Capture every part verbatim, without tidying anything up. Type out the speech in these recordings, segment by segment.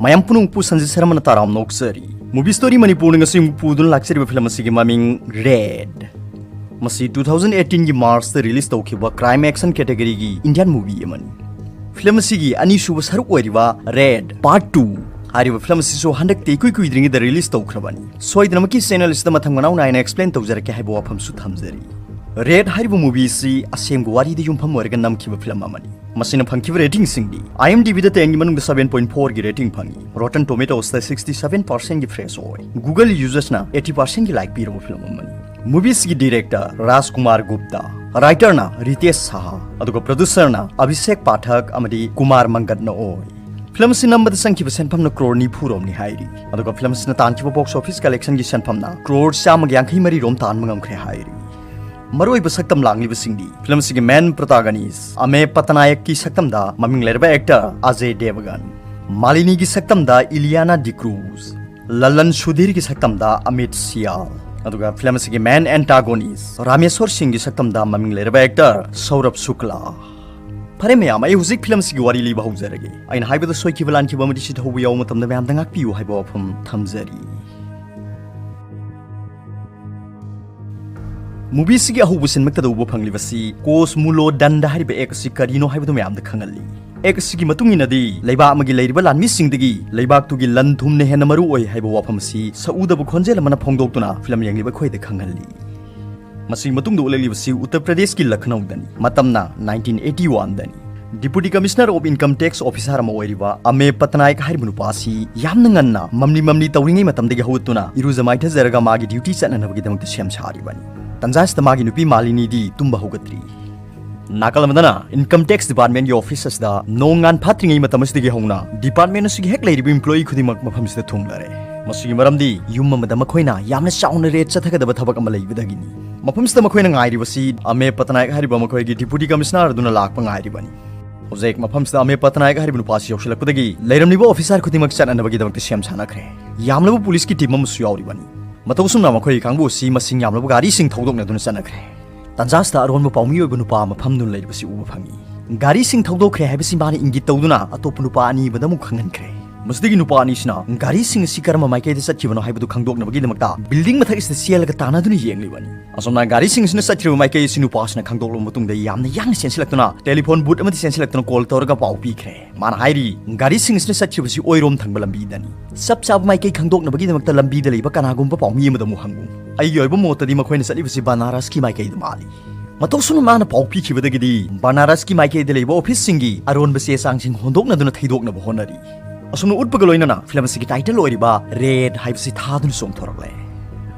ꯃꯌꯥꯝ ꯄꯨꯝꯅꯃꯛꯄꯨ ꯁꯟꯖꯤꯠ ꯁꯔꯃꯅ ꯇꯔꯥꯝꯅ ꯑꯣꯛꯆꯔꯤ꯫ Movie Story ꯃꯅꯤꯄꯨꯔꯅ ꯉꯁꯤ ꯑꯃꯨꯛ ꯄꯨꯗꯨꯅ ꯂꯥꯛꯆꯔꯤꯕ ꯐꯤꯂꯝ ꯑꯁꯤꯒꯤ ꯃꯃꯤꯡ ꯔꯦꯗ꯫ ꯃꯁꯤ two thousand eighteen ꯒꯤ March ꯇ release ꯇꯧꯈꯤꯕ crime action category ꯒꯤ Indian movie ꯑꯃꯅꯤ꯫ ꯐꯤꯂꯝ ꯑꯁꯤꯒꯤ ꯑꯅꯤꯁꯨꯕ ꯁꯔꯨꯛ ꯑꯣꯏꯔꯤꯕ ꯔꯦꯗ Part Two ꯍꯥꯏꯔꯤꯕ ꯐꯤꯂꯝ ꯑꯁꯤꯁꯨ ꯍꯟꯗꯛꯇ ꯏꯀꯨꯏ ꯀꯨꯏꯗ꯭ꯔꯤꯉꯩꯗ release ꯇꯧꯈ꯭ꯔꯕꯅꯤ꯫ ꯁꯣꯏꯗꯅꯃꯛꯀꯤ channel ꯑꯁꯤꯗ ꯃꯊꯪ ꯃꯅꯥꯎ ꯅꯥꯏꯅ explain ꯇꯧꯖꯔꯛꯀꯦ ꯍꯥꯏꯕ ꯋꯥꯐꯝꯁꯨ ꯊꯝꯖꯔꯤ꯫ ꯔꯦꯗ ꯍꯥꯏꯔꯤꯕ movie ꯑꯁꯤ ꯑꯁꯦꯡꯕ ꯋꯥꯔꯤꯗ ꯌꯨꯝꯐꯝ ꯑꯣꯏꯔꯒ ꯅꯝꯈꯤꯕ ꯐꯤꯂꯝ ꯑꯃꯅꯤ꯫ ꯃꯁꯤꯅ ꯐꯪꯈꯤꯕ rating ꯁꯤꯡꯗꯤ IMDb ꯗ ten ꯒꯤ ꯃꯅꯨꯡꯗ seven point four ꯒꯤ rating ꯐꯪꯉꯤ꯫ Rotten Tomatoes ꯇ sixty seven percent ꯒꯤ fresh ꯑꯣꯏ꯫ Google users ꯅ eighty percent ꯒꯤ like ꯄꯤꯔꯕ ꯐꯤꯂꯝ ꯑꯃꯅꯤ꯫ Movie ꯁꯤꯒꯤ director ꯔꯥꯖꯀꯨꯃꯥꯔ ꯒꯨꯞꯇꯥ, writer ꯅ ꯔꯤꯇꯦꯁ ꯁꯍꯥ, ꯑꯗꯨꯒ producer ꯅ ꯑꯚꯤꯁꯦꯛ ꯄꯥꯊꯛ ꯑꯃꯗꯤ ꯀꯨꯃꯥꯔ ꯃꯪꯒꯠꯅ ꯑꯣꯏ꯫ ꯐꯤꯂꯝ ꯑꯁꯤ ꯅꯝꯕꯗ ꯆꯪꯈꯤꯕ ꯁꯦꯟꯐꯝꯅ crore ꯅꯤꯐꯨ ꯔꯣꯝꯅꯤ ꯍꯥꯏꯔꯤ꯫ ꯑꯗꯨꯒ ꯐꯤꯂꯝ ꯑꯁꯤꯅ ꯇꯥꯟꯈꯤꯕ box office collection ꯒꯤ ꯁꯦꯟꯐꯝꯅ crore ꯆꯥꯝꯃꯒ ꯌꯥꯡꯈꯩ ꯃꯔꯤ ꯔꯣꯝ ꯇꯥꯟꯕ ꯉꯝꯈ꯭ꯔꯦ ꯍꯥꯏꯔꯤ꯫ ꯃꯔꯨꯑꯣꯏꯕ ꯁꯛꯇꯝ ꯂꯥꯡꯂꯤꯕꯁꯤꯡꯗꯤ ꯐꯤꯂꯝ ꯑꯁꯤꯒꯤ main protagonist ꯑꯃꯦ ꯄꯇꯅꯥꯌꯛꯀꯤ ꯁꯛꯇꯝꯗ ꯃꯃꯤꯡ ꯂꯩꯔꯕ actor ꯑꯖꯦ ꯗꯦꯕꯒꯟ, ꯃꯥꯂꯤꯅꯤꯒꯤ ꯁꯛꯇꯝꯗ ꯏꯂꯤꯌꯥꯅꯥ ꯗꯤꯀ꯭ꯔꯨꯖ, ꯂꯂꯟ ꯁꯨꯙꯤꯔꯒꯤ ꯁꯛꯇꯝꯗ ꯑꯃꯤꯠ ꯁꯤꯌꯥꯜ, ꯑꯗꯨꯒ ꯐꯤꯂꯝ ꯑꯁꯤꯒꯤ main antagonist ꯔꯥꯃꯦꯁꯣꯔ ꯁꯤꯡꯒꯤ ꯁꯛꯇꯝꯗ ꯃꯃꯤꯡ ꯂꯩꯔꯕ actor ꯁꯧꯔꯚ ꯁꯨꯛꯂꯥ꯫ ꯐꯔꯦ ꯃꯌꯥꯝ, ꯑꯩ ꯍꯧꯖꯤꯛ ꯐꯤꯂꯝ ꯑꯁꯤꯒꯤ ꯋꯥꯔꯤ ꯂꯤꯕ ꯍꯧꯖꯔꯒꯦ꯫ ꯑꯩꯅ ꯍꯥꯏꯕꯗ ꯁꯣꯏꯈꯤꯕ ꯂꯥꯟꯈꯤꯕ ꯑꯃꯗꯤ ꯁꯤꯊꯧꯕ ꯌꯥꯎꯕ ꯃꯇꯝꯗ ꯃꯌꯥꯝꯗ ꯉꯥꯛꯄꯤꯌꯨ ꯍꯥꯏꯕ ꯋꯥꯐꯝ ꯊꯝꯖꯔꯤ꯫ Movie ꯁꯤꯒꯤ ꯑꯍꯧꯕ scene ꯃꯛꯇꯗ ꯎꯕ ꯐꯪꯂꯤꯕꯁꯤ ꯀꯣꯁꯃꯨꯂꯣ ꯗꯟꯗ ꯍꯥꯏꯔꯤꯕ act ꯑꯁꯤ ꯀꯔꯤꯅꯣ ꯍꯥꯏꯕꯗꯨ ꯃꯌꯥꯝꯗ ꯈꯪꯍꯜꯂꯤ꯫ Act ꯑꯁꯤꯒꯤ ꯃꯇꯨꯡ ꯏꯟꯅꯗꯤ ꯂꯩꯕꯥꯛ ꯑꯃꯒꯤ ꯂꯩꯔꯤꯕ ꯂꯥꯟꯃꯤꯁꯤꯡꯗꯒꯤ ꯂꯩꯕꯥꯛꯇꯨꯒꯤ ꯂꯟ ꯊꯨꯝꯅ ꯍꯦꯟꯅ ꯃꯔꯨ ꯑꯣꯏ ꯍꯥꯏꯕ ꯋꯥꯐꯝ ꯑꯁꯤ ꯁꯛꯎꯗꯕ ꯈꯣꯟꯖꯦꯜ ꯑꯃꯅ ꯐꯣꯡꯗꯣꯛꯇꯨꯅ ꯐꯤꯂꯝ ꯌꯦꯡꯂꯤꯕ ꯑꯩꯈꯣꯏꯗ ꯈꯪꯍꯜꯂꯤ꯫ ꯃꯁꯤꯒꯤ ꯃꯇꯨꯡꯗ ꯎꯠꯂꯛꯂꯤꯕꯁꯤ ꯎꯠꯇꯔ ꯄ꯭ꯔꯗꯦꯁꯀꯤ ꯂꯈꯅꯧꯗꯅꯤ꯫ ꯃꯇꯝꯅ nineteen eighty one ꯗꯅꯤ꯫ Deputy Commissioner of Income Tax Officer ꯑꯃ ꯑꯣꯏꯔꯤꯕ ꯑꯃꯦ ꯄꯇꯅꯥꯌꯛ ꯍꯥꯏꯔꯤꯕ ꯅꯨꯄꯥ ꯑꯁꯤ ꯌꯥꯝꯅ ꯉꯟꯅ ꯃꯝꯂꯤ ꯃꯝꯂꯤ ꯇꯧꯔꯤꯉꯩ ꯃꯇꯝꯗꯒꯤ ꯍꯧꯒꯠꯇꯨꯅ ꯏꯔꯨꯖ ꯃꯥꯏꯊꯖꯔꯒ ꯃꯥꯒꯤ duty ꯆꯠꯅꯅꯕꯒꯤꯗꯃꯛꯇ ꯁꯦꯝ ꯁꯥꯔꯤꯕꯅꯤ꯫ ꯇꯟꯖꯥ ꯑꯁꯤꯗ ꯃꯥꯒꯤ ꯅꯨꯄꯤ ꯃꯥꯂꯤꯅꯤꯗꯤ ꯇꯨꯝꯕ ꯍꯧꯒꯠꯇ꯭ꯔꯤ꯫ ꯅꯥꯀꯜ ꯑꯃꯗꯅ Income Tax Department ꯒꯤ office ꯑꯁꯤꯗ ꯅꯣꯡ ꯉꯥꯟ ꯐꯥꯠꯇ꯭ꯔꯤꯉꯩ ꯃꯇꯝ ꯑꯁꯤꯗꯒꯤ ꯍꯧꯅ department ꯑꯁꯤꯒꯤ ꯍꯦꯛ ꯂꯩꯔꯤꯕ employee ꯈꯨꯗꯤꯡꯃꯛ ꯃꯐꯝꯁꯤꯗ ꯊꯨꯡꯂꯔꯦ꯫ ꯃꯁꯤꯒꯤ ꯃꯔꯝꯗꯤ ꯌꯨꯝ ꯑꯃꯗ ꯃꯈꯣꯏꯅ ꯌꯥꯝꯅ ꯆꯥꯎꯅ raid ꯆꯠꯊꯒꯗꯕ ꯊꯕꯛ ꯑꯃ ꯂꯩꯕꯗꯒꯤꯅꯤ꯫ ꯃꯐꯝꯁꯤꯗ ꯃꯈꯣꯏꯅ ꯉꯥꯏꯔꯤꯕꯁꯤ ꯑꯃꯦ ꯄꯇꯅꯥꯌꯛ ꯍꯥꯏꯔꯤꯕ ꯃꯈꯣꯏꯒꯤ Deputy Commissioner ꯑꯗꯨꯅ ꯂꯥꯛꯄ ꯉꯥꯏꯔꯤꯕꯅꯤ꯫ ꯍꯧꯖꯤꯛ ꯃꯐꯝꯁꯤꯗ ꯑꯃꯦ ꯄꯇꯅꯥꯌꯛ ꯍꯥꯏꯔꯤꯕ ꯅꯨꯄꯥꯁꯤ ꯌꯧꯁꯤꯜꯂꯛꯄꯗꯒꯤ ꯂꯩꯔꯝꯂꯤꯕ officer ꯈꯨꯗꯤꯡꯃꯛ ꯆꯠꯅꯅꯕꯒꯤꯗꯃꯛꯇ ꯁꯦꯝ ꯁꯥꯅꯈ꯭ꯔꯦ꯫ ꯌꯥꯝꯂꯕ police ꯀꯤ team ꯑꯃꯁꯨ ꯌꯥꯎꯔꯤꯕꯅꯤ꯫ ꯃꯇꯧ ꯑꯁꯨꯝꯅ ꯃꯈꯣꯏꯒꯤ ꯀꯥꯡꯕꯨ ꯑꯁꯤ ꯃꯁꯤꯡ ꯌꯥꯝꯂꯕ ꯒꯥꯔꯤꯁꯤꯡ ꯊꯧꯗꯣꯛꯅꯗꯨꯅ ꯆꯠꯅꯈ꯭ꯔꯦ꯫ ꯇꯟꯖꯥ ꯑꯁꯤꯗ ꯑꯔꯣꯟꯕ ꯄꯥꯎꯃꯤ ꯑꯣꯏꯕ ꯅꯨꯄꯥ ꯑꯃ ꯐꯝꯗꯨꯅ ꯂꯩꯔꯤꯕꯁꯤ ꯎꯕ ꯐꯪꯉꯤ꯫ ꯒꯥꯔꯤꯁꯤꯡ ꯊꯧꯗꯣꯛꯈ꯭ꯔꯦ ꯍꯥꯏꯕꯁꯤ ꯃꯥꯅ ꯏꯪꯒꯤꯠ ꯇꯧꯗꯨꯅ ꯑꯇꯣꯞꯄ ꯅꯨꯄꯥ ꯑꯅꯤ ꯑꯃꯗ ꯑꯃꯨꯛ ꯈꯪꯍꯟꯈ꯭ꯔꯦ꯫ ꯃꯁꯤꯗꯒꯤ ꯅꯨꯄꯥ ꯑꯅꯤꯁꯤꯅ ꯒꯥꯔꯤꯁꯤꯡ ꯑꯁꯤ ꯀꯔꯝꯕ ꯃꯥꯏꯀꯩꯗ ꯆꯠꯈꯤꯕꯅꯣ ꯍꯥꯏꯕꯗꯨ ꯈꯪꯗꯣꯛꯅꯕꯒꯤꯗꯃꯛꯇ building ꯃꯊꯛ ꯑꯁꯤꯗ ꯆꯦꯜꯂꯒ ꯇꯥꯟꯅꯗꯨꯅ ꯌꯦꯡꯂꯤꯕꯅꯤ꯫ ꯑꯁꯨꯝꯅ ꯒꯥꯔꯤꯁꯤꯡ ꯑꯁꯤꯅ ꯆꯠꯈ꯭ꯔꯤꯕ ꯃꯥꯏꯀꯩ ꯑꯁꯤ ꯅꯨꯄꯥꯁꯤꯅ ꯈꯪꯗꯣꯛꯂꯕ ꯃꯇꯨꯡꯗ ꯌꯥꯝꯅ ꯌꯥꯡꯅ ꯆꯦꯟꯁꯤꯜꯂꯛꯇꯨꯅ telephone booth ꯑꯃꯗ ꯆꯦꯟꯁꯤꯜꯂꯛꯇꯨꯅ call ꯇꯧꯔꯒ ꯄꯥꯎ ꯄꯤꯈ꯭ꯔꯦ꯫ ꯃꯥꯅ ꯍꯥꯏꯔꯤ, ꯒꯥꯔꯤꯁꯤꯡ ꯑꯁꯤꯅ ꯆꯠꯈꯤꯕꯁꯤ ꯑꯣꯏꯔꯣꯝ ꯊꯪꯕ ꯂꯝꯕꯤꯗꯅꯤ꯫ ꯆꯞ ꯆꯥꯕ ꯃꯥꯏꯀꯩ ꯈꯪꯗꯣꯛꯅꯕꯒꯤꯗꯃꯛꯇ ꯂꯝꯕꯤꯗ ꯂꯩꯕ ꯀꯅꯥꯒꯨꯝꯕ ꯄꯥꯎꯃꯤ ꯑꯃꯗ ꯑꯃꯨꯛ ꯍꯪꯉꯨ꯫ ꯑꯩꯒꯤ ꯑꯣꯏꯕ ꯃꯣꯠꯇꯗꯤ ꯃꯈꯣꯏꯅ ꯆꯠꯂꯤꯕꯁꯤ ꯕꯅꯥꯔꯁꯀꯤ ꯃꯥꯏꯀꯩꯗ ꯃꯥꯜꯂꯤ꯫ ꯃꯇꯧꯁꯨꯅ ꯃꯥꯅ ꯄꯥꯎ ꯄꯤꯈꯤꯕꯗꯒꯤꯗꯤ ꯕꯅꯥꯔꯁꯀꯤ ꯃꯥꯏꯀꯩꯗ ꯂꯩꯕ officeꯁꯤꯡꯒꯤ ꯑꯔꯣꯟꯕ ꯆꯦ ꯆꯥꯡꯁꯤꯡ ꯍꯣꯟꯗꯣꯛꯅꯗꯨꯅ ꯊꯩꯗꯣꯛꯅꯕ ꯍꯣꯠꯅꯔꯤ꯫ ꯑꯁꯨꯝꯅ ꯎꯠꯄꯒ ꯂꯣꯏꯅꯅ film ꯑꯁꯤꯒꯤ title ꯑꯣꯏꯔꯤꯕ Raid ꯍꯥꯏꯕꯁꯤ ꯊꯥꯗꯨꯅ ꯆꯣꯡꯊꯣꯔꯛꯂꯦ꯫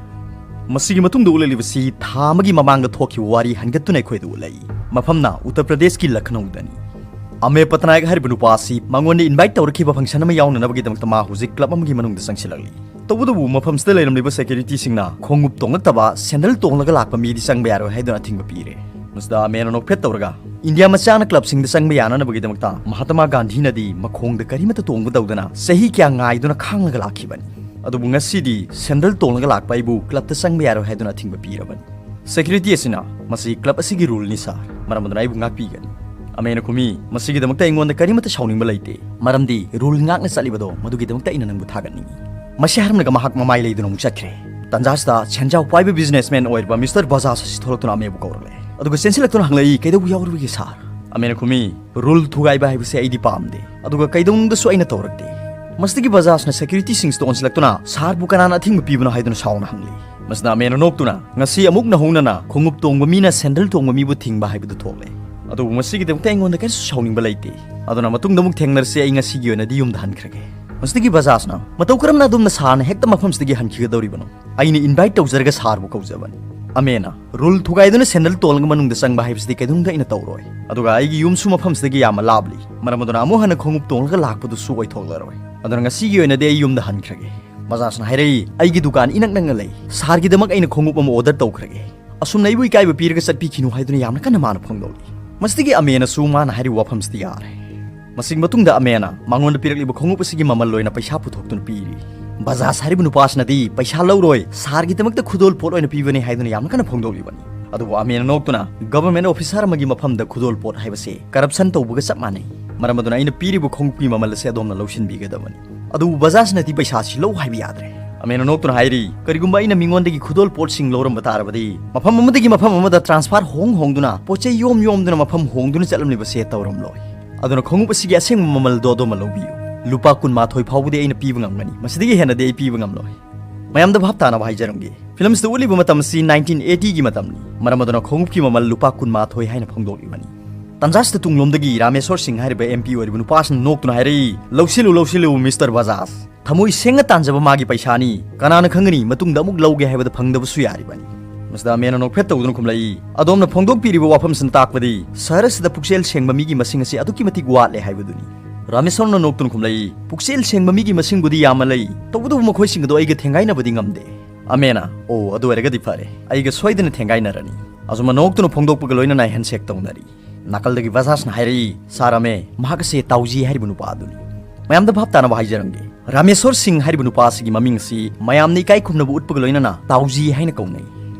ꯃꯁꯤꯒꯤ ꯃꯇꯨꯡꯗ ꯎꯠꯂꯛꯂꯤꯕꯁꯤ ꯊꯥ ꯑꯃꯒꯤ ꯃꯃꯥꯡꯗ ꯊꯣꯛꯈꯤꯕ ꯋꯥꯔꯤ ꯍꯟꯒꯠꯇꯨꯅ ꯑꯩꯈꯣꯏꯗ ꯎꯠꯂꯛꯏ꯫ ꯃꯐꯝꯅ ꯎꯠꯇꯔ ꯄ꯭ꯔꯗꯦꯁꯀꯤ ꯂꯈꯅꯧꯗꯅꯤ꯫ ꯑꯃꯦ ꯄꯇꯅꯥꯌꯛ ꯍꯥꯏꯔꯤꯕ ꯅꯨꯄꯥ ꯑꯁꯤ ꯃꯉꯣꯟꯗ invite ꯇꯧꯔꯛꯈꯤꯕ function ꯑꯃ ꯌꯥꯎꯅꯅꯕꯒꯤꯗꯃꯛꯇ ꯃꯥ ꯍꯧꯖꯤꯛ club ꯑꯃꯒꯤ ꯃꯅꯨꯡꯗ ꯆꯪꯁꯤꯜꯂꯛꯂꯤ꯫ ꯇꯧꯕꯇꯕꯨ ꯃꯐꯝꯁꯤꯗ ꯂꯩꯔꯝꯂꯤꯕ securityꯁꯤꯡꯅ ꯈꯣꯡꯎꯞ ꯇꯣꯡꯂꯛꯇꯕ, sandal ꯇꯣꯡꯂꯒ ꯂꯥꯛꯄ ꯃꯤꯗꯤ ꯆꯪꯕ ꯌꯥꯔꯣꯏ ꯍꯥꯏꯗꯨꯅ ꯑꯊꯤꯡꯕ ꯄꯤꯔꯦ꯫ ꯃꯁꯤꯗ ꯑꯃꯦꯅ ꯅꯣꯛꯐꯦꯠ ꯇꯧꯔꯒ, "ꯏꯟꯗꯤꯌꯥ ꯃꯆꯥꯅ clubꯁꯤꯡꯗ ꯆꯪꯕ ꯌꯥꯅꯅꯕꯒꯤꯗꯃꯛꯇ ꯃꯍꯥꯇꯃꯥ ꯒꯥꯟꯙꯤꯅꯗꯤ ꯃꯈꯣꯡꯗ ꯀꯔꯤꯃꯠꯇ ꯇꯣꯡꯕ ꯇꯧꯗꯅ ꯆꯍꯤ ꯀꯌꯥ ꯉꯥꯏꯗꯨꯅ ꯈꯥꯡꯂꯒ ꯂꯥꯛꯈꯤꯕꯅꯤ꯫ ꯑꯗꯨꯕꯨ ꯉꯁꯤꯗꯤ sandal ꯇꯣꯡꯂꯒ ꯂꯥꯛꯄ ꯑꯩꯕꯨ clubꯇ ꯆꯪꯕ ꯌꯥꯔꯣꯏ ꯍꯥꯏꯗꯨꯅ ꯑꯊꯤꯡꯕ ꯄꯤꯔꯕꯅꯤ꯫ Security ꯑꯁꯤꯅ, 'ꯃꯁꯤ club ꯑꯁꯤꯒꯤ ruleꯅꯤ sir, ꯃꯔꯝ ꯑꯗꯨꯅ ꯑꯩꯕꯨ ꯉꯥꯛꯄꯤꯒꯅꯤ.' ꯑꯃꯦꯅ ꯈꯨꯝꯃꯤ, "ꯃꯁꯤꯒꯤꯗꯃꯛꯇ ꯑꯩꯉꯣꯟꯗ ꯀꯔꯤꯃꯠꯇ ꯁꯥꯎꯅꯤꯡꯕ ꯂꯩꯇꯦ, ꯃꯔꯝꯗꯤ rule ꯉꯥꯛꯅ ꯆꯠꯂꯤꯕꯗꯣ ꯃꯗꯨꯒꯤꯗꯃꯛꯇ ꯑꯩꯅ ꯅꯪꯕꯨ ꯊꯥꯒꯠꯅꯤꯡꯏ"꯫ ꯃꯁꯤ ꯍꯥꯏꯔꯝꯂꯒ ꯃꯍꯥꯛ ꯃꯃꯥꯏ ꯂꯩꯗꯨꯅ ꯑꯃꯨꯛ ꯆꯠꯈ꯭ꯔꯦ꯫ ꯇꯟꯖꯥꯁꯤꯗ ꯁꯦꯟꯖꯥꯎ ꯄꯥꯏꯕ businessman ꯑꯣꯏꯔꯤꯕ Mister ꯕꯖꯥꯖ ꯑꯁꯤ ꯊꯣꯛꯂꯛꯇꯨꯅ ꯑꯃꯦꯕꯨ ꯀꯧꯔꯛꯂꯦ꯫ ꯑꯗꯨꯒ ꯆꯦꯟꯁꯤꯜꯂꯛꯇꯨꯅ ꯍꯪꯂꯛꯏ, "ꯀꯩꯗꯧꯕ ꯌꯥꯎꯔꯨꯕꯒꯦ sir?" ꯑꯃꯦꯅ ꯈꯨꯝꯃꯤ, "Rule ꯊꯨꯒꯥꯏꯕ ꯍꯥꯏꯕꯁꯦ ꯑꯩꯗꯤ ꯄꯥꯝꯗꯦ, ꯑꯗꯨꯒ ꯀꯩꯗꯧꯅꯨꯡꯗꯁꯨ ꯑꯩꯅ ꯇꯧꯔꯛꯇꯦ"꯫ ꯃꯁꯤꯗꯒꯤ ꯕꯖꯥꯖꯅ securityꯁꯤꯡꯁꯤꯗ ꯑꯣꯟꯁꯤꯜꯂꯛꯇꯨꯅ, "Sirꯕꯨ ꯀꯅꯥꯅ ꯑꯊꯤꯡꯕ ꯄꯤꯕꯅꯣ?" ꯍꯥꯏꯗꯨꯅ ꯁꯥꯎꯅ ꯍꯪꯂꯤ꯫ ꯃꯁꯤꯗ ꯑꯃꯦꯅ ꯅꯣꯛꯇꯨꯅ, "ꯉꯁꯤ ꯑꯃꯨꯛ ꯅꯧꯍꯧꯅꯅ ꯈꯣꯡꯎꯞ ꯇꯣꯡꯕ ꯃꯤꯅ sandal ꯇꯣꯡꯕ ꯃꯤꯕꯨ ꯊꯤꯡꯕ ꯍꯥꯏꯕꯗꯨ ꯊꯣꯛꯂꯦ꯫ ꯑꯗꯨꯕꯨ ꯃꯁꯤꯒꯤꯗꯃꯛꯇ ꯑꯩꯉꯣꯟꯗ ꯀꯔꯤꯁꯨ ꯁꯥꯎꯅꯤꯡꯕ ꯂꯩꯇꯦ꯫ ꯑꯗꯨꯅ ꯃꯇꯨꯡꯗ ꯑꯃꯨꯛ ꯊꯦꯡꯅꯔꯁꯤ, ꯑꯩ ꯉꯁꯤꯒꯤ ꯑꯣꯏꯅꯗꯤ ꯌꯨꯝꯗ ꯍꯟꯈ꯭ꯔꯒꯦ"꯫ ꯃꯁꯤꯗꯒꯤ ꯕꯖꯥꯖꯅ, "ꯃꯇꯧ ꯀꯔꯝꯅ ꯑꯗꯣꯝꯅ sirꯅ ꯍꯦꯛꯇ ꯃꯐꯝꯁꯤꯗꯒꯤ ꯍꯟꯈꯤꯒꯗꯧꯔꯤꯕꯅꯣ? ꯑꯩꯅ invite ꯇꯧꯖꯔꯒ sirꯕꯨ ꯀꯧꯖꯕꯅꯤ"꯫ ꯑꯃꯦꯅ, "Rule ꯊꯨꯒꯥꯏꯗꯨꯅ sandal ꯇꯣꯡꯂꯒ ꯃꯅꯨꯡꯗ ꯆꯪꯕ ꯍꯥꯏꯕꯁꯤꯗꯤ ꯀꯩꯗꯧꯅꯨꯡꯗ ꯑꯩꯅ ꯇꯧꯔꯣꯏ꯫ ꯑꯗꯨꯒ ꯑꯩꯒꯤ ꯌꯨꯝꯁꯨ ꯃꯐꯝꯁꯤꯗꯒꯤ ꯌꯥꯝꯅ ꯂꯥꯞꯂꯤ, ꯃꯔꯝ ꯑꯗꯨꯅ ꯑꯃꯨꯛ ꯍꯟꯅ ꯈꯣꯡꯎꯞ ꯇꯣꯡꯂꯒ ꯂꯥꯛꯄꯗꯨꯁꯨ ꯑꯣꯏꯊꯣꯛꯂꯔꯣꯏ꯫ ꯑꯗꯨꯅ ꯉꯁꯤꯒꯤ ꯑꯣꯏꯅꯗꯤ ꯑꯩ ꯌꯨꯝꯗ ꯍꯟꯈ꯭ꯔꯒꯦ"꯫ ꯕꯖꯥꯖꯅ ꯍꯥꯏꯔꯛꯏ, "ꯑꯩꯒꯤ ꯗꯨꯀꯥꯟ ꯏꯅꯛ ꯅꯛꯅ ꯂꯩ꯫ Sirꯒꯤꯗꯃꯛ ꯑꯩꯅ ꯈꯣꯡꯎꯞ ꯑꯃ order ꯇꯧꯈ꯭ꯔꯒꯦ꯫ ꯑꯁꯨꯝꯅ ꯑꯩꯕꯨ ꯏꯀꯥꯏꯕ ꯄꯤꯔꯒ ꯆꯠꯄꯤꯈꯤꯅꯨ" ꯍꯥꯏꯗꯨꯅ ꯌꯥꯝꯅ ꯀꯟꯅ ꯃꯥꯅ ꯐꯣꯡꯗꯣꯛꯂꯤ꯫ ꯃꯁꯤꯗꯒꯤ ꯑꯃꯦꯅꯁꯨ ꯃꯥꯅ ꯍꯥꯏꯔꯤꯕ ꯋꯥꯐꯝꯁꯤꯗ ꯌꯥꯔꯦ꯫ ꯃꯁꯤꯒꯤ ꯃꯇꯨꯡꯗ ꯑꯃꯦꯅ ꯃꯉꯣꯟꯗ ꯄꯤꯔꯛꯂꯤꯕ ꯈꯣꯡꯎꯞ ꯑꯁꯤꯒꯤ ꯃꯃꯜ ꯑꯣꯏꯅ ꯄꯩꯁꯥ ꯄꯨꯊꯣꯛꯇꯨꯅ ꯄꯤꯔꯤ꯫ ꯕꯖꯥꯖ ꯍꯥꯏꯔꯤꯕ ꯅꯨꯄꯥꯁꯤꯅꯗꯤ ꯄꯩꯁꯥ ꯂꯧꯔꯣꯏ, sirꯒꯤꯗꯃꯛꯇ ꯈꯨꯗꯣꯜ ꯄꯣꯠ ꯑꯣꯏꯅ ꯄꯤꯕꯅꯤ ꯍꯥꯏꯗꯨꯅ ꯌꯥꯝꯅ ꯀꯟꯅ ꯐꯣꯡꯗꯣꯛꯂꯤꯕꯅꯤ꯫ ꯑꯗꯨꯕꯨ ꯑꯃꯦꯅ ꯅꯣꯛꯇꯨꯅ, "Government officer ꯑꯃꯒꯤ ꯃꯐꯝꯗ ꯈꯨꯗꯣꯜ ꯄꯣꯠ ꯍꯥꯏꯕꯁꯦ corruption ꯇꯧꯕꯒ ꯆꯞ ꯃꯥꯟꯅꯩ꯫ ꯃꯔꯝ ꯑꯗꯨꯅ ꯑꯩꯅ ꯄꯤꯔꯤꯕ ꯈꯣꯡꯎꯞꯀꯤ ꯃꯃꯜ ꯑꯁꯦ ꯑꯗꯣꯝꯅ ꯂꯧꯁꯤꯟꯕꯤꯒꯗꯕꯅꯤ꯫ ꯑꯗꯨꯕꯨ ꯕꯖꯥꯖꯅꯗꯤ ꯄꯩꯁꯥꯁꯤ ꯂꯧ ꯍꯥꯏꯕ ꯌꯥꯗ꯭ꯔꯦ꯫ ꯑꯃꯦꯅ ꯅꯣꯛꯇꯨꯅ ꯍꯥꯏꯔꯤ, "ꯀꯔꯤꯒꯨꯝꯕ ꯑꯩꯅ ꯃꯤꯉꯣꯟꯗꯒꯤ ꯈꯨꯗꯣꯜ ꯄꯣꯠꯁꯤꯡ ꯂꯧꯔꯝꯕ ꯇꯥꯔꯕꯗꯤ, ꯃꯐꯝ ꯑꯃꯗꯒꯤ ꯃꯐꯝ ꯑꯃꯗ ꯇ꯭ꯔꯥꯟꯁꯐꯔ ꯍꯣꯡ ꯍꯣꯡꯗꯨꯅ, ꯄꯣꯠ ꯆꯩ ꯌꯣꯝ ꯌꯣꯝꯗꯨꯅ ꯃꯐꯝ ꯍꯣꯡꯗꯨꯅ ꯆꯠꯂꯝꯂꯤꯕꯁꯦ ꯇꯧꯔꯝꯂꯣꯏ꯫ ꯑꯗꯨꯅ ꯈꯣꯡꯎꯞ ꯑꯁꯤꯒꯤ ꯑꯁꯦꯡꯕ ꯃꯃꯜꯗꯣ ꯑꯗꯣꯝꯅ ꯂꯧꯕꯤꯌꯨ꯫ ꯂꯨꯄꯥ ꯀꯨꯟꯃꯥꯊꯣꯏ ꯐꯥꯎꯕꯗꯤ ꯑꯩꯅ ꯄꯤꯕ ꯉꯝꯒꯅꯤ, ꯃꯁꯤꯗꯒꯤ ꯍꯦꯟꯅꯗꯤ ꯑꯩ ꯄꯤꯕ ꯉꯝꯂꯣꯏ꯫" ꯃꯌꯥꯝꯗ ꯚꯥꯞ ꯇꯥꯅꯕ ꯍꯥꯏꯖꯔꯝꯒꯦ, ꯐꯤꯂꯝꯁꯤꯗ ꯎꯠꯂꯤꯕ ꯃꯇꯝ ꯑꯁꯤ ꯅꯥꯏꯟꯇꯤꯟ ꯑꯦꯇꯤꯒꯤ ꯃꯇꯝꯅꯤ꯫ ꯃꯔꯝ ꯑꯗꯨꯅ ꯈꯣꯡꯎꯞꯀꯤ ꯃꯃꯜ ꯂꯨꯄꯥ ꯀꯨꯟꯃꯥꯊꯣꯏ ꯍꯥꯏꯅ ꯐꯣꯡꯗꯣꯛꯂꯤꯕꯅꯤ꯫ ꯇꯟꯖꯥꯁꯤꯗ ꯇꯨꯡꯂꯣꯝꯗꯒꯤ ꯔꯥꯃꯦꯁꯣꯔ ꯁꯤꯡ ꯍꯥꯏꯔꯤꯕ ꯑꯦꯝ ꯄꯤ ꯑꯣꯏꯔꯤꯕ ꯅꯨꯄꯥꯁꯤꯅ ꯅꯣꯛꯇꯨꯅ ꯍꯥꯏꯔꯛꯏ, "ꯂꯧꯁꯤꯜꯂꯨ, ꯂꯧꯁꯤꯜꯂꯨ, ꯃꯤꯁꯇꯔ ꯕꯖꯥꯖ꯫ ꯊꯃꯣꯏ ꯁꯦꯡꯅ ꯇꯥꯟꯖꯕ ꯃꯥꯒꯤ ꯄꯩꯁꯥꯅꯤ꯫ ꯀꯅꯥꯅ ꯈꯪꯒꯅꯤ, ꯃꯇꯨꯡꯗ ꯑꯃꯨꯛ ꯂꯧꯒꯦ ꯍꯥꯏꯕꯗ ꯐꯪꯗꯕꯁꯨ ꯌꯥꯔꯤꯕꯅꯤ꯫" ꯃꯁꯤꯗ ꯑꯃꯦꯅ ꯅꯣꯛꯐꯦꯠ ꯇꯧꯗꯨꯅ ꯈꯨꯝꯂꯛꯏ, "ꯑꯗꯣꯝꯅ ꯐꯣꯡꯗꯣꯛꯄꯤꯔꯤꯕ ꯋꯥꯐꯝꯁꯤꯅ ꯇꯥꯛꯄꯗꯤ ꯁꯍꯔ ꯑꯁꯤꯗ ꯄꯨꯛꯆꯦꯜ ꯁꯦꯡꯕ ꯃꯤꯒꯤ ꯃꯁꯤꯡ ꯑꯁꯤ ꯑꯗꯨꯛꯀꯤ ꯃꯇꯤꯛ ꯋꯥꯠꯂꯦ ꯍꯥꯏꯕꯗꯨꯅꯤ꯫" ꯔꯥꯃꯦꯁꯣꯔꯅ ꯅꯣꯛꯇꯨꯅ ꯈꯨꯝꯂꯛꯏ, "ꯄꯨꯛꯆꯦꯜ ꯁꯦꯡꯕ ꯃꯤꯒꯤ ꯃꯁꯤꯡꯕꯨꯗꯤ ꯌꯥꯝꯅ ꯂꯩ, ꯇꯧꯕꯇꯕꯨ ꯃꯈꯣꯏꯁꯤꯡ ꯑꯗꯨ ꯑꯩꯒ ꯊꯦꯡꯒꯥꯏꯅꯕꯗꯤ ꯉꯝꯗꯦ꯫" ꯑꯃꯦꯅ, "ꯑꯣ, ꯑꯗꯨ ꯑꯣꯏꯔꯒꯗꯤ ꯐꯔꯦ, ꯑꯩꯒ ꯁꯣꯏꯗꯅ ꯊꯦꯡꯒꯥꯏꯅꯔꯅꯤ꯫" ꯑꯁꯨꯝꯅ ꯅꯣꯛꯇꯨꯅ ꯐꯣꯡꯗꯣꯛꯄꯒ ꯂꯣꯏꯅꯅ ꯍꯦꯟꯁꯦꯛ ꯇꯧꯅꯔꯤ꯫ ꯅꯥꯀꯜꯗꯒꯤ ꯕꯖꯥꯖꯅ ꯍꯥꯏꯔꯛꯏ, "ꯁꯥꯔ ꯑꯃꯦ, ꯃꯍꯥꯛ ꯑꯁꯦ ꯇꯥꯎꯖꯤ ꯍꯥꯏꯔꯤꯕ ꯅꯨꯄꯥ ꯑꯗꯨꯅꯤ꯫" ꯃꯌꯥꯝꯗ ꯚꯥꯞ ꯇꯥꯅꯕ ꯍꯥꯏꯖꯔꯝꯒꯦ, ꯔꯥꯃꯦꯁꯣꯔ ꯁꯤꯡ ꯍꯥꯏꯔꯤꯕ ꯅꯨꯄꯥ ꯑꯁꯤꯒꯤ ꯃꯃꯤꯡ ꯑꯁꯤ ꯃꯌꯥꯝꯅ ꯏꯀꯥꯏ ꯈꯨꯝꯅꯕ ꯎꯠꯄꯒ ꯂꯣꯏꯅꯅ ꯇꯥꯎꯖꯤ ꯍꯥꯏꯅ ꯀꯧꯅꯩ꯫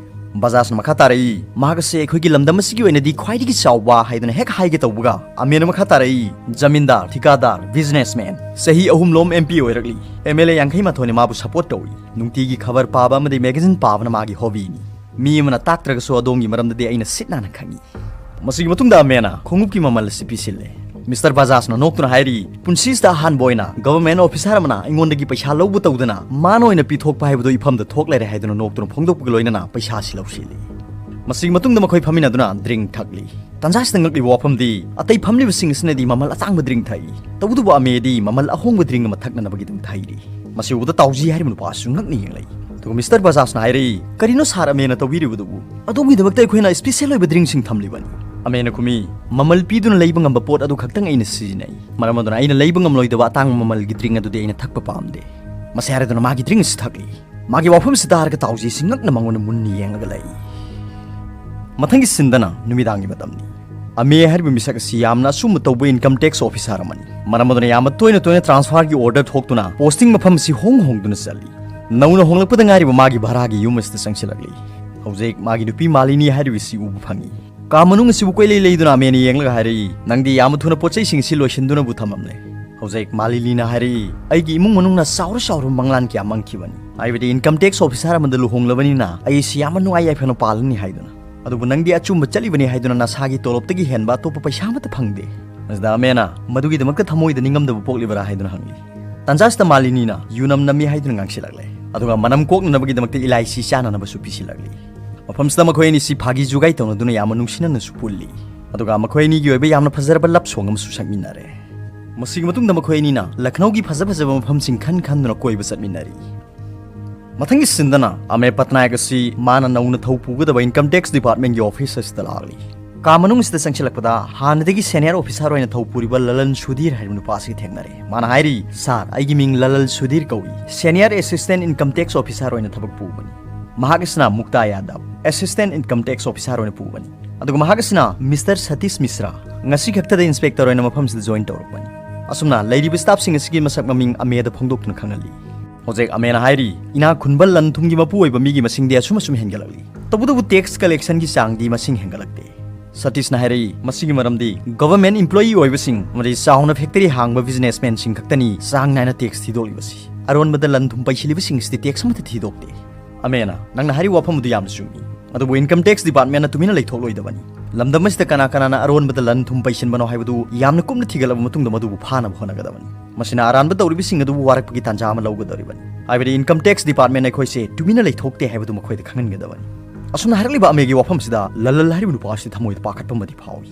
ꯕꯖꯥꯖꯅ ꯃꯈꯥ ꯇꯥꯔꯛꯏ, "ꯃꯍꯥꯛ ꯑꯁꯦ ꯑꯩꯈꯣꯏꯒꯤ ꯂꯝꯗꯝ ꯑꯁꯤꯒꯤ ꯑꯣꯏꯅꯗꯤ ꯈ꯭ꯋꯥꯏꯗꯒꯤ ꯆꯥꯎꯕ" ꯍꯥꯏꯗꯨꯅ ꯍꯦꯛ ꯍꯥꯏꯒꯦ ꯇꯧꯕꯒ, ꯑꯃꯦꯅ ꯃꯈꯥ ꯇꯥꯔꯛꯏ, "ꯖꯃꯤꯟꯗꯥꯔ, ꯊꯤꯀꯥꯗꯥꯔ, ꯕꯤꯖꯤꯅꯦꯁꯃꯦꯟ, ꯆꯍꯤ ꯑꯍꯨꯝꯂꯣꯝ ꯑꯦꯝ ꯄꯤ ꯑꯣꯏꯔꯛꯂꯤ, ꯑꯦꯝ ꯑꯦꯜ ꯑꯦ ꯌꯥꯡꯈꯩ ꯃꯥꯊꯣꯏꯅ ꯃꯥꯕꯨ ꯁꯄꯣꯔꯠ ꯇꯧꯏ꯫ ꯅꯨꯡꯇꯤꯒꯤ ꯈꯕꯔ ꯄꯥꯕ ꯑꯃꯗꯤ ꯃꯦꯒꯥꯖꯤꯟ ꯄꯥꯕꯅ ꯃꯥꯒꯤ ꯍꯣꯕꯤꯅꯤ꯫ ꯃꯤ ꯑꯃꯅ ꯇꯥꯛꯇ꯭ꯔꯒꯁꯨ ꯑꯗꯣꯝꯒꯤ ꯃꯔꯝꯗꯗꯤ ꯑꯩꯅ ꯁꯤꯠ ꯅꯥꯟꯅ ꯈꯪꯏ꯫" ꯃꯁꯤꯒꯤ ꯃꯇꯨꯡꯗ ꯑꯃꯦꯅ ꯈꯣꯡꯎꯞꯀꯤ ꯃꯃꯜ ꯑꯁꯤ ꯄꯤꯁꯤꯜꯂꯦ꯫ ꯃꯤꯁꯇꯔ ꯕꯖꯥꯖꯅ ꯅꯣꯛꯇꯨꯅ ꯍꯥꯏꯔꯤ, "ꯄꯨꯟꯁꯤꯁꯤꯗ ꯑꯍꯥꯟꯕ ꯑꯣꯏꯅ ꯒꯚꯔꯟꯃꯦꯟꯠ ꯑꯣꯐꯤꯁꯥꯔ ꯑꯃꯅ ꯑꯩꯉꯣꯟꯗꯒꯤ ꯄꯩꯁꯥ ꯂꯧꯕ ꯇꯧꯗꯅ ꯃꯥꯅ ꯑꯣꯏꯅ ꯄꯤꯊꯣꯛꯄ ꯍꯥꯏꯕꯗꯨ ꯏꯐꯝꯗ ꯊꯣꯛ ꯂꯩꯔꯦ" ꯍꯥꯏꯗꯨꯅ ꯅꯣꯛꯇꯨꯅ ꯐꯣꯡꯗꯣꯛꯄꯒ ꯂꯣꯏꯅꯅ ꯄꯩꯁꯥ ꯑꯁꯤ ꯂꯧꯁꯤꯜꯂꯤ꯫ ꯃꯁꯤꯒꯤ ꯃꯇꯨꯡꯗ ꯃꯈꯣꯏ ꯐꯝꯃꯤꯟꯅꯗꯨꯅ ꯗ꯭ꯔꯤꯡ ꯊꯛꯂꯤ꯫ ꯇꯟꯖꯥꯁꯤꯗ ꯉꯛꯂꯤꯕ ꯋꯥꯐꯝꯗꯤ, ꯑꯇꯩ ꯐꯝꯂꯤꯕꯁꯤꯡ ꯑꯁꯤꯅꯗꯤ ꯃꯃꯜ ꯑꯇꯥꯡꯕ ꯗ꯭ꯔꯤꯡ ꯊꯛꯏ, ꯇꯧꯕꯇꯕꯨ ꯑꯃꯦꯗꯤ ꯃꯃꯜ ꯑꯍꯣꯡꯕ ꯗ꯭ꯔꯤꯡ ꯑꯃ ꯊꯛꯅꯅꯕꯒꯤꯗꯃꯛ ꯊꯛꯏꯔꯤ꯫ ꯃꯁꯤ ꯎꯕꯗ ꯇꯥꯎꯖꯤ ꯍꯥꯏꯔꯤꯕ ꯅꯨꯄꯥ ꯑꯁꯤꯁꯨ ꯉꯛꯅ ꯌꯦꯡꯂꯛꯏ꯫ ꯑꯗꯨꯒ ꯃꯤꯁꯇꯔ ꯕꯖꯥꯖꯅ ꯍꯥꯏꯔꯛꯏ, "ꯀꯔꯤꯅꯣ ꯁꯥꯔ ꯑꯃꯦꯅ ꯇꯧꯕꯤꯔꯤꯕꯗꯨꯕꯨ? ꯑꯗꯣꯝꯒꯤꯗꯃꯛꯇ ꯑꯩꯈꯣꯏꯅ ꯏꯁꯄꯤꯁꯦꯜ ꯑꯣꯏꯕ ꯗ꯭ꯔꯤꯡꯁꯤꯡ ꯊꯝꯂꯤꯕꯅꯤ꯫" ꯑꯃꯦꯅ ꯈꯨꯝꯃꯤ, "ꯃꯃꯜ ꯄꯤꯗꯨꯅ ꯂꯩꯕ ꯉꯝꯕ ꯄꯣꯠ ꯑꯗꯨ ꯈꯛꯇꯪ ꯑꯩꯅ ꯁꯤꯖꯤꯟꯅꯩ꯫ ꯃꯔꯝ ꯑꯗꯨꯅ ꯑꯩꯅ ꯂꯩꯕ ꯉꯝꯂꯣꯏꯗꯕ ꯑꯇꯥꯡꯕ ꯃꯃꯜꯒꯤ ꯗ꯭ꯔꯤꯡ ꯑꯗꯨꯗꯤ ꯑꯩꯅ ꯊꯛꯄ ꯄꯥꯝꯗꯦ꯫" ꯃꯁꯤ ꯍꯥꯏꯔꯗꯨꯅ ꯃꯥꯒꯤ ꯗ꯭ꯔꯤꯡ ꯑꯁꯤ ꯊꯛꯂꯤ꯫ ꯃꯥꯒꯤ ꯋꯥꯐꯝꯁꯤ ꯇꯥꯔꯒ ꯇꯥꯎꯖꯤꯁꯤ ꯉꯛꯅ ꯃꯉꯣꯟꯗ ꯃꯨꯟꯅ ꯌꯦꯡꯂꯒ ꯂꯩ꯫ ꯃꯊꯪꯒꯤ ꯁꯤꯟꯗꯅ ꯅꯨꯃꯤꯗꯥꯡꯒꯤ ꯃꯇꯝꯅꯤ꯫ ꯑꯃꯦ ꯍꯥꯏꯔꯤꯕ ꯃꯤꯁꯛ ꯑꯁꯤ ꯌꯥꯝꯅ ꯑꯆꯨꯝꯕ ꯇꯧꯕ ꯏꯟꯀꯝ ꯇꯦꯛꯁ ꯑꯣꯐꯤꯁꯥꯔ ꯑꯃꯅꯤ꯫ ꯃꯔꯝ ꯑꯗꯨꯅ ꯌꯥꯝꯅ ꯇꯣꯏꯅ ꯇꯣꯏꯅ ꯇ꯭ꯔꯥꯟꯁꯐꯔꯒꯤ ꯑꯣꯔꯗꯔ ꯊꯣꯛꯇꯨꯅ ꯄꯣꯁꯇꯤꯡ ꯃꯐꯝ ꯑꯁꯤ ꯍꯣꯡ ꯍꯣꯡꯗꯨꯅ ꯆꯠꯂꯤ꯫ ꯅꯧꯅ ꯍꯣꯡꯂꯛꯄꯗ ꯉꯥꯏꯔꯤꯕ ꯃꯥꯒꯤ ꯚꯔꯥꯒꯤ ꯌꯨꯝ ꯑꯁꯤꯗ ꯆꯪꯁꯤꯜꯂꯛꯂꯤ꯫ ꯍꯧꯖꯤꯛ ꯃꯥꯒꯤ ꯅꯨꯄꯤ ꯃꯥꯂꯤꯅꯤ ꯍꯥꯏꯔꯤꯕꯁꯤ ꯎꯕ ꯐꯪꯏ꯫ ꯀꯥ ꯃꯅꯨꯡ ꯑꯁꯤꯕꯨ ꯀꯣꯏꯂꯩ ꯂꯩꯗꯨꯅ ꯑꯃꯦꯅ ꯌꯦꯡꯂꯒ ꯍꯥꯏꯔꯛꯏ, "ꯅꯪꯗꯤ ꯌꯥꯝꯅ ꯊꯨꯅ ꯄꯣꯠ ꯆꯩꯁꯤꯡ ꯑꯁꯤ ꯂꯣꯏꯁꯤꯟꯗꯨꯅꯕꯨ ꯊꯝꯃꯝꯂꯦ꯫" ꯍꯧꯖꯤꯛ ꯃꯥꯂꯤꯅꯤꯅ ꯍꯥꯏꯔꯛꯏ, "ꯑꯩꯒꯤ ꯏꯃꯨꯡ ꯃꯅꯨꯡꯅ ꯆꯥꯎꯔ ꯆꯥꯎꯔꯕ ꯃꯪꯂꯥꯟ ꯀꯌꯥ ꯃꯪꯈꯤꯕꯅꯤ, ꯍꯥꯏꯕꯗꯤ ꯏꯟꯀꯝ ꯇꯦꯛꯁ ꯑꯣꯐꯤꯁꯥꯔ ꯑꯃꯗ ꯂꯨꯍꯣꯡꯂꯕꯅꯤꯅ ꯑꯩꯁꯤ ꯌꯥꯝꯅ ꯅꯨꯡꯉꯥꯏ ꯌꯥꯏꯐꯅ ꯄꯥꯜꯂꯅꯤ ꯍꯥꯏꯗꯨꯅ꯫ ꯑꯗꯨꯕꯨ ꯅꯪꯗꯤ ꯑꯆꯨꯝꯕ ꯆꯠꯂꯤꯕꯅꯤ ꯍꯥꯏꯗꯨꯅ ꯅꯁꯥꯒꯤ ꯇꯣꯂꯣꯞꯇꯒꯤ ꯍꯦꯟꯕ ꯑꯇꯣꯞꯄ ꯄꯩꯁꯥ ꯑꯃꯠꯇ ꯐꯪꯗꯦ꯫" ꯃꯁꯤꯗ ꯑꯃꯦꯅ ꯃꯗꯨꯒꯤꯗꯃꯛꯇ ꯊꯃꯣꯏꯗ ꯅꯤꯡꯉꯝꯗꯕ ꯄꯣꯛꯂꯤꯕꯔꯥ ꯍꯥꯏꯗꯨꯅ ꯍꯪꯂꯤ꯫ ꯇꯥꯟꯖꯥꯁꯤꯗ ꯃꯥꯂꯤꯅꯤꯅ ꯌꯨꯅꯝ ꯅꯝꯃꯤ ꯍꯥꯏꯗꯨꯅ ꯉꯥꯡꯁꯤꯜꯂꯛꯂꯦ, ꯑꯗꯨꯒ ꯃꯅꯝ ꯀꯣꯛꯅꯅꯕꯒꯤꯗꯃꯛꯇ ꯏꯂꯥꯏꯁꯤ ꯆꯥꯅꯅꯕꯁꯨ ꯄꯤꯁꯤꯜꯂꯛꯂꯤ꯫ ꯃꯐꯝꯁꯤꯗ ꯃꯈꯣꯏ ꯑꯅꯤꯁꯤ ꯐꯥꯒꯤ ꯖꯨꯒꯥꯏ ꯇꯧꯅꯗꯨꯅ ꯌꯥꯝꯅ ꯅꯨꯡꯁꯤꯅꯅꯁꯨ ꯄꯨꯜꯂꯤ, ꯑꯗꯨꯒ ꯃꯈꯣꯏ ꯑꯅꯤꯒꯤ ꯑꯣꯏꯕ ꯌꯥꯝꯅ ꯐꯖꯔꯕ ꯂꯞ ꯁꯣꯡ ꯑꯃꯁꯨ ꯁꯛꯃꯤꯟꯅꯔꯦ꯫ ꯃꯁꯤꯒꯤ ꯃꯇꯨꯡꯗ ꯃꯈꯣꯏ ꯑꯅꯤꯅ ꯂꯈꯅꯧꯒꯤ ꯐꯖ ꯐꯖꯕ ꯃꯐꯝꯁꯤꯡ ꯈꯟ ꯈꯟꯗꯨꯅ ꯀꯣꯏꯕ ꯆꯠꯃꯤꯟꯅꯔꯤ꯫ ꯃꯊꯪꯒꯤ ꯁꯤꯟꯗꯅ ꯑꯃꯦ ꯄꯠꯅꯥꯌꯛ ꯑꯁꯤ ꯃꯥꯅ ꯅꯧꯅ ꯊꯧ ꯄꯨꯒꯗꯕ ꯏꯟꯀꯝ ꯇꯦꯛꯁ ꯗꯤꯄꯥꯔꯠꯃꯦꯟꯒꯤ ꯑꯣꯐꯤꯁ ꯑꯁꯤꯗ ꯂꯥꯛꯂꯤ꯫ ꯀꯥ ꯃꯅꯨꯡ ꯑꯁꯤꯗ ꯆꯪꯁꯤꯜꯂꯛꯄꯗ ꯍꯥꯟꯅꯗꯒꯤ ꯁꯦꯅꯤꯌꯔ ꯑꯣꯐꯤꯁꯥꯔ ꯑꯣꯏꯅ ꯊꯧ ꯄꯨꯔꯤꯕ ꯂꯂꯟ ꯁꯨꯙꯤꯔ ꯍꯥꯏꯔꯤꯕ ꯅꯨꯄꯥ ꯑꯁꯤꯒ ꯊꯦꯡꯅꯔꯦ꯫ ꯃꯥꯅ ꯍꯥꯏꯔꯤ, "ꯁꯥꯔ, ꯑꯩꯒꯤ ꯃꯤꯡ ꯂꯂꯟ ꯁꯨꯙꯤꯔ ꯀꯧꯏ, senior assistant income tax officer ꯑꯣꯏꯅ ꯊꯕꯛ ꯄꯨꯕꯅꯤ꯫" ꯃꯍꯥꯛ ꯑꯁꯤꯅ ꯃꯨꯛꯇꯥ ꯌꯥꯗꯕ, ꯑꯦꯁꯤꯁꯇꯦꯟ ꯏꯟꯀꯝ ꯇꯦꯛꯁ ꯑꯣꯐꯤꯁꯥꯔ ꯑꯣꯏꯅ ꯄꯨꯕꯅꯤ꯫ ꯑꯗꯨꯒ ꯃꯍꯥꯛ ꯑꯁꯤꯅ ꯃꯤꯁꯇꯔ ꯁꯇꯤꯁ ꯃꯤꯁ꯭ꯔꯥ, ꯉꯁꯤ ꯈꯛꯇꯗ ꯏꯟꯁꯄꯦꯛꯇꯔ ꯑꯣꯏꯅ ꯃꯐꯝꯁꯤꯗ ꯖꯣꯏꯟ ꯇꯧꯔꯛꯄꯅꯤ꯫ ꯑꯁꯨꯝꯅ ꯂꯩꯔꯤꯕ ꯁ꯭ꯇꯥꯐꯁꯤꯡ ꯑꯁꯤꯒꯤ ꯃꯁꯛ ꯃꯃꯤꯡ ꯑꯃꯦꯗ ꯐꯣꯡꯗꯣꯛꯇꯨꯅ ꯈꯪꯍꯜꯂꯤ꯫ ꯍꯧꯖꯤꯛ ꯑꯃꯦꯅ ꯍꯥꯏꯔꯤ, "ꯏꯅꯥꯛ ꯈꯨꯟꯕ ꯂꯟ ꯊꯨꯝꯒꯤ ꯃꯄꯨ ꯑꯣꯏꯕ ꯃꯤꯒꯤ ꯃꯁꯤꯡꯗꯤ ꯑꯁꯨꯝ ꯑꯁꯨꯝ ꯍꯦꯟꯒꯠꯂꯛꯂꯤ, ꯇꯧꯕꯇꯕꯨ ꯇꯦꯛꯁ ꯀꯂꯦꯛꯁꯟꯒꯤ ꯆꯥꯡꯗꯤ ꯃꯁꯤꯡ ꯍꯦꯟꯒꯠꯂꯛꯇꯦ꯫" ꯁꯇꯤꯁꯅ ꯍꯥꯏꯔꯛꯏ, "ꯃꯁꯤꯒꯤ ꯃꯔꯝꯗꯤ ꯒꯚꯔꯟꯃꯦꯟꯠ ꯏꯝꯄ꯭ꯂꯣꯌꯤ ꯑꯣꯏꯕꯁꯤꯡ ꯑꯃꯗꯤ ꯆꯥꯎꯅ ꯐꯦꯛꯇꯔꯤ ꯍꯥꯡꯕ ꯕꯤꯖꯤꯅꯦꯁꯃꯦꯟꯁꯤꯡ ꯈꯛꯇꯅꯤ ꯆꯥꯡ ꯅꯥꯏꯅ ꯇꯦꯛꯁ ꯊꯤꯗꯣꯛꯂꯤꯕꯁꯤ꯫ ꯑꯔꯣꯟꯕꯗ ꯂꯟ ꯊꯨꯝ ꯄꯩꯁꯤꯜꯂꯤꯕꯁꯤꯡ ꯑꯁꯤꯗꯤ ꯇꯦꯛꯁ ꯑꯃꯠꯇ ꯊꯤꯗꯣꯛꯇꯦ꯫" ꯑꯃꯦꯅ, "ꯅꯪꯅ ꯍꯥꯏꯔꯤꯕ ꯋꯥꯐꯝ ꯑꯗꯨ ꯌꯥꯝꯅ ꯆꯨꯝꯃꯤ, ꯑꯗꯨꯕꯨ ꯏꯟꯀꯝ ꯇꯦꯛꯁ ꯗꯤꯄꯥꯔꯠꯃꯦꯟꯠꯅ ꯇꯨꯃꯤꯟꯅ ꯂꯩꯊꯣꯛꯂꯣꯏꯗꯕꯅꯤ꯫ ꯂꯝꯗꯝ ꯑꯁꯤꯗ ꯀꯅꯥ ꯀꯅꯥꯅ ꯑꯔꯣꯟꯕꯗ ꯂꯟ ꯊꯨꯝ ꯄꯩꯁꯤꯟꯕꯅꯣ ꯍꯥꯏꯕꯗꯨ ꯌꯥꯝꯅ ꯀꯨꯞꯅ ꯊꯤꯒꯠꯂꯕ ꯃꯇꯨꯡꯗ ꯃꯗꯨꯕꯨ ꯐꯥꯅꯕ ꯍꯣꯠꯅꯒꯗꯕꯅꯤ꯫ ꯃꯁꯤꯅ ꯑꯔꯥꯟꯕ ꯇꯧꯔꯤꯕꯁꯤꯡ ꯑꯗꯨꯕꯨ ꯋꯥꯔꯛꯄꯒꯤ ꯇꯥꯟꯖꯥ ꯑꯃ ꯂꯧꯒꯗꯧꯔꯤꯕꯅꯤ꯫ ꯍꯥꯏꯕꯗꯤ ꯏꯟꯀꯝ ꯇꯦꯛꯁ ꯗꯤꯄꯥꯔꯠꯃꯦꯟꯠ ꯑꯩꯈꯣꯏꯁꯦ ꯇꯨꯃꯤꯟꯅ ꯂꯩꯊꯣꯛꯇꯦ ꯍꯥꯏꯕꯗꯨ ꯃꯈꯣꯏꯗ ꯈꯪꯍꯟꯒꯗꯕꯅꯤ꯫" ꯑꯁꯨꯝꯅ ꯍꯥꯏꯔꯛꯂꯤꯕ ꯑꯃꯦꯒꯤ ꯋꯥꯐꯝꯁꯤꯗ ꯂꯂꯜ ꯍꯥꯏꯔꯤꯕ ꯅꯨꯄꯥ ꯑꯁꯤ ꯊꯃꯣꯏꯗ ꯄꯥꯈꯠꯄ ꯑꯃꯗꯤ ꯐꯥꯎꯏ꯫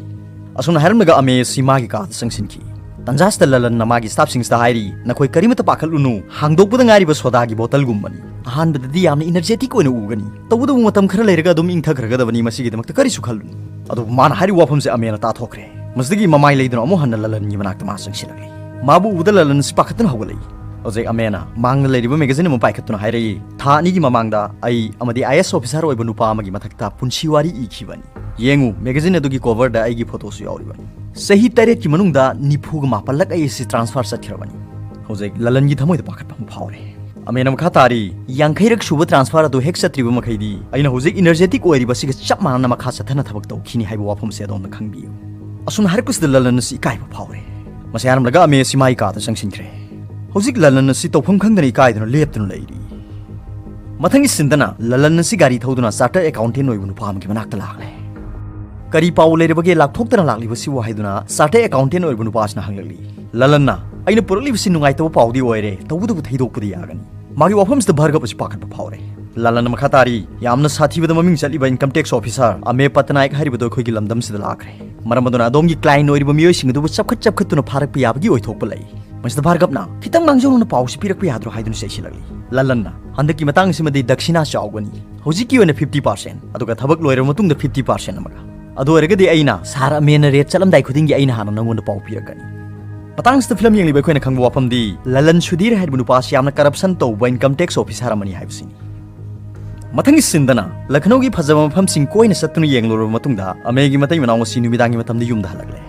ꯑꯁꯨꯝꯅ ꯍꯥꯏꯔꯝꯂꯒ ꯑꯃꯦ ꯑꯁꯤ ꯃꯥꯒꯤ ꯀꯥꯗ ꯆꯪꯁꯤꯟꯈꯤ꯫ ꯇꯟꯖꯥꯁꯤꯗ ꯂꯂꯟꯅ ꯃꯥꯒꯤ ꯁ꯭ꯇꯥꯐꯁꯤꯡꯁꯤꯗ ꯍꯥꯏꯔꯤ, "ꯅꯈꯣꯏ ꯀꯔꯤꯃꯠꯇ ꯄꯥꯈꯠꯂꯨꯅꯨ, ꯍꯥꯡꯗꯣꯛꯄꯗ ꯉꯥꯏꯔꯤꯕ ꯁꯣꯗꯥꯒꯤ ꯕꯣꯇꯜꯒꯨꯝꯕꯅꯤ꯫ ꯑꯍꯥꯟꯕꯗꯗꯤ ꯌꯥꯝꯅ ꯏꯅꯔꯖꯦꯇꯤꯛ ꯑꯣꯏꯅ ꯎꯒꯅꯤ, ꯇꯧꯕꯇꯕꯨ ꯃꯇꯝ ꯈꯔ ꯂꯩꯔꯒ ꯑꯗꯨꯝ ꯏꯪꯊꯈ꯭ꯔꯒꯗꯕꯅꯤ, ꯃꯁꯤꯒꯤꯗꯃꯛꯇ ꯀꯔꯤꯁꯨ ꯈꯜꯂꯨꯅꯨ꯫" ꯑꯗꯨꯕꯨ ꯃꯥꯅ ꯍꯥꯏꯔꯤꯕ ꯋꯥꯐꯝꯁꯦ ꯑꯃꯦꯅ ꯇꯥꯊꯣꯛꯈ꯭ꯔꯦ꯫ ꯃꯁꯤꯗꯒꯤ ꯃꯃꯥꯏ ꯂꯩꯗꯨꯅ ꯑꯃꯨꯛ ꯍꯟꯅ ꯂꯂꯟꯒꯤ ꯃꯅꯥꯛꯇ ꯃꯥ ꯆꯪꯁꯤꯜꯂꯛꯂꯤ꯫ ꯃꯥꯕꯨ ꯎꯕꯗ ꯂꯂꯟ ꯑꯁꯤ ꯄꯥꯈꯠꯇꯨꯅ ꯍꯧꯒꯠꯂꯛꯏ꯫ ꯍꯧꯖꯤꯛ ꯑꯃꯦꯅ ꯃꯥꯡꯗ ꯂꯩꯔꯤꯕ ꯃꯦꯒꯥꯖꯤꯟ ꯑꯃ ꯄꯥꯏꯈꯠꯇꯨꯅ ꯍꯥꯏꯔꯛꯏ, "ꯊꯥ ꯑꯅꯤꯒꯤ ꯃꯃꯥꯡꯗ ꯑꯩ ꯑꯃꯗꯤ ꯑꯥꯏ ꯑꯦꯁ ꯑꯣꯐꯤꯁꯥꯔ ꯑꯣꯏꯕ ꯅꯨꯄꯥ ꯑꯃꯒꯤ ꯃꯊꯛꯇ ꯄꯨꯟꯁꯤ ꯋꯥꯔꯤ ꯏꯈꯤꯕꯅꯤ꯫ ꯌꯦꯡꯉꯨ, ꯃꯦꯒꯥꯖꯤꯟ ꯑꯗꯨꯒꯤ ꯀꯣꯚꯔꯗ ꯑꯩꯒꯤ ꯐꯣꯇꯣꯁꯨ ꯌꯥꯎꯔꯤꯕꯅꯤ꯫ ꯆꯍꯤ ꯇꯔꯦꯠꯀꯤ ꯃꯅꯨꯡꯗ ꯅꯤꯐꯨꯒ ꯃꯥꯄꯜꯂꯛ ꯑꯩ ꯑꯁꯤ ꯇ꯭ꯔꯥꯟꯁꯐꯔ ꯆꯠꯈ꯭ꯔꯕꯅꯤ꯫" ꯍꯧꯖꯤꯛ ꯂꯂꯟꯒꯤ ꯊꯃꯣꯏꯗ ꯄꯥꯈꯠꯄ ꯑꯃ ꯐꯥꯎꯔꯦ꯫ ꯑꯃꯦꯅ ꯃꯈꯥ ꯇꯥꯔꯤ, "ꯌꯥꯡꯈꯩꯔꯛ ꯁꯨꯕ transfer ꯑꯗꯨ ꯍꯦꯛ ꯆꯠꯇ꯭ꯔꯤꯕ ꯃꯈꯩꯗꯤ ꯑꯩꯅ ꯍꯧꯖꯤꯛ energetic ꯑꯣꯏꯔꯤꯕꯁꯤꯒ ꯆꯞ ꯃꯥꯟꯅꯅ ꯃꯈꯥ ꯆꯠꯊꯅ ꯊꯕꯛ ꯇꯧꯈꯤꯅꯤ ꯍꯥꯏꯕ ꯋꯥꯐꯝꯁꯦ ꯑꯗꯣꯝꯅ ꯈꯪꯕꯤꯌꯨ꯫" ꯑꯁꯨꯝꯅ ꯍꯥꯏꯔꯛꯄꯁꯤꯗ ꯂꯂꯟ ꯑꯁꯤ ꯏꯀꯥꯏꯕ ꯐꯥꯎꯔꯦ꯫ ꯃꯁꯤ ꯍꯥꯏꯔꯝꯂꯒ ꯑꯃꯦ ꯑꯁꯤ ꯃꯥꯏ ꯀꯥꯗ ꯆꯪꯁꯤꯟꯈ꯭ꯔꯦ꯫ ꯍꯧꯖꯤꯛ ꯂꯂꯟ ꯑꯁꯤ ꯇꯧꯐꯝ ꯈꯪꯗꯅ ꯏꯀꯥꯏꯗꯨꯅ ꯂꯦꯞꯇꯨꯅ ꯂꯩꯔꯤ꯫ ꯃꯊꯪꯒꯤ ꯁꯤꯟꯗꯅ ꯂꯂꯟ ꯑꯁꯤ ꯒꯥꯔꯤ ꯊꯧꯗꯨꯅ chartered accountant ꯑꯣꯏꯕ ꯅꯨꯄꯥ ꯑꯃꯒꯤ ꯃꯅꯥꯛꯇ ꯂꯥꯛꯂꯦ꯫ "ꯀꯔꯤ ꯄꯥꯎ ꯂꯩꯔꯕꯒꯦ ꯂꯥꯞꯊꯣꯛꯇꯅ ꯂꯥꯛꯂꯤꯕꯁꯤꯕꯨ?" ꯍꯥꯏꯗꯨꯅ chartered accountant ꯑꯣꯏꯕ ꯅꯨꯄꯥꯁꯤꯅ ꯍꯪꯂꯛꯂꯤ꯫ ꯂꯂꯟꯅ, "ꯑꯩꯅ ꯄꯨꯔꯛꯂꯤꯕꯁꯤ ꯅꯨꯡꯉꯥꯏꯇꯕ ꯄꯥꯎꯗꯤ ꯑꯣꯏꯔꯦ, ꯇꯧꯕꯇꯕꯨ ꯊꯩꯗꯣꯛꯄꯗꯤ ꯌꯥꯒꯅꯤ꯫" ꯃꯥꯒꯤ ꯋꯥꯐꯝꯁꯤꯗ ꯚꯥꯔꯒꯕ ꯑꯁꯤ ꯄꯥꯈꯠꯄ ꯐꯥꯎꯔꯦ꯫ ꯂꯂꯟꯅ ꯃꯈꯥ ꯇꯥꯔꯤ, "ꯌꯥꯝꯅ ꯁꯥꯊꯤꯕꯗ ꯃꯃꯤꯡ ꯆꯠꯂꯤꯕ income tax officer ꯑꯃꯦ ꯄꯇꯅꯥꯏꯛ ꯍꯥꯏꯔꯤꯕꯗꯣ ꯑꯩꯈꯣꯏꯒꯤ ꯂꯝꯗꯝꯁꯤꯗ ꯂꯥꯛꯈ꯭ꯔꯦ꯫ ꯃꯔꯝ ꯑꯗꯨꯅ ꯑꯗꯣꯝꯒꯤ client ꯑꯣꯏꯔꯤꯕ ꯃꯤꯑꯣꯏꯁꯤꯡ ꯑꯗꯨꯕꯨ ꯆꯞꯈꯠ ꯆꯞꯈꯠꯇꯨꯅ ꯐꯥꯔꯛꯄ ꯌꯥꯕꯒꯤ ꯑꯣꯏꯊꯣꯛꯄ ꯂꯩ꯫" ꯃꯁꯤꯗ ꯚꯥꯔꯒꯕꯅ, "ꯈꯤꯇꯪ ꯃꯥꯡꯖꯧꯅꯅ ꯄꯥꯎꯁꯤ ꯄꯤꯔꯛꯄ ꯌꯥꯗ꯭ꯔꯣ?" ꯍꯥꯏꯗꯨꯅ ꯆꯩꯁꯤꯜꯂꯛꯂꯤ꯫ ꯂꯂꯟꯅ, "ꯍꯟꯗꯛꯀꯤ ꯃꯇꯥꯡ ꯑꯁꯤꯃꯗꯤ ꯗꯛꯁꯤꯅꯥ ꯆꯥꯎꯒꯅꯤ꯫ ꯍꯧꯖꯤꯛꯀꯤ ꯑꯣꯏꯅ fifty percent, ꯑꯗꯨꯒ ꯊꯕꯛ ꯂꯣꯏꯔꯕ ꯃꯇꯨꯡꯗ fifty percent ꯑꯃꯒ꯫ ꯑꯗꯨ ꯑꯣꯏꯔꯒꯗꯤ ꯑꯩꯅ ꯁꯥꯔ ꯑꯃꯦꯅ raid ꯆꯠꯂꯝꯗꯥꯏ ꯈꯨꯗꯤꯡꯒꯤ ꯑꯩꯅ ꯍꯥꯟꯅ ꯅꯪꯉꯣꯟꯗ ꯄꯥꯎ ꯄꯤꯔꯛꯀꯅꯤ꯫" ꯃꯇꯥꯡꯁꯤꯗ ꯐꯤꯂꯝ ꯌꯦꯡꯂꯤꯕ ꯑꯩꯈꯣꯏꯅ ꯈꯪꯕ ꯋꯥꯐꯝꯗꯤ, ꯂꯂꯟ ꯁꯨꯙꯤꯔ ꯍꯥꯏꯔꯤꯕ ꯅꯨꯄꯥ ꯑꯁꯤ ꯌꯥꯝꯅ corruption ꯇꯧꯕ income tax officer ꯑꯃꯅꯤ ꯍꯥꯏꯕꯁꯤꯅꯤ꯫ ꯃꯊꯪꯒꯤ ꯁꯤꯟꯗꯅ ꯂꯈꯅꯧꯒꯤ ꯐꯖꯕ ꯃꯐꯝꯁꯤꯡ ꯀꯣꯏꯅ ꯆꯠꯇꯨꯅ ꯌꯦꯡꯂꯨꯔꯕ ꯃꯇꯨꯡꯗ ꯑꯃꯦꯒꯤ ꯃꯇꯩ ꯃꯅꯥꯎ ꯑꯁꯤ ꯅꯨꯃꯤꯗꯥꯡꯒꯤ ꯃꯇꯝꯗ ꯌꯨꯝꯗ ꯍꯜꯂꯛꯂꯦ꯫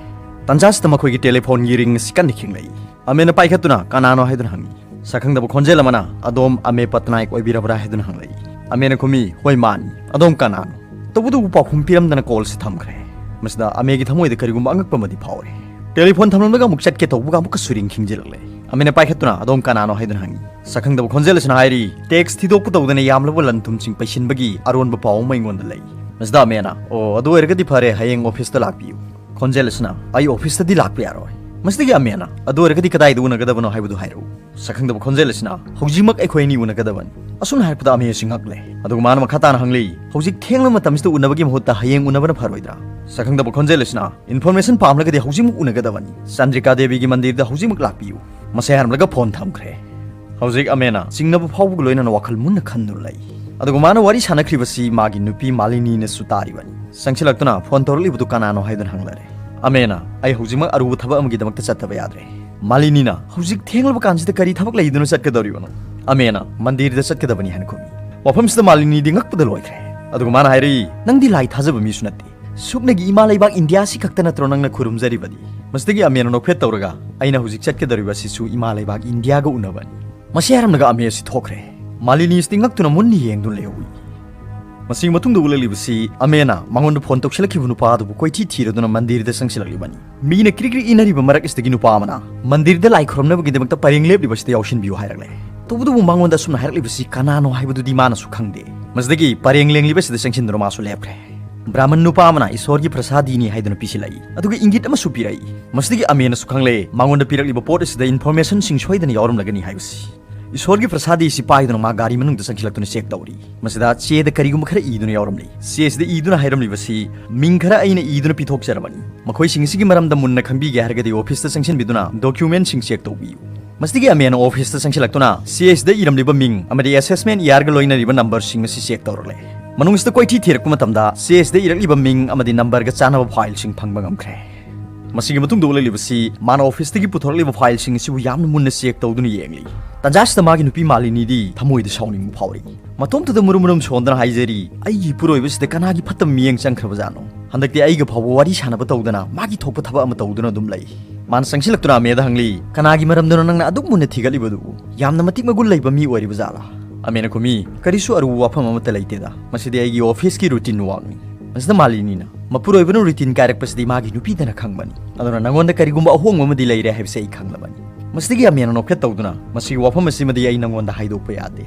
ꯇꯥꯟꯖꯥꯁꯤꯗ ꯃꯈꯣꯏꯒꯤ telephoneꯒꯤ ring ꯑꯁꯤ ꯀꯟꯅ ꯈꯤꯡꯂꯛꯏ꯫ ꯑꯃꯦꯅ ꯄꯥꯏꯈꯠꯇꯨꯅ, "ꯀꯅꯥꯅꯣ?" ꯍꯥꯏꯗꯨꯅ ꯍꯪꯉꯤ꯫ ꯁꯛꯈꯪꯗꯕ ꯈꯣꯟꯖꯦꯜ ꯑꯃꯅ, "ꯑꯗꯣꯝ ꯑꯃꯦ ꯄꯇꯅꯥꯏꯛ ꯑꯣꯏꯕꯤꯔꯕ꯭ꯔꯥ?" ꯍꯥꯏꯗꯨꯅ ꯍꯪꯂꯛꯏ꯫ ꯑꯃꯦꯅ ꯈꯨꯝꯃꯤ, "ꯍꯣꯏ, ꯃꯥꯅꯤ꯫ ꯑꯗꯣꯝ ꯀꯅꯥꯅꯣ? ꯇꯧꯕꯇꯕꯨ ꯄꯥꯎꯈꯨꯝ ꯄꯤꯔꯝꯗꯅ callꯁꯤ ꯊꯝꯈ꯭ꯔꯦ꯫" ꯃꯁꯤꯗ ꯑꯃꯦꯒꯤ ꯊꯃꯣꯏꯗ ꯀꯔꯤꯒꯨꯝꯕ ꯑꯉꯛꯄ ꯑꯃꯗꯤ ꯐꯥꯎꯔꯦ꯫ Telephone ꯊꯝꯂꯝꯂꯒ ꯑꯃꯨꯛ ꯆꯠꯀꯦ ꯇꯧꯕꯒ ꯑꯃꯨꯛꯀꯁꯨ ring ꯈꯤꯡꯖꯤꯜꯂꯛꯂꯦ꯫ ꯑꯃꯦꯅ ꯄꯥꯏꯈꯠꯇꯨꯅ, "ꯑꯗꯣꯝ ꯀꯅꯥꯅꯣ?" ꯍꯥꯏꯗꯨꯅ ꯍꯪꯉꯤ꯫ ꯁꯛꯈꯪꯗꯕ ꯈꯣꯟꯖꯦꯜ ꯑꯁꯤꯅ ꯍꯥꯏꯔꯤ, "Tax ꯊꯤꯗꯣꯛꯄ ꯇꯧꯗꯅ ꯌꯥꯝꯂꯕ ꯂꯟ ꯊꯨꯝꯁꯤꯡ ꯄꯩꯁꯤꯟꯕꯒꯤ ꯑꯔꯣꯟꯕ ꯄꯥꯎ ꯑꯃ ꯑꯩꯉꯣꯟꯗ ꯂꯩ꯫" ꯃꯁꯤꯗ ꯑꯃꯦꯅ, "ꯑꯣ, ꯑꯗꯨ ꯑꯣꯏꯔꯒꯗꯤ ꯐꯔꯦ, ꯍꯌꯦꯡ officeꯇ ꯂꯥꯛꯄꯤꯌꯨ꯫" ꯈꯣꯟꯖꯦꯜ ꯑꯁꯤꯅ, "ꯑꯩ officeꯇꯗꯤ ꯂꯥꯛꯄ ꯌꯥꯔꯣꯏ꯫" ꯃꯁꯤꯗꯒꯤ ꯑꯃꯦꯅ, "ꯑꯗꯨ ꯑꯣꯏꯔꯒꯗꯤ ꯀꯗꯥꯏꯗ ꯎꯅꯒꯗꯕꯅꯣ ꯍꯥꯏꯕꯗꯨ ꯍꯥꯏꯔꯛꯎ꯫" ꯁꯛꯈꯪꯗꯕ ꯈꯣꯟꯖꯦꯜ ꯑꯁꯤꯅ, "ꯍꯧꯖꯤꯛꯃꯛ ꯑꯩꯈꯣꯏ ꯑꯅꯤ ꯎꯅꯒꯗꯕꯅꯤ꯫" ꯑꯁꯨꯝꯅ ꯍꯥꯏꯔꯛꯄꯗ ꯑꯃꯦ ꯑꯁꯤ ꯉꯛꯂꯦ꯫ ꯑꯗꯨꯒ ꯃꯥꯅ ꯃꯈꯥ ꯇꯥꯅ ꯍꯪꯂꯤ, "ꯍꯧꯖꯤꯛ ꯊꯦꯡꯂꯕ ꯃꯇꯝꯁꯤꯗ ꯎꯅꯕꯒꯤ ꯃꯍꯨꯠꯇ ꯍꯌꯦꯡ ꯎꯅꯕꯅ ꯐꯔꯣꯏꯗ꯭ꯔꯥ?" ꯁꯛꯈꯪꯗꯕ ꯈꯣꯟꯖꯦꯜ ꯑꯁꯤꯅ, "Information ꯄꯥꯝꯂꯒꯗꯤ ꯍꯧꯖꯤꯛꯃꯛ ꯎꯅꯒꯗꯕꯅꯤ꯫ ꯆꯟꯗ꯭ꯔꯤꯀꯥ ꯗꯦꯕꯤꯒꯤ ꯃꯟꯗꯤꯔꯗ ꯍꯧꯖꯤꯛꯃꯛ ꯂꯥꯛꯄꯤꯌꯨ꯫" ꯃꯁꯤ ꯍꯥꯏꯔꯝꯂꯒ phone ꯊꯝꯈ꯭ꯔꯦ꯫ ꯍꯧꯖꯤꯛ ꯑꯃꯦꯅ ꯆꯤꯡꯅꯕ ꯐꯥꯎꯕꯒ ꯂꯣꯏꯅꯅ ꯋꯥꯈꯜ ꯃꯨꯟꯅ ꯈꯟꯗꯨꯅ ꯂꯩ꯫ ꯑꯗꯨꯒ ꯃꯥꯅ ꯋꯥꯔꯤ ꯁꯥꯟꯅꯈ꯭ꯔꯤꯕꯁꯤ ꯃꯥꯒꯤ ꯅꯨꯄꯤ ꯃꯥꯂꯤꯅꯤꯅꯁꯨ ꯇꯥꯔꯤꯕꯅꯤ꯫ ꯆꯪꯁꯤꯜꯂꯛꯇꯨꯅ phone ꯇꯧꯔꯛꯂꯤꯕꯗꯨ ꯀꯅꯥꯅꯣ ꯍꯥꯏꯗꯨꯅ ꯍꯪꯂꯔꯦ꯫ ꯑꯃꯦꯅ, "ꯑꯩ ꯍꯧꯖꯤꯛꯃꯛ ꯑꯔꯨꯕ ꯊꯕꯛ ꯑꯃꯒꯤꯗꯃꯛꯇ ꯆꯠꯇꯕ ꯌꯥꯗ꯭ꯔꯦ꯫" ꯃꯥꯂꯤꯅꯤꯅ, "ꯍꯧꯖꯤꯛ ꯊꯦꯡꯂꯕ ꯀꯥꯟꯁꯤꯗ ꯀꯔꯤ ꯊꯕꯛ ꯂꯩꯗꯨꯅ ꯆꯠꯀꯗꯧꯔꯤꯕꯅꯣ?" ꯑꯃꯦꯅ, "ꯃꯟꯗꯤꯔꯗ ꯆꯠꯀꯗꯕꯅꯤ" ꯍꯥꯏꯅ ꯈꯨꯝꯃꯤ꯫ ꯋꯥꯐꯝꯁꯤꯗ ꯃꯥꯂꯤꯅꯤꯗꯤ ꯉꯛꯄꯗ ꯂꯣꯏꯈ꯭ꯔꯦ꯫ ꯑꯗꯨꯒ ꯃꯥꯅ ꯍꯥꯏꯔꯛꯏ, "ꯅꯪꯗꯤ ꯂꯥꯏ ꯊꯥꯖꯕ ꯃꯤꯁꯨ ꯅꯠꯇꯦ꯫ ꯁꯨꯞꯅꯒꯤ ꯏꯃꯥ ꯂꯩꯕꯥꯛ ꯏꯟꯗꯤꯌꯥ ꯑꯁꯤ ꯈꯛꯇ ꯅꯠꯇ꯭ꯔꯣ ꯅꯪꯅ ꯈꯨꯔꯨꯝꯖꯔꯤꯕꯗꯤ?" ꯃꯁꯤꯗꯒꯤ ꯑꯃꯦꯅ ꯅꯣꯛꯐꯦꯠ ꯇꯧꯔꯒ, "ꯑꯩꯅ ꯍꯧꯖꯤꯛ ꯆꯠꯀꯗꯧꯔꯤꯕ ꯑꯁꯤꯁꯨ ꯏꯃꯥ ꯂꯩꯕꯥꯛ ꯏꯟꯗꯤꯌꯥꯒ ꯎꯅꯕꯅꯤ꯫" ꯃꯁꯤ ꯍꯥꯏꯔꯝꯂꯒ ꯑꯃꯦ ꯑꯁꯤ ꯊꯣꯛꯈ꯭ꯔꯦ꯫ ꯃꯥꯂꯤꯅꯤ ꯑꯁꯤꯗꯤ ꯉꯛꯇꯨꯅ ꯃꯨꯟꯅ ꯌꯦꯡꯗꯨꯅ ꯂꯩꯍꯧꯏ꯫ ꯃꯁꯤꯒꯤ ꯃꯇꯨꯡꯗ ꯎꯠꯂꯛꯂꯤꯕꯁꯤ ꯑꯃꯦꯅ ꯃꯉꯣꯟꯗ ꯐꯣꯟ ꯇꯧꯁꯤꯜꯂꯛꯈꯤꯕ ꯅꯨꯄꯥ ꯑꯗꯨꯕꯨ ꯀꯣꯏꯊꯤ ꯊꯤꯔꯗꯨꯅ ꯃꯟꯗꯤꯔꯗ ꯆꯪꯁꯤꯜꯂꯛꯂꯤꯕꯅꯤ꯫ ꯃꯤꯅ ꯀ꯭ꯔꯤꯛ ꯀ꯭ꯔꯤꯛ ꯏꯅꯔꯤꯕ ꯃꯔꯛ ꯑꯁꯤꯗꯒꯤ ꯅꯨꯄꯥ ꯑꯃꯅ ꯃꯟꯗꯤꯔꯗ ꯂꯥꯏ ꯈꯨꯔꯨꯝꯅꯕꯒꯤꯗꯃꯛꯇ ꯄꯔꯦꯡ ꯂꯦꯞꯂꯤꯕꯁꯤꯗ ꯌꯥꯎꯁꯤꯟꯕꯤꯌꯨ ꯍꯥꯏꯔꯛꯂꯦ꯫ ꯇꯧꯕꯇꯕꯨ ꯃꯉꯣꯟꯗ ꯑꯁꯨꯝꯅ ꯍꯥꯏꯔꯛꯂꯤꯕꯁꯤ ꯀꯅꯥꯅꯣ ꯍꯥꯏꯕꯗꯨꯗꯤ ꯃꯥꯅꯁꯨ ꯈꯪꯗꯦ꯫ ꯃꯁꯤꯗꯒꯤ ꯄꯔꯦꯡ ꯂꯦꯡꯂꯤꯕꯁꯤꯗ ꯆꯪꯁꯤꯟꯗꯨꯅ ꯃꯥꯁꯨ ꯂꯦꯞꯈ꯭ꯔꯦ꯫ ꯕ꯭ꯔꯥꯍꯃꯟ ꯅꯨꯄꯥ ꯑꯃꯅ ꯏꯁꯣꯔꯒꯤ ꯄ꯭ꯔꯁꯥꯗꯤꯅꯤ ꯍꯥꯏꯗꯨꯅ ꯄꯤꯁꯤꯜꯂꯛꯏ, ꯑꯗꯨꯒ ꯏꯪꯒꯤꯠ ꯑꯃꯁꯨ ꯄꯤꯔꯛꯏ꯫ ꯃꯁꯤꯗꯒꯤ ꯑꯃꯦꯅꯁꯨ ꯈꯪꯂꯦ ꯃꯉꯣꯟꯗ ꯄꯤꯔꯛꯂꯤꯕ ꯄꯣꯠ ꯑꯁꯤꯗ informationꯁꯤꯡ ꯁꯣꯏꯗꯅ ꯌꯥꯎꯔꯝꯂꯒꯅꯤ ꯍꯥꯏꯕꯁꯤ꯫ ꯏꯁꯣꯔꯒꯤ ꯄ꯭ꯔꯁꯥꯗꯤ ꯑꯁꯤ ꯄꯥꯏꯗꯨꯅ ꯃꯥ ꯒꯥꯔꯤ ꯃꯅꯨꯡꯗ ꯆꯪꯁꯤꯜꯂꯛꯇꯨꯅ check ꯇꯧꯔꯤ꯫ ꯃꯁꯤꯗ ꯆꯦꯗ ꯀꯔꯤꯒꯨꯝꯕ ꯈꯔ ꯏꯗꯨꯅ ꯌꯥꯎꯔꯝꯂꯤ꯫ ꯆꯦ ꯑꯁꯤꯗ ꯏꯗꯨꯅ ꯍꯥꯏꯔꯝꯂꯤꯕꯁꯤ ꯃꯤꯡ ꯈꯔ ꯑꯩꯅ ꯏꯗꯨꯅ ꯄꯤꯊꯣꯛꯆꯔꯕꯅꯤ꯫ ꯃꯈꯣꯏꯁꯤꯡ ꯑꯁꯤꯒꯤ ꯃꯔꯝꯗ ꯃꯨꯟꯅ ꯈꯪꯕꯤꯒꯦ ꯍꯥꯏꯔꯒꯗꯤ officeꯇ ꯆꯪꯁꯤꯟꯕꯤꯗꯨꯅ documentꯁꯤꯡ check ꯇꯧꯕꯤꯌꯨ꯫ ꯃꯁꯤꯗꯒꯤ ꯑꯃꯦꯅ officeꯇ ꯆꯪꯁꯤꯜꯂꯛꯇꯨꯅ ꯆꯦ ꯑꯁꯤꯗ ꯏꯔꯝꯂꯤꯕ ꯃꯤꯡ ꯑꯃꯗꯤ assessment yearꯒ ꯂꯣꯏꯅꯔꯤꯕ numberꯁꯤꯡ ꯑꯁꯤ check ꯇꯧꯔꯛꯂꯦ꯫ ꯃꯅꯨꯡꯁꯤꯗ ꯀꯣꯏꯊꯤ ꯊꯤꯔꯛꯄ ꯃꯇꯝꯗ ꯆꯦ ꯑꯁꯤꯗ ꯏꯔꯛꯂꯤꯕ ꯃꯤꯡ ꯑꯃꯗꯤ numberꯒ ꯆꯥꯟꯅꯕ fileꯁꯤꯡ ꯐꯪꯕ ꯉꯝꯈ꯭ꯔꯦ꯫ ꯃꯁꯤꯒꯤ ꯃꯇꯨꯡꯗ ꯎꯠꯂꯛꯂꯤꯕꯁꯤ ꯃꯥꯅ officeꯇꯒꯤ ꯄꯨꯊꯣꯔꯛꯂꯤꯕ fileꯁꯤꯡ ꯑꯁꯤꯕꯨ ꯌꯥꯝꯅ ꯃꯨꯟꯅ check ꯇꯧꯗꯨꯅ ꯌꯦꯡꯂꯤ꯫ ꯇꯟꯖꯥꯁꯤꯗ ꯃꯥꯒꯤ ꯅꯨꯄꯤ ꯃꯥꯂꯤꯅꯤꯗꯤ ꯊꯃꯣꯏꯗ ꯁꯥꯎꯅꯤꯡꯕ ꯐꯥꯎꯔꯤ꯫ ꯃꯇꯣꯝꯇꯗ ꯃꯨꯔꯨꯝ ꯃꯨꯔꯨꯝ ꯁꯣꯟꯗꯅ ꯍꯥꯏꯖꯔꯤ, "ꯑꯩꯒꯤ ꯏꯄꯨꯔꯣꯏꯕꯁꯤꯗ ꯀꯅꯥꯒꯤ ꯐꯠꯇꯕ ꯃꯤꯠꯌꯦꯡ ꯆꯪꯈ꯭ꯔꯕꯖꯥꯠꯅꯣ? ꯍꯟꯗꯛꯇꯤ ꯑꯩꯒ ꯐꯥꯎꯕ ꯋꯥꯔꯤ ꯁꯥꯟꯅꯕ ꯇꯧꯗꯅ ꯃꯥꯒꯤ ꯊꯣꯛꯄ ꯊꯕꯛ ꯑꯃ ꯇꯧꯗꯨꯅ ꯑꯗꯨꯝ ꯂꯩ"꯫ ꯃꯥꯅ ꯆꯪꯁꯤꯜꯂꯛꯇꯨꯅ ꯑꯃꯦꯗ ꯍꯪꯂꯤ, "ꯀꯅꯥꯒꯤ ꯃꯔꯝꯗꯅꯣ ꯅꯪꯅ ꯑꯗꯨꯛ ꯃꯨꯟꯅ ꯊꯤꯒꯠꯂꯤꯕꯗꯨꯕꯨ? ꯌꯥꯝꯅ ꯃꯇꯤꯛ ꯃꯒꯨꯟ ꯂꯩꯕ ꯃꯤ ꯑꯣꯏꯔꯤꯕ ꯖꯥꯠꯂꯥ?" ꯑꯃꯦꯅ ꯈꯨꯝꯃꯤ, "ꯀꯔꯤꯁꯨ ꯑꯔꯨꯕ ꯋꯥꯐꯝ ꯑꯃꯠꯇ ꯂꯩꯇꯦꯗ, ꯃꯁꯤꯗꯤ ꯑꯩꯒꯤ officeꯀꯤ routine workꯅꯤ"꯫ ꯃꯁꯤꯗ ꯃꯥꯂꯤꯅꯤꯅ, "ꯃꯄꯨꯔꯣꯏꯕꯅ routine ꯀꯥꯏꯔꯛꯄꯁꯤꯗꯤ ꯃꯥꯒꯤ ꯅꯨꯄꯤꯗꯅ ꯈꯪꯕꯅꯤ, ꯑꯗꯨꯅ ꯅꯉꯣꯟꯗ ꯀꯔꯤꯒꯨꯝꯕ ꯑꯍꯣꯡꯕ ꯑꯃꯗꯤ ꯂꯩꯔꯦ ꯍꯥꯏꯕꯁꯤ ꯑꯩ ꯈꯪꯂꯕꯅꯤ"꯫ ꯃꯁꯤꯗꯒꯤ ꯑꯃꯦꯅ ꯅꯣꯛꯐꯦꯠ ꯇꯧꯗꯨꯅ, "ꯃꯁꯤꯒꯤ ꯋꯥꯐꯝ ꯑꯁꯤꯃꯗꯤ ꯑꯩ ꯅꯉꯣꯟꯗ ꯍꯥꯏꯗꯣꯛꯄ ꯌꯥꯗꯦ"꯫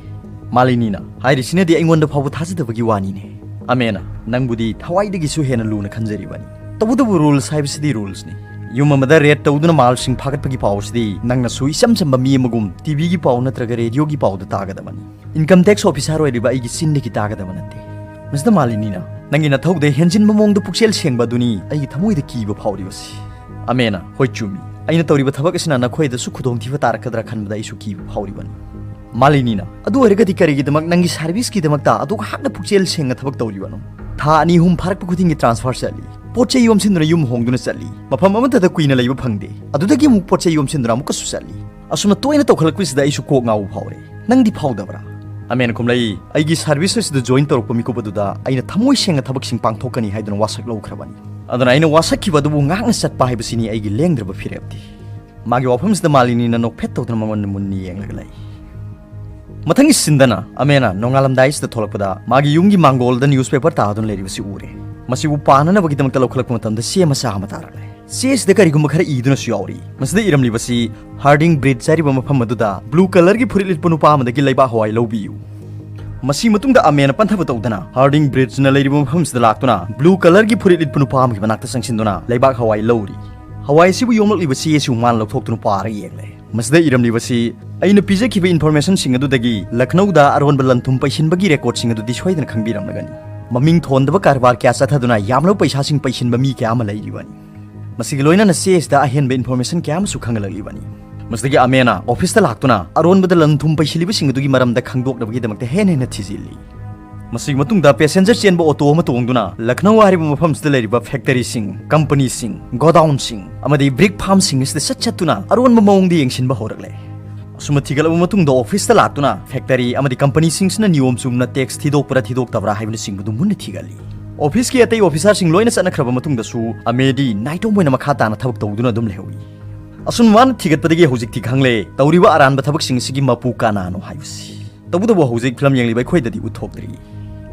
ꯃꯥꯂꯤꯅꯤꯅ, "ꯍꯥꯏꯔꯤꯁꯤꯅꯗꯤ ꯑꯩꯉꯣꯟꯗ ꯐꯥꯎꯕ ꯊꯥꯖꯗꯕꯒꯤ ꯋꯥꯅꯤꯅꯦ"꯫ ꯑꯃꯦꯅ, "ꯅꯪꯕꯨꯗꯤ ꯊꯋꯥꯏꯗꯒꯤꯁꯨ ꯍꯦꯟꯅ ꯂꯨꯅ ꯈꯟꯖꯔꯤꯕꯅꯤ꯫ ꯇꯧꯕꯇꯕꯨ rules ꯍꯥꯏꯕꯁꯤꯗꯤ rules ꯅꯤ꯫ ꯌꯨꯝ ꯑꯃꯗ raid ꯇꯧꯗꯨꯅ ꯃꯥꯜꯁꯤꯡ ꯐꯥꯒꯠꯄꯒꯤ ꯄꯥꯎ ꯑꯁꯤꯗꯤ ꯅꯪꯅꯁꯨ ꯏꯆꯝ ꯆꯝꯕ ꯃꯤ ꯑꯃꯒꯨꯝ TVꯒꯤ ꯄꯥꯎ ꯅꯠꯇ꯭ꯔꯒ radioꯒꯤ ꯄꯥꯎꯗ ꯇꯥꯒꯗꯕꯅꯤ꯫ Income tax officer ꯑꯣꯏꯔꯤꯕ ꯑꯩꯒꯤ ꯆꯤꯟꯗꯒꯤ ꯇꯥꯒꯗꯕ ꯅꯠꯇꯦ"꯫ ꯃꯁꯤꯗ ꯃꯥꯂꯤꯅꯤꯅ, "ꯅꯪꯒꯤ ꯅꯊꯧꯗ ꯍꯦꯟꯖꯤꯟꯕ ꯃꯑꯣꯡꯗ ꯄꯨꯛꯆꯦꯜ ꯁꯦꯡꯕ ꯑꯗꯨꯅꯤ ꯑꯩꯒꯤ ꯊꯃꯣꯏꯗ ꯀꯤꯕ ꯐꯥꯎꯔꯤꯕꯁꯤ"꯫ ꯑꯃꯦꯅ, "ꯍꯣꯏ ꯆꯨꯝꯃꯤ, ꯑꯩꯅ ꯇꯧꯔꯤꯕ ꯊꯕꯛ ꯑꯁꯤꯅ ꯅꯈꯣꯏꯗꯁꯨ ꯈꯨꯗꯣꯡꯊꯤꯕ ꯇꯥꯔꯛꯀꯗ꯭ꯔꯥ ꯈꯟꯕꯗ ꯑꯩꯁꯨ ꯀꯤꯕ ꯐꯥꯎꯔꯤꯕꯅꯤ"꯫ ꯃꯥꯂꯤꯅꯤꯅ, "ꯑꯗꯨ ꯑꯣꯏꯔꯒꯗꯤ ꯀꯔꯤꯒꯤꯗꯃꯛ ꯅꯪꯒꯤ serviceꯀꯤꯗꯃꯛꯇ ꯑꯗꯨꯛ ꯍꯥꯛꯅ ꯄꯨꯛꯆꯦꯜ ꯁꯦꯡꯅ ꯊꯕꯛ ꯇꯧꯔꯤꯕꯅꯣ? ꯊꯥ ꯑꯅꯤ ꯑꯍꯨꯝ ꯐꯥꯔꯛꯄ ꯈꯨꯗꯤꯡꯒꯤ transfer ꯆꯠꯂꯤ, ꯄꯣꯠ ꯆꯩ ꯌꯣꯝꯁꯤꯟꯗꯨꯅ ꯌꯨꯝ ꯍꯣꯡꯗꯨꯅ ꯆꯠꯂꯤ, ꯃꯐꯝ ꯑꯃꯠꯇꯗ ꯀꯨꯏꯅ ꯂꯩꯕ ꯐꯪꯗꯦ, ꯑꯗꯨꯗꯒꯤ ꯑꯃꯨꯛ ꯄꯣꯠ ꯆꯩ ꯌꯣꯝꯁꯤꯟꯗꯨꯅ ꯑꯃꯨꯛꯀꯁꯨ ꯆꯠꯂꯤ꯫ ꯑꯁꯨꯝꯅ ꯇꯣꯏꯅ ꯇꯧꯈꯠꯂꯛꯄꯁꯤꯗ ꯑꯩꯁꯨ ꯀꯣꯛ ꯉꯥꯎꯕ ꯐꯥꯎꯔꯦ꯫ ꯅꯪꯗꯤ ꯐꯥꯎꯗꯕ꯭ꯔꯥ?" ꯑꯃꯦꯅ ꯈꯨꯝꯂꯛꯏ, "ꯑꯩꯒꯤ service ꯑꯁꯤꯗ join ꯇꯧꯔꯛꯄ ꯃꯤꯀꯨꯞ ꯑꯗꯨꯗ ꯑꯩꯅ ꯊꯃꯣꯏ ꯁꯦꯡꯅ ꯊꯕꯛꯁꯤꯡ ꯄꯥꯡꯊꯣꯛꯀꯅꯤ ꯍꯥꯏꯗꯨꯅ ꯋꯥꯁꯛ ꯂꯧꯈ꯭ꯔꯕꯅꯤ꯫ ꯑꯗꯨꯅ ꯑꯩꯅ ꯋꯥꯁꯛꯈꯤꯕ ꯑꯗꯨꯕꯨ ꯉꯥꯛꯅ ꯆꯠꯄ ꯍꯥꯏꯕꯁꯤꯅꯤ ꯑꯩꯒꯤ ꯂꯦꯡꯗ꯭ꯔꯕ ꯐꯤꯔꯦꯞꯇꯤ"꯫ ꯃꯥꯒꯤ ꯋꯥꯐꯝꯁꯤꯗ ꯃꯥꯂꯤꯅꯤꯅ ꯅꯣꯛꯐꯦꯠ ꯇꯧꯗꯨꯅ ꯃꯉꯣꯟꯗ ꯃꯨꯟꯅ ꯌꯦꯡꯂꯒ ꯂꯩ꯫ ꯃꯊꯪꯒꯤ ꯁꯤꯟꯗꯅ ꯑꯃꯦꯅ ꯅꯣꯡꯉꯥꯜꯂꯝꯗꯥꯏꯁꯤꯗ ꯊꯣꯛꯂꯛꯄꯗ ꯃꯥꯒꯤ ꯌꯨꯝꯒꯤ ꯃꯥꯡꯒꯣꯜꯗ ꯅ꯭ꯌꯨꯁꯄꯦꯄꯔ ꯇꯥꯗꯨꯅ ꯂꯩꯔꯤꯕꯁꯤ ꯎꯔꯦ꯫ ꯃꯁꯤꯕꯨ ꯄꯥꯅꯅꯕꯒꯤꯗꯃꯛꯇ ꯂꯧꯈꯠꯂꯛꯄ ꯃꯇꯝꯗ ꯆꯦ ꯃꯆꯥ ꯑꯃ ꯇꯥꯔꯛꯂꯦ꯫ ꯆꯦꯁꯤꯗ ꯀꯔꯤꯒꯨꯝꯕ ꯈꯔ ꯏꯗꯨꯅꯁꯨ ꯌꯥꯎꯔꯤ꯫ ꯃꯁꯤꯗ ꯏꯔꯝꯂꯤꯕꯁꯤ, "ꯍꯥꯔꯗꯤꯡ ꯕ꯭ꯔꯤꯖ ꯍꯥꯏꯔꯤꯕ ꯃꯐꯝ ꯑꯗꯨꯗ ꯕ꯭ꯂꯨ ꯀꯂꯔꯒꯤ ꯐꯨꯔꯤꯠ ꯂꯤꯠꯄ ꯅꯨꯄꯥ ꯑꯃꯗꯒꯤ ꯂꯩꯕꯥꯛ ꯍꯋꯥꯏ ꯂꯧꯕꯤꯌꯨ"꯫ ꯃꯁꯤ ꯃꯇꯨꯡꯗ ꯑꯃꯦꯅ ꯄꯟꯊꯕ ꯇꯧꯗꯅ ꯍꯥꯔꯗꯤꯡ ꯕ꯭ꯔꯤꯖꯅ ꯂꯩꯔꯤꯕ ꯃꯐꯝꯁꯤꯗ ꯂꯥꯛꯇꯨꯅ ꯕ꯭ꯂꯨ ꯀꯂꯔꯒꯤ ꯐꯨꯔꯤꯠ ꯂꯤꯠꯄ ꯅꯨꯄꯥ ꯑꯃꯒꯤ ꯃꯅꯥꯛꯇ ꯆꯪꯁꯤꯟꯗꯨꯅ ꯂꯩꯕꯥꯛ ꯍꯋꯥꯏ ꯂꯧꯔꯤ꯫ ꯍꯋꯥꯏ ꯑꯁꯤꯕꯨ ꯌꯣꯝꯂꯛꯂꯤꯕ ꯆꯦ ꯑꯁꯤꯕꯨ ꯃꯥꯅ ꯂꯧꯊꯣꯛꯇꯨꯅ ꯄꯥꯔꯒ ꯌꯦꯡꯂꯦ꯫ ꯃꯁꯤꯗ ꯏꯔꯝꯂꯤꯕꯁꯤ, "ꯑꯩꯅ ꯄꯤꯖꯈꯤꯕ ꯏꯟꯐꯣꯔꯃꯦꯁꯟꯁꯤꯡ ꯑꯗꯨꯗꯒꯤ ꯂꯈꯅꯧꯗ ꯑꯔꯣꯟꯕ ꯂꯟ ꯊꯨꯝ ꯄꯩꯁꯤꯟꯕꯒꯤ ꯔꯦꯀꯣꯔꯗꯁꯤꯡ ꯑꯗꯨꯗꯤ ꯁꯣꯏꯗꯅ ꯈꯪꯕꯤꯔꯝꯂꯒꯅꯤ꯫ ꯃꯃꯤꯡ ꯊꯣꯟꯗꯕ ꯀꯔꯕꯥꯔ ꯀꯌꯥ ꯆꯠꯊꯗꯨꯅ ꯌꯥꯝꯂꯕ ꯄꯩꯁꯥꯁꯤꯡ ꯄꯩꯁꯤꯟꯕ ꯃꯤ ꯀꯌꯥ ꯑꯃ ꯂꯩꯔꯤꯕꯅꯤ꯫ ꯃꯁꯤꯒ ꯂꯣꯏꯅꯅ ꯆꯦ ꯑꯁꯤꯗ ꯑꯍꯦꯟꯕ ꯏꯟꯐꯣꯔꯃꯦꯁꯟ ꯀꯌꯥ ꯑꯃꯁꯨ ꯈꯪꯍꯜꯂꯛꯂꯤꯕꯅꯤ꯫ ꯃꯁꯤꯗꯒꯤ ꯑꯃꯦꯅ ꯑꯣꯐꯤꯁꯇ ꯂꯥꯛꯇꯨꯅ ꯑꯔꯣꯟꯕꯗ ꯂꯟ ꯊꯨꯝ ꯄꯩꯁꯤꯜꯂꯤꯕꯁꯤꯡ ꯑꯗꯨꯒꯤ ꯃꯔꯝꯗ ꯈꯪꯗꯣꯛꯅꯕꯒꯤꯗꯃꯛꯇ ꯍꯦꯟꯅ ꯍꯦꯟꯅ ꯊꯤꯖꯤꯜꯂꯤ꯫ ꯃꯁꯤꯒꯤ ꯃꯇꯨꯡꯗ ꯄꯦꯁꯦꯟꯖꯔ ꯆꯦꯟꯕ ꯑꯣꯇꯣ ꯑꯃ ꯇꯣꯡꯗꯨꯅ ꯂꯈꯅꯧ ꯍꯥꯏꯔꯤꯕ ꯃꯐꯝꯁꯤꯗ ꯂꯩꯔꯤꯕ ꯐꯦꯛꯇꯔꯤꯁꯤꯡ, ꯀꯝꯄꯅꯤꯁꯤꯡ, ꯒꯣꯗꯥꯎꯟꯁꯤꯡ ꯑꯃꯗꯤ ꯕ꯭ꯔꯤꯛ ꯐꯥꯔꯝꯁꯤꯡ ꯑꯁꯤꯗ ꯆꯠ ꯆꯠꯇꯨꯅ ꯑꯔꯣꯟꯕ ꯃꯑꯣꯡꯗ ꯌꯦꯡꯁꯤꯟꯕ ꯍꯧꯔꯛꯂꯦ꯫ ꯑꯁꯨꯝꯅ ꯊꯤꯒꯠꯂꯕ ꯃꯇꯨꯡꯗ ꯑꯣꯐꯤꯁꯇ ꯂꯥꯛꯇꯨꯅ ꯐꯦꯛꯇꯔꯤ ꯑꯃꯗꯤ ꯀꯝꯄꯅꯤꯁꯤꯡꯁꯤꯅ ꯅꯤꯌꯣꯝ ꯆꯨꯝꯅ ꯇꯦꯛꯁ ꯊꯤꯗꯣꯛꯄ꯭ꯔꯥ ꯊꯤꯗꯣꯛꯇꯕ꯭ꯔꯥ ꯍꯥꯏꯕꯅꯆꯤꯡꯕꯗꯨ ꯃꯨꯟꯅ ꯊꯤꯒꯠꯂꯤ꯫ ꯑꯣꯐꯤꯁꯀꯤ ꯑꯇꯩ ꯑꯣꯐꯤꯁꯥꯔꯁꯤꯡ ꯂꯣꯏꯅ ꯆꯠꯅꯈ꯭ꯔꯕ ꯃꯇꯨꯡꯗꯁꯨ ꯑꯃꯦꯗꯤ ꯅꯥꯏꯇꯣꯝ ꯑꯣꯏꯅ ꯃꯈꯥ ꯇꯥꯅ ꯊꯕꯛ ꯇꯧꯗꯨꯅ ꯑꯗꯨꯝ ꯂꯩꯍꯧꯏ꯫ ꯑꯁꯨꯝ ꯃꯥꯅ ꯊꯤꯒꯠꯄꯗꯒꯤ ꯍꯧꯖꯤꯛꯇꯤ ꯈꯪꯂꯦ ꯇꯧꯔꯤꯕ ꯑꯔꯥꯟꯕ ꯊꯕꯛꯁꯤꯡ ꯑꯁꯤꯒꯤ ꯃꯄꯨ ꯀꯅꯥꯅꯣ ꯍꯥꯏꯕꯁꯤ꯫ ꯇꯧꯕꯇꯕꯨ ꯍꯧꯖꯤꯛ ꯐꯤꯂꯝ ꯌꯦꯡꯂꯤꯕ ꯑꯩꯈꯣꯏꯗꯗꯤ ꯎꯠꯊꯣꯛꯇ꯭ꯔꯤ꯫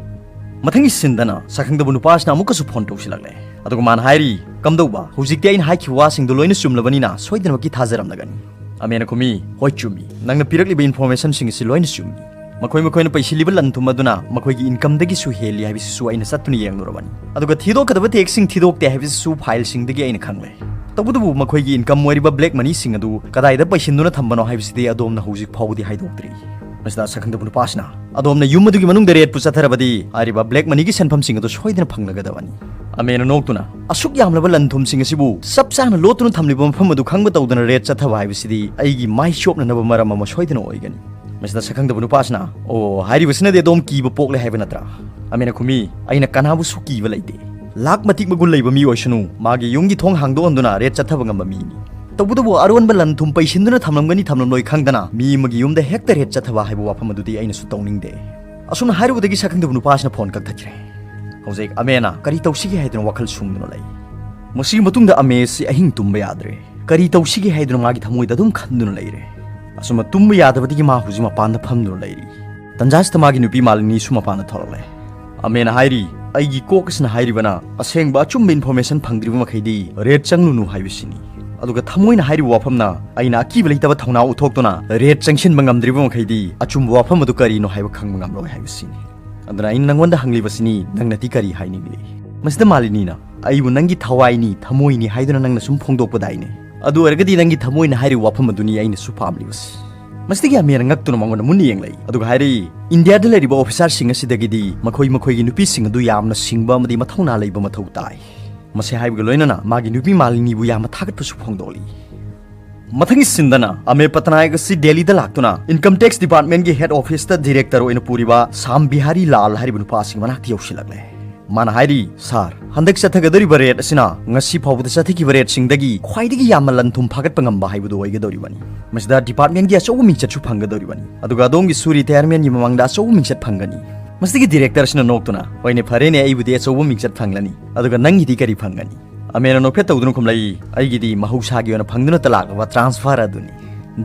ꯃꯊꯪꯒꯤ ꯁꯤꯟꯗꯅ ꯁꯛꯈꯪꯗꯕ ꯅꯨꯄꯥꯁꯤꯅ ꯑꯃꯨꯛꯀꯁꯨ ꯐꯣꯟ ꯇꯧꯁꯤꯜꯂꯛꯂꯦ꯫ ꯑꯗꯨꯒ ꯃꯥꯅ ꯍꯥꯏꯔꯤ, "ꯀꯝꯗꯧꯕ? ꯍꯧꯖꯤꯛꯇꯤ ꯑꯩꯅ ꯍꯥꯏꯈꯤꯕ ꯋꯥꯁꯤꯡꯗꯣ ꯂꯣꯏꯅ ꯆꯨꯝꯂꯕꯅꯤꯅ ꯁꯣꯏꯗꯅꯃꯛꯀꯤ ꯊꯥꯖꯔꯝꯂꯒꯅꯤ?" ꯑꯃꯦꯅ ꯈꯨꯝꯃꯤ, "ꯍꯣꯏ, ꯆꯨꯝꯃꯤ꯫ ꯅꯪꯅ ꯄꯤꯔꯛꯂꯤꯕ ꯏꯟꯐꯣꯔꯃꯦꯁꯟꯁꯤꯡ ꯑꯁꯤ ꯂꯣꯏꯅ ꯆꯨꯝꯃꯤ꯫ ꯃꯈꯣꯏ ꯃꯈꯣꯏꯅ ꯄꯩꯁꯤꯜꯂꯤꯕ ꯂꯟ ꯊꯨꯝ ꯑꯗꯨꯅ ꯃꯈꯣꯏꯒꯤ ꯏꯟꯀꯝꯗꯒꯤꯁꯨ ꯍꯦꯜꯂꯤ ꯍꯥꯏꯕꯁꯤꯁꯨ ꯑꯩꯅ ꯆꯠꯇꯨꯅ ꯌꯦꯡꯂꯨꯔꯕꯅꯤ꯫ ꯑꯗꯨꯒ ꯊꯤꯗꯣꯛꯀꯗꯕ ꯇꯦꯛꯁꯁꯤꯡ ꯊꯤꯗꯣꯛꯇꯦ ꯍꯥꯏꯕꯁꯤꯁꯨ ꯐꯥꯏꯜꯁꯤꯡꯗꯒꯤ ꯑꯩꯅ ꯈꯪꯂꯦ꯫ ꯇꯧꯕꯇꯕꯨ ꯃꯈꯣꯏꯒꯤ ꯏꯟꯀꯝ ꯑꯣꯏꯔꯤꯕ ꯕ꯭ꯂꯦꯛ ꯃꯅꯤꯁꯤꯡ ꯑꯗꯨ ꯀꯗꯥꯏꯗ ꯄꯩꯁꯤꯟꯗꯨꯅ ꯊꯝꯕꯅꯣ ꯍꯥꯏꯕꯁꯤꯗꯤ ꯑꯗꯣꯝꯅ ꯍꯧꯖꯤꯛ ꯐꯥꯎꯕꯗꯤ ꯍꯥꯏꯗꯣꯛꯇ꯭ꯔꯤ꯫" ꯃꯁꯤꯗ ꯁꯛꯈꯪꯗꯕ ꯅꯨꯄꯥꯁꯤꯅ, "ꯑꯗꯣꯝꯅ ꯌꯨꯝ ꯑꯗꯨꯒꯤ ꯃꯅꯨꯡꯗ ꯔꯦꯗꯄꯨ ꯆꯠꯊꯔꯕꯗꯤ ꯍꯥꯏꯔꯤꯕ ꯕ꯭ꯂꯦꯛ ꯃꯅꯤꯒꯤ ꯁꯦꯟꯐꯝꯁꯤꯡ ꯑꯗꯨ ꯁꯣꯏꯗꯅ ꯐꯪꯂꯒꯗꯕꯅꯤ꯫" ꯑꯃꯦꯅ ꯅꯣꯛꯇꯨꯅ, "ꯑꯁꯨꯛ ꯌꯥꯝꯂꯕ ꯂꯟ ꯊꯨꯝꯁꯤꯡ ꯑꯁꯤꯕꯨ ꯆꯞ ꯆꯥꯅ ꯂꯣꯠꯇꯨꯅ ꯊꯝꯂꯤꯕ ꯃꯐꯝ ꯑꯗꯨ ꯈꯪꯕ ꯇꯧꯗꯅ ꯔꯦꯗ ꯆꯠꯊꯕ ꯍꯥꯏꯕꯁꯤꯗꯤ ꯑꯩꯒꯤ ꯃꯥꯏ ꯆꯣꯞꯅꯅꯕ ꯃꯔꯝ ꯑꯃ ꯁꯣꯏꯗꯅ ꯑꯣꯏꯒꯅꯤ꯫" ꯃꯁꯤꯗ ꯁꯛꯈꯪꯗꯕ ꯅꯨꯄꯥꯁꯤꯅ, "ꯑꯣ, ꯍꯥꯏꯔꯤꯕꯁꯤꯅꯗꯤ ꯑꯗꯣꯝ ꯀꯤꯕ ꯄꯣꯛꯂꯦ ꯍꯥꯏꯕ ꯅꯠꯇ꯭ꯔꯥ?" ꯑꯃꯦꯅ ꯈꯨꯝꯃꯤ, "ꯑꯩꯅ ꯀꯅꯥꯕꯨꯁꯨ ꯀꯤꯕ ꯂꯩꯇꯦ꯫ ꯂꯥꯛ ꯃꯇꯤꯛ ꯃꯒꯨꯟ ꯂꯩꯕ ꯃꯤ ꯑꯣꯏꯁꯅꯨ, ꯃꯥꯒꯤ ꯌꯨꯝꯒꯤ ꯊꯣꯡ ꯍꯥꯡꯗꯣꯛꯍꯟꯗꯨꯅ ꯔꯦꯗ ꯆꯠꯊꯕ ꯉꯝꯕ ꯃꯤꯅꯤ꯫ ꯇꯧꯕꯇꯕꯨ ꯑꯔꯣꯟꯕ ꯂꯟ ꯊꯨꯝ ꯄꯩꯁꯤꯟꯗꯨꯅ ꯊꯝꯂꯝꯒꯅꯤ ꯊꯝꯂꯝꯂꯣꯏ ꯈꯪꯗꯅ ꯃꯤ ꯑꯃꯒꯤ ꯌꯨꯝꯗ ꯍꯦꯛꯇ ꯔꯦꯗ ꯆꯠꯊꯕ ꯍꯥꯏꯕ ꯋꯥꯐꯝ ꯑꯗꯨꯗꯤ ꯑꯩꯅꯁꯨ ꯇꯧꯅꯤꯡꯗꯦ꯫" ꯑꯁꯨꯝꯅ ꯍꯥꯏꯔꯨꯕꯗꯒꯤ ꯁꯛꯈꯪꯗꯕ ꯅꯨꯄꯥꯁꯤꯅ ꯐꯣꯟ ꯀꯛꯊꯠꯈ꯭ꯔꯦ꯫ ꯍꯧꯖꯤꯛ ꯑꯃꯦꯅ ꯀꯔꯤ ꯇꯧꯁꯤꯒꯦ ꯍꯥꯏꯗꯨꯅ ꯋꯥꯈꯜ ꯁꯨꯝꯗꯨꯅ ꯂꯩ꯫ ꯃꯁꯤꯒꯤ ꯃꯇꯨꯡꯗ ꯑꯃꯦꯁꯤ ꯑꯍꯤꯡ ꯇꯨꯝꯕ ꯌꯥꯗ꯭ꯔꯦ꯫ ꯀꯔꯤ ꯇꯧꯁꯤꯒꯦ ꯍꯥꯏꯗꯨꯅ ꯃꯥꯒꯤ ꯊꯃꯣꯏꯗ ꯑꯗꯨꯝ ꯈꯟꯗꯨꯅ ꯂꯩꯔꯦ꯫ ꯑꯁꯨꯝꯅ ꯇꯨꯝꯕ ꯌꯥꯗꯕꯗꯒꯤ ꯃꯥ ꯍꯧꯖꯤꯛ ꯃꯄꯥꯟꯗ ꯐꯝꯗꯨꯅ ꯂꯩꯔꯤ꯫ ꯇꯟꯖꯥꯁꯤꯗ ꯃꯥꯒꯤ ꯅꯨꯄꯤ ꯃꯥꯂꯤꯅꯤꯁꯨ ꯃꯄꯥꯟꯗ ꯊꯣꯛꯂꯛꯂꯦ꯫ ꯑꯃꯦꯅ ꯍꯥꯏꯔꯤ, "ꯑꯩꯒꯤ ꯀꯣꯛ ꯑꯁꯤꯅ ꯍꯥꯏꯔꯤꯕꯅ ꯑꯁꯦꯡꯕ ꯑꯆꯨꯝꯕ ꯏꯟꯐꯣꯔꯃꯦꯁꯟ ꯐꯪꯗ꯭ꯔꯤꯕ ꯃꯈꯩꯗꯤ ꯔꯦꯠ ꯆꯪꯂꯨꯅꯨ ꯍꯥꯏꯕꯁꯤꯅꯤ꯫ ꯑꯗꯨꯒ ꯊꯃꯣꯏꯅ ꯍꯥꯏꯔꯤꯕ ꯋꯥꯐꯝꯅ ꯑꯩꯅ ꯑꯀꯤꯕ ꯂꯩꯇꯕ ꯊꯧꯅꯥ ꯎꯠꯊꯣꯛꯇꯨꯅ ꯔꯦꯠ ꯆꯪꯁꯤꯟꯕ ꯉꯝꯗ꯭ꯔꯤꯕ ꯃꯈꯩꯗꯤ ꯑꯆꯨꯝꯕ ꯋꯥꯐꯝ ꯑꯗꯨ ꯀꯔꯤꯅꯣ ꯍꯥꯏꯕ ꯈꯪꯕ ꯉꯝꯂꯣꯏ ꯍꯥꯏꯕꯁꯤꯅꯤ꯫ ꯑꯗꯨꯅ ꯑꯩꯅ ꯅꯪꯉꯣꯟꯗ ꯍꯪꯂꯤꯕꯁꯤꯅꯤ, ꯅꯪꯅꯗꯤ ꯀꯔꯤ ꯍꯥꯏꯅꯤꯡꯂꯤ?" ꯃꯁꯤꯗ ꯃꯥꯂꯤꯅꯤꯅ, "ꯑꯩꯕꯨ ꯅꯪꯒꯤ ꯊꯋꯥꯏꯅꯤ, ꯊꯃꯣꯏꯅꯤ ꯍꯥꯏꯗꯨꯅ ꯅꯪꯅ ꯁꯨꯝ ꯐꯣꯡꯗꯣꯛꯄꯗꯥꯏꯅꯦ꯫ ꯑꯗꯨ ꯑꯣꯏꯔꯒꯗꯤ ꯅꯪꯒꯤ ꯊꯃꯣꯏꯅ ꯍꯥꯏꯔꯤꯕ ꯋꯥꯐꯝ ꯑꯗꯨꯅꯤ ꯑꯩꯅꯁꯨ ꯄꯥꯝꯂꯤꯕꯁꯤ꯫" ꯃꯁꯤꯗꯒꯤ ꯑꯃꯦꯅ ꯉꯛꯇꯨꯅ ꯃꯉꯣꯟꯗ ꯃꯨꯟꯅ ꯌꯦꯡꯂꯛꯏ꯫ ꯑꯗꯨꯒ ꯍꯥꯏꯔꯛꯏ, "ꯏꯟꯗꯤꯌꯥꯗ ꯂꯩꯔꯤꯕ ꯑꯣꯐꯤꯁꯥꯔꯁꯤꯡ ꯑꯁꯤꯗꯒꯤꯗꯤ ꯃꯈꯣꯏ ꯃꯈꯣꯏꯒꯤ ꯅꯨꯄꯤꯁꯤꯡ ꯑꯗꯨ ꯌꯥꯝꯅ ꯁꯤꯡꯕ ꯑꯃꯗꯤ ꯃꯊꯧꯅꯥ ꯂꯩꯕ ꯃꯊꯧ ꯇꯥꯏ꯫" ꯃꯁꯤ ꯍꯥꯏꯕꯒ ꯂꯣꯏꯅꯅ ꯃꯥꯒꯤ ꯅꯨꯄꯤ ꯃꯥꯂꯤꯅꯤꯕꯨ ꯌꯥꯝꯅ ꯊꯥꯒꯠꯄꯁꯨ ꯐꯣꯡꯗꯣꯛꯂꯤ꯫ ꯃꯊꯪꯒꯤ ꯁꯤꯟꯗꯅ ꯑꯃꯦ ꯄꯇꯅꯥꯌꯛ ꯑꯁꯤ ꯗꯦꯜꯂꯤꯗ ꯂꯥꯛꯇꯨꯅ ꯏꯟꯀꯝ ꯇꯦꯛꯁ ꯗꯤꯄꯥꯔꯠꯃꯦꯟꯒꯤ ꯍꯦꯗ ꯑꯣꯐꯤꯁꯇ ꯗꯤꯔꯦꯛꯇꯔ ꯑꯣꯏꯅ ꯄꯨꯔꯤꯕ ꯁꯥꯝ ꯕꯤꯍꯥꯔꯤ ꯂꯥꯜ ꯍꯥꯏꯔꯤꯕ ꯅꯨꯄꯥ ꯑꯁꯤꯒꯤ ꯃꯅꯥꯛꯇ ꯌꯧꯁꯤꯜꯂꯛꯂꯦ꯫ ꯃꯥꯅ ꯍꯥꯏꯔꯤ, "ꯁꯥꯔ, ꯍꯟꯗꯛ ꯆꯠꯊꯒꯗꯧꯔꯤꯕ ꯔꯦꯠ ꯑꯁꯤꯅ ꯉꯁꯤ ꯐꯥꯎꯕꯗ ꯆꯠꯊꯈꯤꯕ ꯔꯦꯠꯁꯤꯡꯗꯒꯤ ꯈ꯭ꯋꯥꯏꯗꯒꯤ ꯌꯥꯝꯅ ꯂꯟ ꯊꯨꯝ ꯐꯥꯒꯠꯄ ꯉꯝꯕ ꯍꯥꯏꯕꯗꯨ ꯑꯣꯏꯒꯗꯧꯔꯤꯕꯅꯤ꯫ ꯃꯁꯤꯗ ꯗꯤꯄꯥꯔꯠꯃꯦꯟꯒꯤ ꯑꯆꯧꯕ ꯃꯤꯡꯆꯠꯁꯨ ꯐꯪꯒꯗꯧꯔꯤꯕꯅꯤ꯫ ꯑꯗꯨꯒ ꯑꯗꯣꯝꯒꯤꯁꯨ ꯔꯤꯇꯥꯌꯔꯃꯦꯟꯒꯤ ꯃꯃꯥꯡꯗ ꯑꯆꯧꯕ ꯃꯤꯡꯆꯠ ꯐꯪꯒꯅꯤ꯫" ꯃꯁꯤꯗꯒꯤ ꯗꯤꯔꯦꯛꯇꯔ ꯑꯁꯤꯅ ꯅꯣꯛꯇꯨꯅ, "ꯍꯣꯏꯅꯦ, ꯐꯔꯦꯅꯦ, ꯑꯩꯕꯨꯗꯤ ꯑꯆꯧꯕ ꯃꯤꯡꯆꯠ ꯐꯪꯂꯅꯤ, ꯑꯗꯨꯒ ꯅꯪꯒꯤꯗꯤ ꯀꯔꯤ ꯐꯪꯒꯅꯤ?" ꯑꯃꯦꯅ ꯅꯣꯛꯐꯦꯠ ꯇꯧꯗꯨꯅ ꯈꯨꯝꯂꯛꯏ, "ꯑꯩꯒꯤꯗꯤ ꯃꯍꯧꯁꯥꯒꯤ ꯑꯣꯏꯅ ꯐꯪꯗꯨꯅꯇ ꯂꯥꯛꯂꯕ ꯇ꯭ꯔꯥꯟꯁꯐꯔ ꯑꯗꯨꯅꯤ꯫"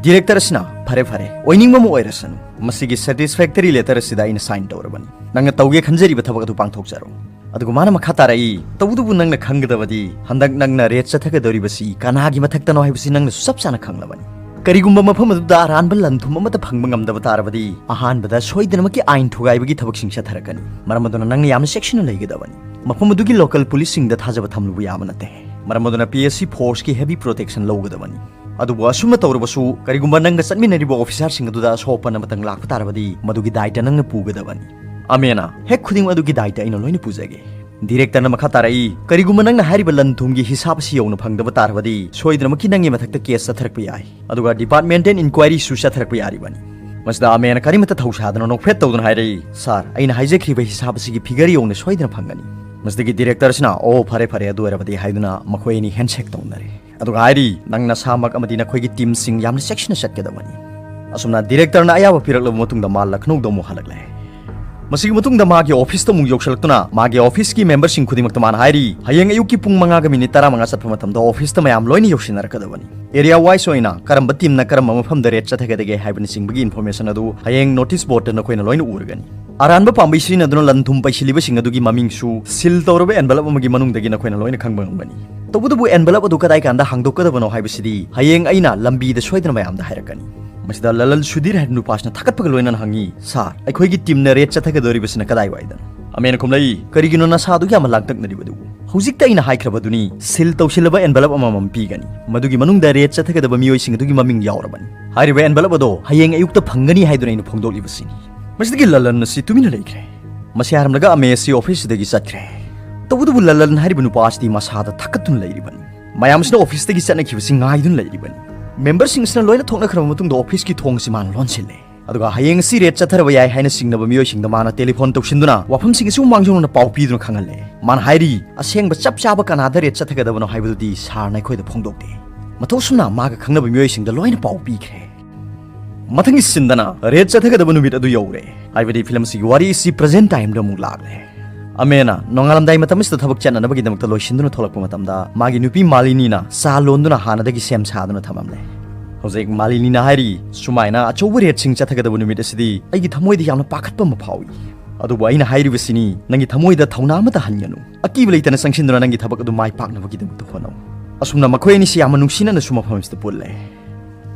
ꯗꯤꯔꯦꯛꯇꯔ ꯑꯁꯤꯅ, "ꯐꯔꯦ, ꯐꯔꯦ, ꯑꯣꯏꯅꯤꯡꯕ ꯑꯃ ꯑꯣꯏꯔꯁꯅꯨ꯫ ꯃꯁꯤꯒꯤ ꯁꯦꯇꯤꯁꯐꯦꯛꯇꯔꯤ ꯂꯦꯇꯔ ꯑꯁꯤꯗ ꯑꯩꯅ ꯁꯥꯏꯟ ꯇꯧꯔꯕꯅꯤ꯫ ꯅꯪꯅ ꯇꯧꯒꯦ ꯈꯟꯖꯔꯤꯕ ꯊꯕꯛ ꯑꯗꯨ ꯄꯥꯡꯊꯣꯛꯆꯔꯣ꯫" ꯑꯗꯨꯒ ꯃꯥꯅ ꯃꯈꯥ ꯇꯥꯔꯛꯏ, "ꯇꯧꯕꯇꯕꯨ ꯅꯪꯅ ꯈꯪꯒꯗꯕꯗꯤ, ꯍꯟꯗꯛ ꯅꯪꯅ ꯔꯦꯠ ꯆꯠꯊꯒꯗꯧꯔꯤꯕꯁꯤ ꯀꯅꯥꯒꯤ ꯃꯊꯛꯇꯅꯣ ꯍꯥꯏꯕꯁꯤ ꯅꯪꯅꯁꯨ ꯆꯞ ꯆꯥꯅ ꯈꯪꯂꯕꯅꯤ꯫ ꯀꯔꯤꯒꯨꯝꯕ ꯃꯐꯝ ꯑꯗꯨꯗ ꯑꯔꯥꯟꯕ ꯂꯟ ꯊꯨꯝ ꯑꯃꯠꯇ ꯐꯪꯕ ꯉꯝꯗꯕ ꯇꯥꯔꯕꯗꯤ, ꯑꯍꯥꯟꯕꯗ ꯁꯣꯏꯗꯅꯃꯛꯀꯤ ꯑꯥꯏꯟ ꯊꯨꯒꯥꯏꯕꯒꯤ ꯊꯕꯛꯁꯤꯡ ꯆꯠꯊꯔꯛꯀꯅꯤ꯫ ꯃꯔꯝ ꯑꯗꯨꯅ ꯅꯪꯅ ꯌꯥꯝꯅ ꯆꯦꯛꯁꯤꯟꯅ ꯂꯩꯒꯗꯕꯅꯤ꯫ ꯃꯐꯝ ꯑꯗꯨꯒꯤ ꯂꯣꯀꯦꯜ ꯄꯨꯂꯤꯁꯁꯤꯡꯗ ꯊꯥꯖꯕ ꯊꯝꯂꯨꯕ ꯌꯥꯕ ꯅꯠꯇꯦ꯫ ꯃꯔꯝ ꯑꯗꯨꯅ P S C ꯐꯣꯔꯁꯀꯤ heavy protection ꯂꯧꯒꯗꯕꯅꯤ꯫ ꯑꯗꯨꯕꯨ ꯑꯁꯨꯝꯅ ꯇꯧꯔꯕꯁꯨ, ꯀꯔꯤꯒꯨꯝꯕ ꯅꯪꯒ ꯆꯠꯃꯤꯟꯅꯔꯤꯕ ꯑꯣꯐꯤꯁꯥꯔꯁꯤꯡ ꯑꯗꯨꯗ ꯑꯁꯣꯛ ꯑꯄꯟ ꯑꯃꯇꯪ ꯂꯥꯛꯄ ꯇꯥꯔꯕꯗꯤ, ꯃꯗꯨꯒꯤ ꯗꯥꯏꯇ ꯅꯪꯅ ꯄꯨꯒꯗꯕꯅꯤ꯫" "ꯑꯃꯦꯅ, ꯍꯦꯛ ꯈꯨꯗꯤꯡꯃꯛ ꯑꯗꯨꯒꯤ ꯗꯥꯏꯇ ꯑꯩꯅ ꯂꯣꯏꯅ ꯄꯨꯖꯒꯦ꯫" ꯗꯤꯔꯦꯛꯇꯔꯅ ꯃꯈꯥ ꯇꯥꯔꯛꯏ, "ꯀꯔꯤꯒꯨꯝꯕ ꯅꯪꯅ ꯍꯥꯏꯔꯤꯕ ꯂꯟ ꯊꯨꯝꯒꯤ ꯍꯤꯁꯥꯕ ꯑꯁꯤ ꯌꯧꯅ ꯐꯪꯗꯕ ꯇꯥꯔꯕꯗꯤ, ꯁꯣꯏꯗꯅꯃꯛꯀꯤ ꯅꯪꯒꯤ ꯃꯊꯛꯇ ꯀꯦꯁ ꯆꯠꯊꯔꯛꯄ ꯌꯥꯏ꯫ ꯑꯗꯨꯒ ꯗꯤꯄꯥꯔꯠꯃꯦꯟꯇꯦꯜ ꯏꯟꯀ꯭ꯋꯥꯏꯔꯤꯁꯨ ꯆꯠꯊꯔꯛꯄ ꯌꯥꯔꯤꯕꯅꯤ꯫" ꯃꯁꯤꯗ ꯑꯃꯦꯅ ꯀꯔꯤꯃꯠꯇ ꯊꯧꯁꯥꯗꯅ ꯅꯣꯛꯐꯦꯠ ꯇꯧꯗꯨꯅ ꯍꯥꯏꯔꯛꯏ, "ꯁꯥꯔ, ꯑꯩꯅ ꯍꯥꯏꯖꯈ꯭ꯔꯤꯕ ꯍꯤꯁꯥꯕ ꯑꯁꯤꯒꯤ ꯐꯤꯒꯔ ꯌꯧꯅ ꯁꯣꯏꯗꯅ ꯐꯪꯒꯅꯤ꯫" ꯃꯁꯤꯗꯒꯤ ꯗꯤꯔꯦꯛꯇꯔꯁꯤꯅ, "ꯑꯣ, ꯐꯔꯦ, ꯐꯔꯦ, ꯑꯗꯨ ꯑꯣꯏꯔꯕꯗꯤ" ꯍꯥꯏꯗꯨꯅ ꯃꯈꯣꯏ ꯑꯅꯤ ꯍꯦꯟꯁꯦꯛ ꯇꯧꯅꯔꯦ꯫ ꯑꯗꯨꯒ ꯍꯥꯏꯔꯤ, "ꯅꯪ ꯅꯁꯥꯃꯛ ꯑꯃꯗꯤ ꯅꯈꯣꯏꯒꯤ ꯇꯤꯝꯁꯤꯡ ꯌꯥꯝꯅ ꯆꯦꯛꯁꯤꯟꯅ ꯆꯠꯀꯗꯕꯅꯤ꯫" ꯑꯁꯨꯝꯅ ꯗꯤꯔꯦꯛꯇꯔꯅ ꯑꯌꯥꯕ ꯄꯤꯔꯛꯂꯕ ꯃꯇꯨꯡꯗ ꯃꯥ ꯂꯈꯅꯧꯗ ꯑꯃꯨꯛ ꯍꯜꯂꯛꯂꯦ꯫ ꯃꯁꯤꯒꯤ ꯃꯇꯨꯡꯗ ꯃꯥꯒꯤ ꯑꯣꯐꯤꯁꯇ ꯑꯃꯨꯛ ꯌꯧꯁꯤꯜꯂꯛꯇꯨꯅ ꯃꯥꯒꯤ ꯑꯣꯐꯤꯁꯀꯤ ꯃꯦꯝꯕꯔꯁꯤꯡ ꯈꯨꯗꯤꯡꯃꯛꯇ ꯃꯥꯅ ꯍꯥꯏꯔꯤ, ꯍꯌꯦꯡ ꯑꯌꯨꯛꯀꯤ ꯄꯨꯡ ꯃꯉꯥꯒ ꯃꯤꯅꯤꯠ ꯇꯔꯥꯃꯉꯥ ꯆꯠꯄ ꯃꯇꯝꯗ ꯑꯣꯐꯤꯁꯇ ꯃꯌꯥꯝ ꯂꯣꯏꯅ ꯌꯧꯁꯤꯟꯅꯔꯛꯀꯗꯕꯅꯤ꯫ ꯑꯦꯔꯤꯌꯥ ꯋꯥꯏꯁ ꯑꯣꯏꯅ ꯀꯔꯝꯕ ꯇꯤꯝꯅ ꯀꯔꯝꯕ ꯃꯐꯝꯗ ꯔꯦꯠ ꯆꯠꯊꯒꯗꯒꯦ ꯍꯥꯏꯕꯅꯆꯤꯡꯕꯒꯤ ꯏꯟꯐꯣꯔꯃꯦꯁꯟ ꯑꯗꯨ ꯍꯌꯦꯡ ꯅꯣꯇꯤꯁ ꯕꯣꯔꯗꯇ ꯅꯈꯣꯏꯅ ꯂꯣꯏꯅ ꯎꯔꯒꯅꯤ꯫ ꯑꯔꯥꯟꯕ ꯄꯥꯝꯕꯩ ꯁꯤꯖꯤꯟꯅꯗꯨꯅ ꯂꯟ ꯊꯨꯝ ꯄꯩꯁꯤꯜꯂꯤꯕꯁꯤꯡ ꯑꯗꯨꯒꯤ ꯃꯃꯤꯡꯁꯨ ꯁꯤꯜ ꯇꯧꯔꯕ ꯑꯦꯟꯚꯦꯂꯞ ꯑꯃꯒꯤ ꯃꯅꯨꯡꯗꯒꯤ ꯅꯈꯣꯏꯅ ꯂꯣꯏꯅ ꯈꯪꯕ ꯉꯝꯒꯅꯤ꯫ ꯇꯧꯕꯇꯕꯨ ꯑꯦꯟꯚꯦꯂꯞ ꯑꯗꯨ ꯀꯗꯥꯏ ꯀꯥꯟꯗ ꯍꯥꯡꯗꯣꯛꯀꯗꯕꯅꯣ ꯍꯥꯏꯕꯁꯤꯗꯤ ꯍꯌꯦꯡ ꯑꯩꯅ ꯂꯝꯕꯤꯗ ꯁꯣꯏꯗꯅ ꯃꯌꯥꯝꯗ ꯍꯥꯏꯔꯛꯀꯅꯤ꯫ ꯃꯁꯤꯗ ꯂꯂꯜ ꯁꯨꯙꯤꯔ ꯍꯥꯏꯕ ꯅꯨꯄꯥꯁꯤꯅ ꯊꯥꯒꯠꯄꯒ ꯂꯣꯏꯅꯅ ꯍꯪꯉꯤ, "ꯁꯥꯔ, ꯑꯩꯈꯣꯏꯒꯤ ꯇꯤꯝꯅ ꯔꯦꯠ ꯆꯠꯊꯒꯗꯧꯔꯤꯕꯁꯤꯅ ꯀꯗꯥꯏꯋꯥꯏꯗꯅꯣ?" ꯑꯃꯦꯅ ꯈꯨꯝꯂꯛꯏ, "ꯀꯔꯤꯒꯤꯅꯣ ꯅꯁꯥ ꯑꯗꯨꯛ ꯌꯥꯝꯅ ꯂꯥꯡꯇꯛꯅꯔꯤꯕꯗꯨꯕꯨ? ꯍꯧꯖꯤꯛꯇ ꯑꯩꯅ ꯍꯥꯏꯈ꯭ꯔꯕꯗꯨꯅꯤ, ꯁꯤꯜ ꯇꯧꯁꯤꯜꯂꯕ ꯑꯦꯟꯚꯦꯂꯞ ꯑꯃꯃꯝ ꯄꯤꯒꯅꯤ꯫ ꯃꯗꯨꯒꯤ ꯃꯅꯨꯡꯗ ꯔꯦꯠ ꯆꯠꯊꯒꯗꯕ ꯃꯤꯑꯣꯏꯁꯤꯡ ꯑꯗꯨꯒꯤ ꯃꯃꯤꯡ ꯌꯥꯎꯔꯕꯅꯤ꯫ ꯍꯥꯏꯔꯤꯕ ꯑꯦꯟꯚꯦꯂꯞ ꯑꯗꯣ ꯍꯌꯦꯡ ꯑꯌꯨꯛꯇ ꯐꯪꯒꯅꯤ ꯍꯥꯏꯗꯨꯅ ꯑꯩꯅ ꯐꯣꯡꯗꯣꯛꯂꯤꯕꯁꯤꯅꯤ"꯫ ꯃꯁꯤꯗꯒꯤ ꯂꯂꯟ ꯑꯁꯤ ꯇꯨꯃꯤꯟꯅ ꯂꯩꯈ꯭ꯔꯦ꯫ ꯃꯁꯤ ꯍꯥꯏꯔꯝꯂꯒ ꯑꯃꯦ ꯑꯁꯤ ꯑꯣꯐꯤꯁꯁꯤꯗꯒꯤ ꯆꯠꯈ꯭ꯔꯦ꯫ ꯇꯧꯕꯇꯕꯨ ꯂꯂꯟ ꯍꯥꯏꯔꯤꯕ ꯅꯨꯄꯥ ꯑꯁꯤꯗꯤ ꯃꯁꯥꯗ ꯊꯛꯀꯠꯇꯨꯅ ꯂꯩꯔꯤꯕꯅꯤ꯫ ꯃꯌꯥꯝꯁꯤꯅ ꯑꯣꯐꯤꯁꯇꯒꯤ ꯆꯠꯅꯈꯤꯕꯁꯤꯡ ꯉꯥꯏꯗꯨꯅ ꯂꯩꯔꯤꯕꯅꯤ꯫ ꯃꯦꯝꯕꯔꯁꯤꯡꯁꯤꯅ ꯂꯣꯏꯅ ꯊꯣꯛꯅꯈ꯭ꯔꯕ ꯃꯇꯨꯡꯗ ꯑꯣꯐꯤꯁꯀꯤ ꯊꯣꯡ ꯑꯁꯤ ꯃꯥꯅ ꯂꯣꯟꯁꯤꯜꯂꯦ꯫ ꯑꯗꯨꯒ ꯍꯌꯦꯡ ꯑꯁꯤ ꯔꯦꯠ ꯆꯠꯊꯔꯕ ꯌꯥꯏ ꯍꯥꯏꯅ ꯆꯤꯡꯅꯕ ꯃꯤꯑꯣꯏꯁꯤꯡꯗ ꯃꯥꯅ ꯇꯦꯂꯤꯐꯣꯟ ꯇꯧꯁꯤꯟꯗꯨꯅ ꯋꯥꯐꯝꯁꯤꯡ ꯑꯁꯤꯕꯨ ꯃꯥꯡꯖꯧꯅꯅ ꯄꯥꯎ ꯄꯤꯗꯨꯅ ꯈꯪꯍꯜꯂꯦ꯫ ꯃꯥꯅ ꯍꯥꯏꯔꯤ, "ꯑꯁꯦꯡꯕ ꯆꯞ ꯆꯥꯕ ꯀꯅꯥꯗ ꯔꯦꯠ ꯆꯠꯊꯒꯗꯕꯅꯣ ꯍꯥꯏꯕꯗꯨꯗꯤ ꯁꯥꯔꯅ ꯑꯩꯈꯣꯏꯗ ꯐꯣꯡꯗꯣꯛꯇꯦ꯫ ꯃꯊꯧ ꯑꯁꯨꯝꯅ ꯃꯥꯒ ꯈꯪꯅꯕ ꯃꯤꯑꯣꯏꯁꯤꯡꯗ ꯂꯣꯏꯅ ꯄꯥꯎ ꯄꯤꯈ꯭ꯔꯦ"꯫ ꯃꯊꯪꯒꯤ ꯁꯤꯟꯗꯅ ꯔꯦꯠ ꯆꯠꯊꯒꯗꯕ ꯅꯨꯃꯤꯠ ꯑꯗꯨ ꯌꯧꯔꯦ꯫ ꯍꯥꯏꯕꯗꯤ ꯐꯤꯂꯝ ꯑꯁꯤꯒꯤ ꯋꯥꯔꯤ ꯑꯁꯤ ꯄ꯭ꯔꯖꯦꯟ ꯇꯥꯏꯝꯗ ꯑꯃꯨꯛ ꯂꯥꯛꯂꯦ꯫ ꯑꯃꯦꯅ ꯅꯣꯡꯉꯥꯜꯂꯝꯗꯥꯏ ꯃꯇꯝ ꯑꯁꯤꯗ ꯊꯕꯛ ꯆꯠꯅꯅꯕꯒꯤꯗꯃꯛꯇ ꯂꯣꯏꯁꯤꯟꯗꯨꯅ ꯊꯣꯛꯂꯛꯄ ꯃꯇꯝꯗ ꯃꯥꯒꯤ ꯅꯨꯄꯤ ꯃꯥꯂꯤꯅꯤꯅ ꯆꯥ ꯂꯣꯟꯗꯨꯅ ꯍꯥꯟꯅꯗꯒꯤ ꯁꯦꯝ ꯁꯥꯗꯨꯅ ꯊꯝꯂꯝꯂꯦ꯫ ꯍꯧꯖꯤꯛ ꯃꯥꯂꯤꯅꯤꯅ ꯍꯥꯏꯔꯤ, "ꯁꯨꯃꯥꯏꯅ ꯑꯆꯧꯕ ꯔꯦꯠꯁꯤꯡ ꯆꯠꯊꯒꯗꯕ ꯅꯨꯃꯤꯠ ꯑꯁꯤꯗꯤ ꯑꯩꯒꯤ ꯊꯃꯣꯏꯗ ꯌꯥꯝꯅ ꯄꯥꯈꯠꯄ ꯑꯃ ꯐꯥꯎꯏ꯫ ꯑꯗꯨꯕꯨ ꯑꯩꯅ ꯍꯥꯏꯔꯤꯕꯁꯤꯅꯤ, ꯅꯪꯒꯤ ꯊꯃꯣꯏꯗ ꯊꯧꯅꯥ ꯑꯃꯠꯇ ꯍꯟꯒꯅꯨ꯫ ꯑꯀꯤꯕ ꯂꯩꯇꯅ ꯆꯪꯁꯤꯟꯗꯨꯅ ꯅꯪꯒꯤ ꯊꯕꯛ ꯑꯗꯨ ꯃꯥꯏ ꯄꯥꯛꯅꯕꯒꯤꯗꯃꯛꯇ ꯍꯣꯠꯅꯧ"꯫ ꯑꯁꯨꯝꯅ ꯃꯈꯣꯏ ꯑꯅꯤꯁꯤ ꯌꯥꯝꯅ ꯅꯨꯡꯁꯤꯅꯅꯁꯨ ꯃꯐꯝ ꯑꯁꯤꯗ ꯄꯨꯜꯂꯦ꯫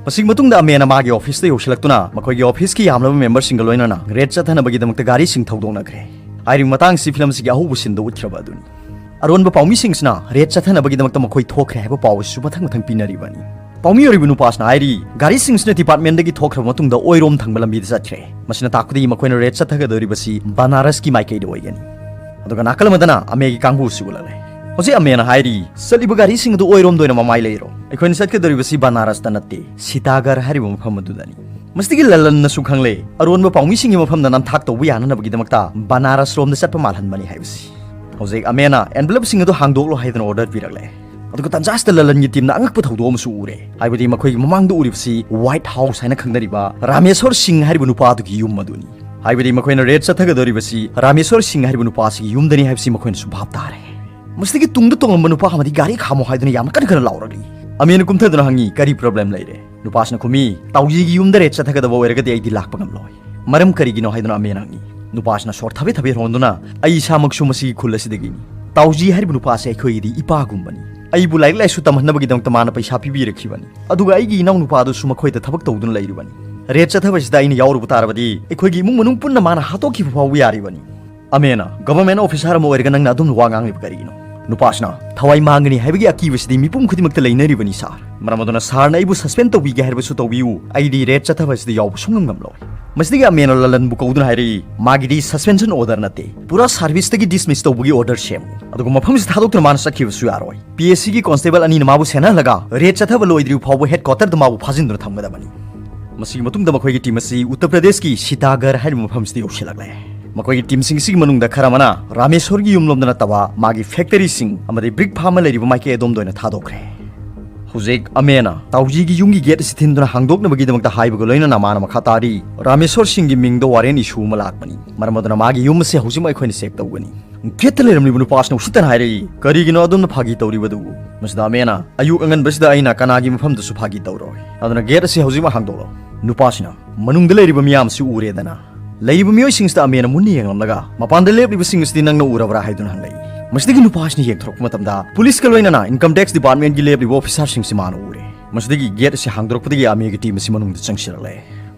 ꯃꯁꯤꯒꯤ ꯃꯇꯨꯡꯗ ꯑꯃꯦꯅ ꯃꯥꯒꯤ ꯑꯣꯐꯤꯁꯇ ꯌꯧꯁꯤꯜꯂꯛꯇꯨꯅ ꯃꯈꯣꯏꯒꯤ ꯑꯣꯐꯤꯁꯀꯤ ꯌꯥꯝꯂꯕ ꯃꯦꯝꯕꯔꯁꯤꯡꯒ ꯂꯣꯏꯅꯅ ꯔꯦꯠ ꯆꯠꯊꯅꯕꯒꯤꯗꯃꯛꯇ ꯒꯥꯔꯤꯁꯤꯡ ꯊꯧꯗꯣꯛꯅꯈ꯭ꯔꯦ꯫ ꯍꯥꯏꯔꯤꯕ ꯃꯇꯥꯡꯁꯤ ꯐꯤꯂꯝ ꯑꯁꯤꯒꯤ ꯑꯍꯧꯕ ꯁꯤꯟꯗ ꯎꯠꯈ꯭ꯔꯕ ꯑꯗꯨꯅꯤ꯫ ꯑꯔꯣꯟꯕ ꯄꯥꯎꯃꯤꯁꯤꯡꯁꯤꯅ ꯔꯦꯠ ꯆꯠꯊꯅꯕꯒꯤꯗꯃꯛꯇ ꯃꯈꯣꯏ ꯊꯣꯛꯈ꯭ꯔꯦ ꯍꯥꯏꯕ ꯄꯥꯎ ꯑꯁꯤꯁꯨ ꯃꯊꯪ ꯃꯊꯪ ꯄꯤꯅꯔꯤꯕꯅꯤ꯫ ꯄꯥꯎꯃꯤ ꯑꯣꯏꯔꯤꯕ ꯅꯨꯄꯥꯁꯤꯅ ꯍꯥꯏꯔꯤ, ꯒꯥꯔꯤꯁꯤꯡꯁꯤꯅ ꯗꯤꯄꯥꯔꯠꯃꯦꯟꯗꯒꯤ ꯊꯣꯛꯈ꯭ꯔꯕ ꯃꯇꯨꯡꯗ ꯑꯣꯏꯔꯣꯝ ꯊꯪꯕ ꯂꯝꯕꯤꯗ ꯆꯠꯈ꯭ꯔꯦ꯫ ꯃꯁꯤꯅ ꯇꯥꯛꯄꯗꯤ ꯃꯈꯣꯏꯅ ꯔꯦꯠ ꯆꯠꯊꯒꯗꯧꯔꯤꯕꯁꯤ ꯕꯅꯥꯔꯁꯀꯤ ꯃꯥꯏꯀꯩꯗ ꯑꯣꯏꯒꯅꯤ꯫ ꯑꯗꯨꯒ ꯅꯥꯀꯜ ꯑꯃꯗꯅ ꯑꯃꯦꯒꯤ ꯀꯥꯡꯕꯨ ꯑꯁꯤ ꯎꯠꯂꯛꯂꯦ꯫ ꯍꯧꯖꯤꯛ ꯑꯃꯦꯅ ꯍꯥꯏꯔꯤ, "ꯆꯠꯂꯤꯕ ꯒꯥꯔꯤꯁꯤꯡ ꯑꯗꯨ ꯑꯣꯏꯔꯣꯝꯗ ꯑꯣꯏꯅ ꯃꯃꯥꯏ ꯂꯩꯔꯣ꯫ ꯑꯩꯈꯣꯏꯅ ꯆꯠꯀꯗꯧꯔꯤꯕꯁꯤ ꯕꯅꯥꯔꯁꯇ ꯅꯠꯇꯦ, ꯁꯤꯇꯥꯒꯔ ꯍꯥꯏꯔꯤꯕ ꯃꯐꯝ ꯑꯗꯨꯗꯅꯤ"꯫ ꯃꯁꯤꯗꯒꯤ ꯂꯂꯟꯅꯁꯨ ꯈꯪꯂꯦ, ꯑꯔꯣꯟꯕ ꯄꯥꯎꯃꯤꯁꯤꯡꯒꯤ ꯃꯐꯝꯗ ꯅꯝꯊꯥꯛ ꯇꯧꯕ ꯌꯥꯅꯅꯕꯒꯤꯗꯃꯛꯇ ꯕꯅꯥꯔꯁ ꯔꯣꯝꯗ ꯆꯠꯄ ꯃꯥꯜꯍꯟꯕꯅꯤ ꯍꯥꯏꯕꯁꯤ꯫ ꯍꯧꯖꯤꯛ ꯑꯃꯦꯅ ꯑꯦꯟꯚꯦꯂꯞꯁꯤꯡ ꯑꯗꯨ ꯍꯥꯡꯗꯣꯛꯂꯣ ꯍꯥꯏꯗꯨꯅ ꯑꯣꯔꯗꯔ ꯄꯤꯔꯛꯂꯦ꯫ ꯑꯗꯨꯒ ꯇꯥꯟꯖꯥꯁꯤꯗ ꯂꯂꯟꯒꯤ ꯇꯤꯝꯅ ꯑꯉꯛꯄ ꯊꯧꯗꯣꯛ ꯑꯃꯁꯨ ꯎꯔꯦ꯫ ꯍꯥꯏꯕꯗꯤ ꯃꯈꯣꯏꯒꯤ ꯃꯃꯥꯡꯗ ꯎꯔꯤꯕꯁꯤ ꯋꯥꯏꯠ ꯍꯥꯎꯁ ꯍꯥꯏꯅ ꯈꯪꯅꯔꯤꯕ ꯔꯥꯃꯦꯁꯣꯔ ꯁꯤꯡ ꯍꯥꯏꯔꯤꯕ ꯅꯨꯄꯥ ꯑꯗꯨꯒꯤ ꯌꯨꯝ ꯑꯗꯨꯅꯤ꯫ ꯍꯥꯏꯕꯗꯤ ꯃꯈꯣꯏꯅ ꯔꯦꯗ ꯆꯠꯊꯒꯗꯧꯔꯤꯕꯁꯤ ꯔꯥꯃꯦꯁꯣꯔ ꯁꯤꯡ ꯍꯥꯏꯔꯤꯕ ꯅꯨꯄꯥꯁꯤꯒꯤ ꯌꯨꯝꯗꯅꯤ ꯍꯥꯏꯕꯁꯤ ꯃꯈꯣꯏꯅꯁꯨ ꯚꯥꯞ ꯇꯥꯔꯦ꯫ ꯃꯁꯤꯗꯒꯤ ꯇꯨꯡꯗ ꯇꯣꯡꯂꯝꯕ ꯅꯨꯄꯥ ꯑꯃꯗꯤ ꯒꯥꯔꯤ ꯈꯥꯝꯃꯣ ꯍꯥꯏꯗꯨꯅ ꯌꯥꯝꯅ ꯀꯟꯅ ꯀꯟꯅ ꯂꯥꯎꯔꯛꯂꯤ꯫ ꯑꯃꯦꯟꯅ ꯀꯨꯝꯊꯗꯨꯅ ꯍꯪꯉꯤ, "ꯀꯔꯤ ꯄ꯭ꯔꯣꯕ꯭ꯂꯦꯝ ꯂꯩꯔꯦ?" ꯅꯨꯄꯥꯁꯤꯅ ꯈꯨꯝꯃꯤ, "ꯇꯥꯎꯖꯤꯒꯤ ꯌꯨꯝꯗ ꯔꯦꯗ ꯆꯠꯊꯒꯗꯕ ꯑꯣꯏꯔꯒꯗꯤ ꯑꯩꯗꯤ ꯂꯥꯛꯄ ꯉꯝꯂꯣꯏ꯫ ꯃꯔꯝ ꯀꯔꯤꯒꯤꯅꯣ?" ꯍꯥꯏꯗꯨꯅ ꯑꯃꯦꯟꯅ ꯍꯪꯉꯤ꯫ ꯅꯨꯄꯥꯁꯤꯅ ꯁꯣꯔ ꯊꯕꯦꯠ ꯊꯕꯦꯠ ꯍꯣꯟꯗꯨꯅ, "ꯑꯩ ꯏꯁꯥꯃꯛꯁꯨ ꯃꯁꯤꯒꯤ ꯈꯨꯜ ꯑꯁꯤꯗꯒꯤꯅꯤ꯫ ꯇꯥꯎꯖꯤ ꯍꯥꯏꯔꯤꯕ ꯅꯨꯄꯥ ꯑꯁꯤ ꯑꯩꯈꯣꯏꯒꯤꯗꯤ ꯏꯄꯥꯒꯨꯝꯕꯅꯤ꯫ ꯑꯩꯕꯨ ꯂꯥꯏꯔꯤꯛ ꯂꯥꯏꯁꯨ ꯇꯝꯍꯟꯅꯕꯒꯤꯗꯃꯛꯇ ꯃꯥꯅ ꯄꯩꯁꯥ ꯄꯤꯕꯤꯔꯛꯈꯤꯕꯅꯤ꯫ ꯑꯗꯨꯒ ꯑꯩꯒꯤ ꯏꯅꯥꯎ ꯅꯨꯄꯥ ꯑꯗꯨꯁꯨ ꯃꯈꯣꯏꯗ ꯊꯕꯛ ꯇꯧꯗꯨꯅ ꯂꯩꯔꯤꯕꯅꯤ꯫ ꯔꯦꯗ ꯆꯠꯊꯕꯁꯤꯗ ꯑꯩꯅ ꯌꯥꯎꯔꯨꯕ ꯇꯥꯔꯕꯗꯤ ꯑꯩꯈꯣꯏꯒꯤ ꯏꯃꯨꯡ ꯃꯅꯨꯡ ꯄꯨꯟꯅ ꯃꯥꯅ ꯍꯥꯠꯇꯣꯛꯈꯤꯕ ꯐꯥꯎꯕ ꯌꯥꯔꯤꯕꯅꯤ꯫" ꯑꯃꯦꯟꯅ, "ꯒꯚꯔꯟꯃꯦꯟꯠ ꯑꯣꯐꯤꯁꯥꯔ ꯑꯃ ꯑꯣꯏꯔꯒ ꯅꯪꯅ ꯑꯗꯨꯝꯅ ꯋꯥ ꯉꯥꯡꯂꯤꯕ ꯀꯔꯤꯒꯤꯅꯣ?" ꯅꯨꯄꯥꯁꯤꯅ, "ꯊꯋꯥꯏ ꯃꯥꯡꯒꯅꯤ ꯍꯥꯏꯕꯒꯤ ꯑꯀꯤꯕꯁꯤꯗꯤ ꯃꯤꯄꯨꯝ ꯈꯨꯗꯤꯡꯃꯛꯇ ꯂꯩꯅꯔꯤꯕꯅꯤ, ꯁꯥꯔ꯫ ꯃꯔꯝ ꯑꯗꯨꯅ ꯁꯥꯔꯅ ꯑꯩꯕꯨ ꯁꯁꯄꯦꯟ ꯇꯧꯕꯤꯒꯦ ꯍꯥꯏꯔꯕꯁꯨ ꯇꯧꯕꯤꯌꯨ, ꯑꯩꯗꯤ ꯔꯦꯗ ꯆꯠꯊꯕ ꯑꯁꯤꯗ ꯌꯥꯎꯕ ꯁꯨꯡꯉꯝ ꯉꯝꯂꯣꯏ꯫" ꯃꯁꯤꯗꯒꯤ ꯑꯃꯦꯟꯅ ꯂꯂꯟꯕꯨ ꯀꯧꯗꯨꯅ ꯍꯥꯏꯔꯛꯏ, "ꯃꯥꯒꯤꯗꯤ ꯁꯁꯄꯦꯟꯁꯟ ꯑꯣꯔꯗꯔ ꯅꯠꯇꯦ, ꯄꯨꯔꯥ ꯁꯥꯔꯚꯤꯁꯇꯒꯤ ꯗꯤꯁꯃꯤꯁ ꯇꯧꯕꯒꯤ ꯑꯣꯔꯗꯔ ꯁꯦꯝꯃꯨ꯫ ꯑꯗꯨꯒ ꯃꯐꯝꯁꯤ ꯊꯥꯗꯣꯛꯇꯨꯅ ꯃꯥꯅ ꯆꯠꯈꯤꯕꯁꯨ ꯌꯥꯔꯣꯏ꯫ ꯄꯤ ꯑꯦꯁ ꯁꯤꯒꯤ ꯀꯣꯟꯁꯇꯦꯕꯜ ꯑꯅꯤꯅ ꯃꯥꯕꯨ ꯁꯦꯟꯅꯍꯜꯂꯒ ꯔꯦꯗ ꯆꯠꯊꯕ ꯂꯣꯏꯗ꯭ꯔꯤꯕ ꯐꯥꯎꯕ ꯍꯦꯗ ꯀ꯭ꯋꯥꯇꯔꯗ ꯃꯥꯕꯨ ꯐꯥꯖꯤꯟꯗꯨꯅ ꯊꯝꯒꯗꯕꯅꯤ꯫" ꯃꯁꯤꯒꯤ ꯃꯇꯨꯡꯗ ꯃꯈꯣꯏꯒꯤ ꯇꯤꯝ ꯑꯁꯤ ꯎꯠꯇꯔ ꯄ꯭ꯔꯗꯦꯁꯀꯤ ꯁꯤꯇꯥꯒꯔ ꯍꯥꯏꯔꯤꯕ ꯃꯐꯝꯁꯤꯗ ꯌꯧꯁꯤꯜꯂꯛꯂꯦ꯫ ꯃꯈꯣꯏꯒꯤ ꯇꯤꯝꯁꯤꯡ ꯑꯁꯤꯒꯤ ꯃꯅꯨꯡꯗ ꯈꯔ ꯑꯃꯅ ꯔꯥꯃꯦꯁꯣꯔꯒꯤ ꯌꯨꯝꯂꯣꯝꯗ ꯅꯠꯇꯕ ꯃꯥꯒꯤ ꯐꯦꯛꯇꯔꯤꯁꯤꯡ ꯑꯃꯗꯤ ꯕ꯭ꯔꯤꯛ ꯐꯥꯔꯝ ꯑꯃ ꯂꯩꯔꯤꯕ ꯃꯥꯏꯀꯩ ꯑꯗꯣꯝꯗ ꯑꯣꯏꯅ ꯊꯥꯗꯣꯛꯈ꯭ꯔꯦ꯫ ꯍꯧꯖꯤꯛ ꯑꯃꯦꯟꯅ ꯇꯥꯎꯖꯤꯒꯤ ꯌꯨꯝꯒꯤ ꯒꯦꯠ ꯑꯁꯤ ꯊꯤꯟꯗꯨꯅ ꯍꯥꯡꯗꯣꯛꯅꯕꯒꯤꯗꯃꯛꯇ ꯍꯥꯏꯕꯒ ꯂꯣꯏꯅꯅ ꯃꯥꯅ ꯃꯈꯥ ꯇꯥꯔꯤ, "ꯔꯥꯃꯦꯁꯣꯔ ꯁꯤꯡꯒꯤ ꯃꯤꯡꯗ ꯋꯥꯔꯦꯟ ꯏꯁꯨ ꯑꯃ ꯂꯥꯛꯄꯅꯤ꯫ ꯃꯔꯝ ꯑꯗꯨꯅ ꯃꯥꯒꯤ ꯌꯨꯝ ꯑꯁꯤ ꯍꯧꯖꯤꯛꯃꯛ ꯑꯩꯈꯣꯏꯅ ꯆꯦꯛ ꯇꯧꯒꯅꯤ꯫" ꯒꯦꯠꯇ ꯂꯩꯔꯝꯂꯤꯕ ꯅꯨꯄꯥꯁꯤꯅ ꯎꯁꯤꯠꯇꯅ ꯍꯥꯏꯔꯛꯏ, "ꯀꯔꯤꯒꯤꯅꯣ ꯑꯗꯣꯝꯅ ꯐꯥꯒꯤ ꯇꯧꯔꯤꯕꯗꯨꯕꯨ?" ꯃꯁꯤꯗ ꯑꯃꯦꯟꯅ, "ꯑꯌꯨꯛ ꯑꯉꯟꯕꯁꯤꯗ ꯑꯩꯅ ꯀꯅꯥꯒꯤ ꯃꯐꯝꯗꯁꯨ ꯐꯥꯒꯤ ꯇꯧꯔꯣꯏ꯫ ꯑꯗꯨꯅ ꯒꯦꯠ ꯑꯁꯤ ꯍꯧꯖꯤꯛꯃꯛ ꯍꯥꯡꯗꯣꯛꯂꯣ꯫" ꯅꯨꯄꯥꯁꯤꯅ, "ꯃꯅꯨꯡꯗ ꯂꯩꯔꯤꯕ ꯃꯤꯌꯥꯝꯁꯤ ꯎꯔꯦꯗꯅ꯫ ꯂꯩꯔꯤꯕ ꯃꯤꯑꯣꯏꯁꯤꯡꯁꯤꯗ ꯑꯃꯦꯟꯅ ꯃꯨꯟꯅ ꯌꯦꯡꯂꯝꯂꯒ, ꯃꯄꯥꯟꯗ ꯂꯦꯞꯂꯤꯕꯁꯤꯡ ꯑꯁꯤꯗꯤ ꯅꯪꯅ ꯎꯔꯕ꯭ꯔꯥ?" ꯍꯥꯏꯗꯨꯅ ꯍꯪꯂꯛꯏ꯫ ꯃꯁꯤꯗꯒꯤ ꯅꯨꯄꯥꯁꯤꯅ ꯌꯦꯡꯊꯣꯔꯛꯄ ꯃꯇꯝꯗ ꯄꯨꯂꯤꯁꯀ ꯂꯣꯏꯅꯅ ꯏꯟꯀꯝ ꯇꯦꯛꯁ ꯗꯤꯄꯥꯔꯠꯃꯦꯟꯠꯀꯤ ꯂꯦꯞꯂꯤꯕ ꯑꯣꯐꯤꯁꯥꯔꯁꯤꯡꯁꯤ ꯃꯥꯅ ꯎꯔꯦ꯫ ꯃꯁꯤꯗꯒꯤ ꯒꯦꯠ ꯑꯁꯤ ꯍꯥꯡꯗꯣꯔꯛꯄꯗꯒꯤ ꯑꯃꯦꯒꯤ ꯇꯤꯝ ꯑꯁꯤ ꯃꯅꯨꯡꯗ ꯆꯪꯁꯤꯜꯂꯛꯂꯦ꯫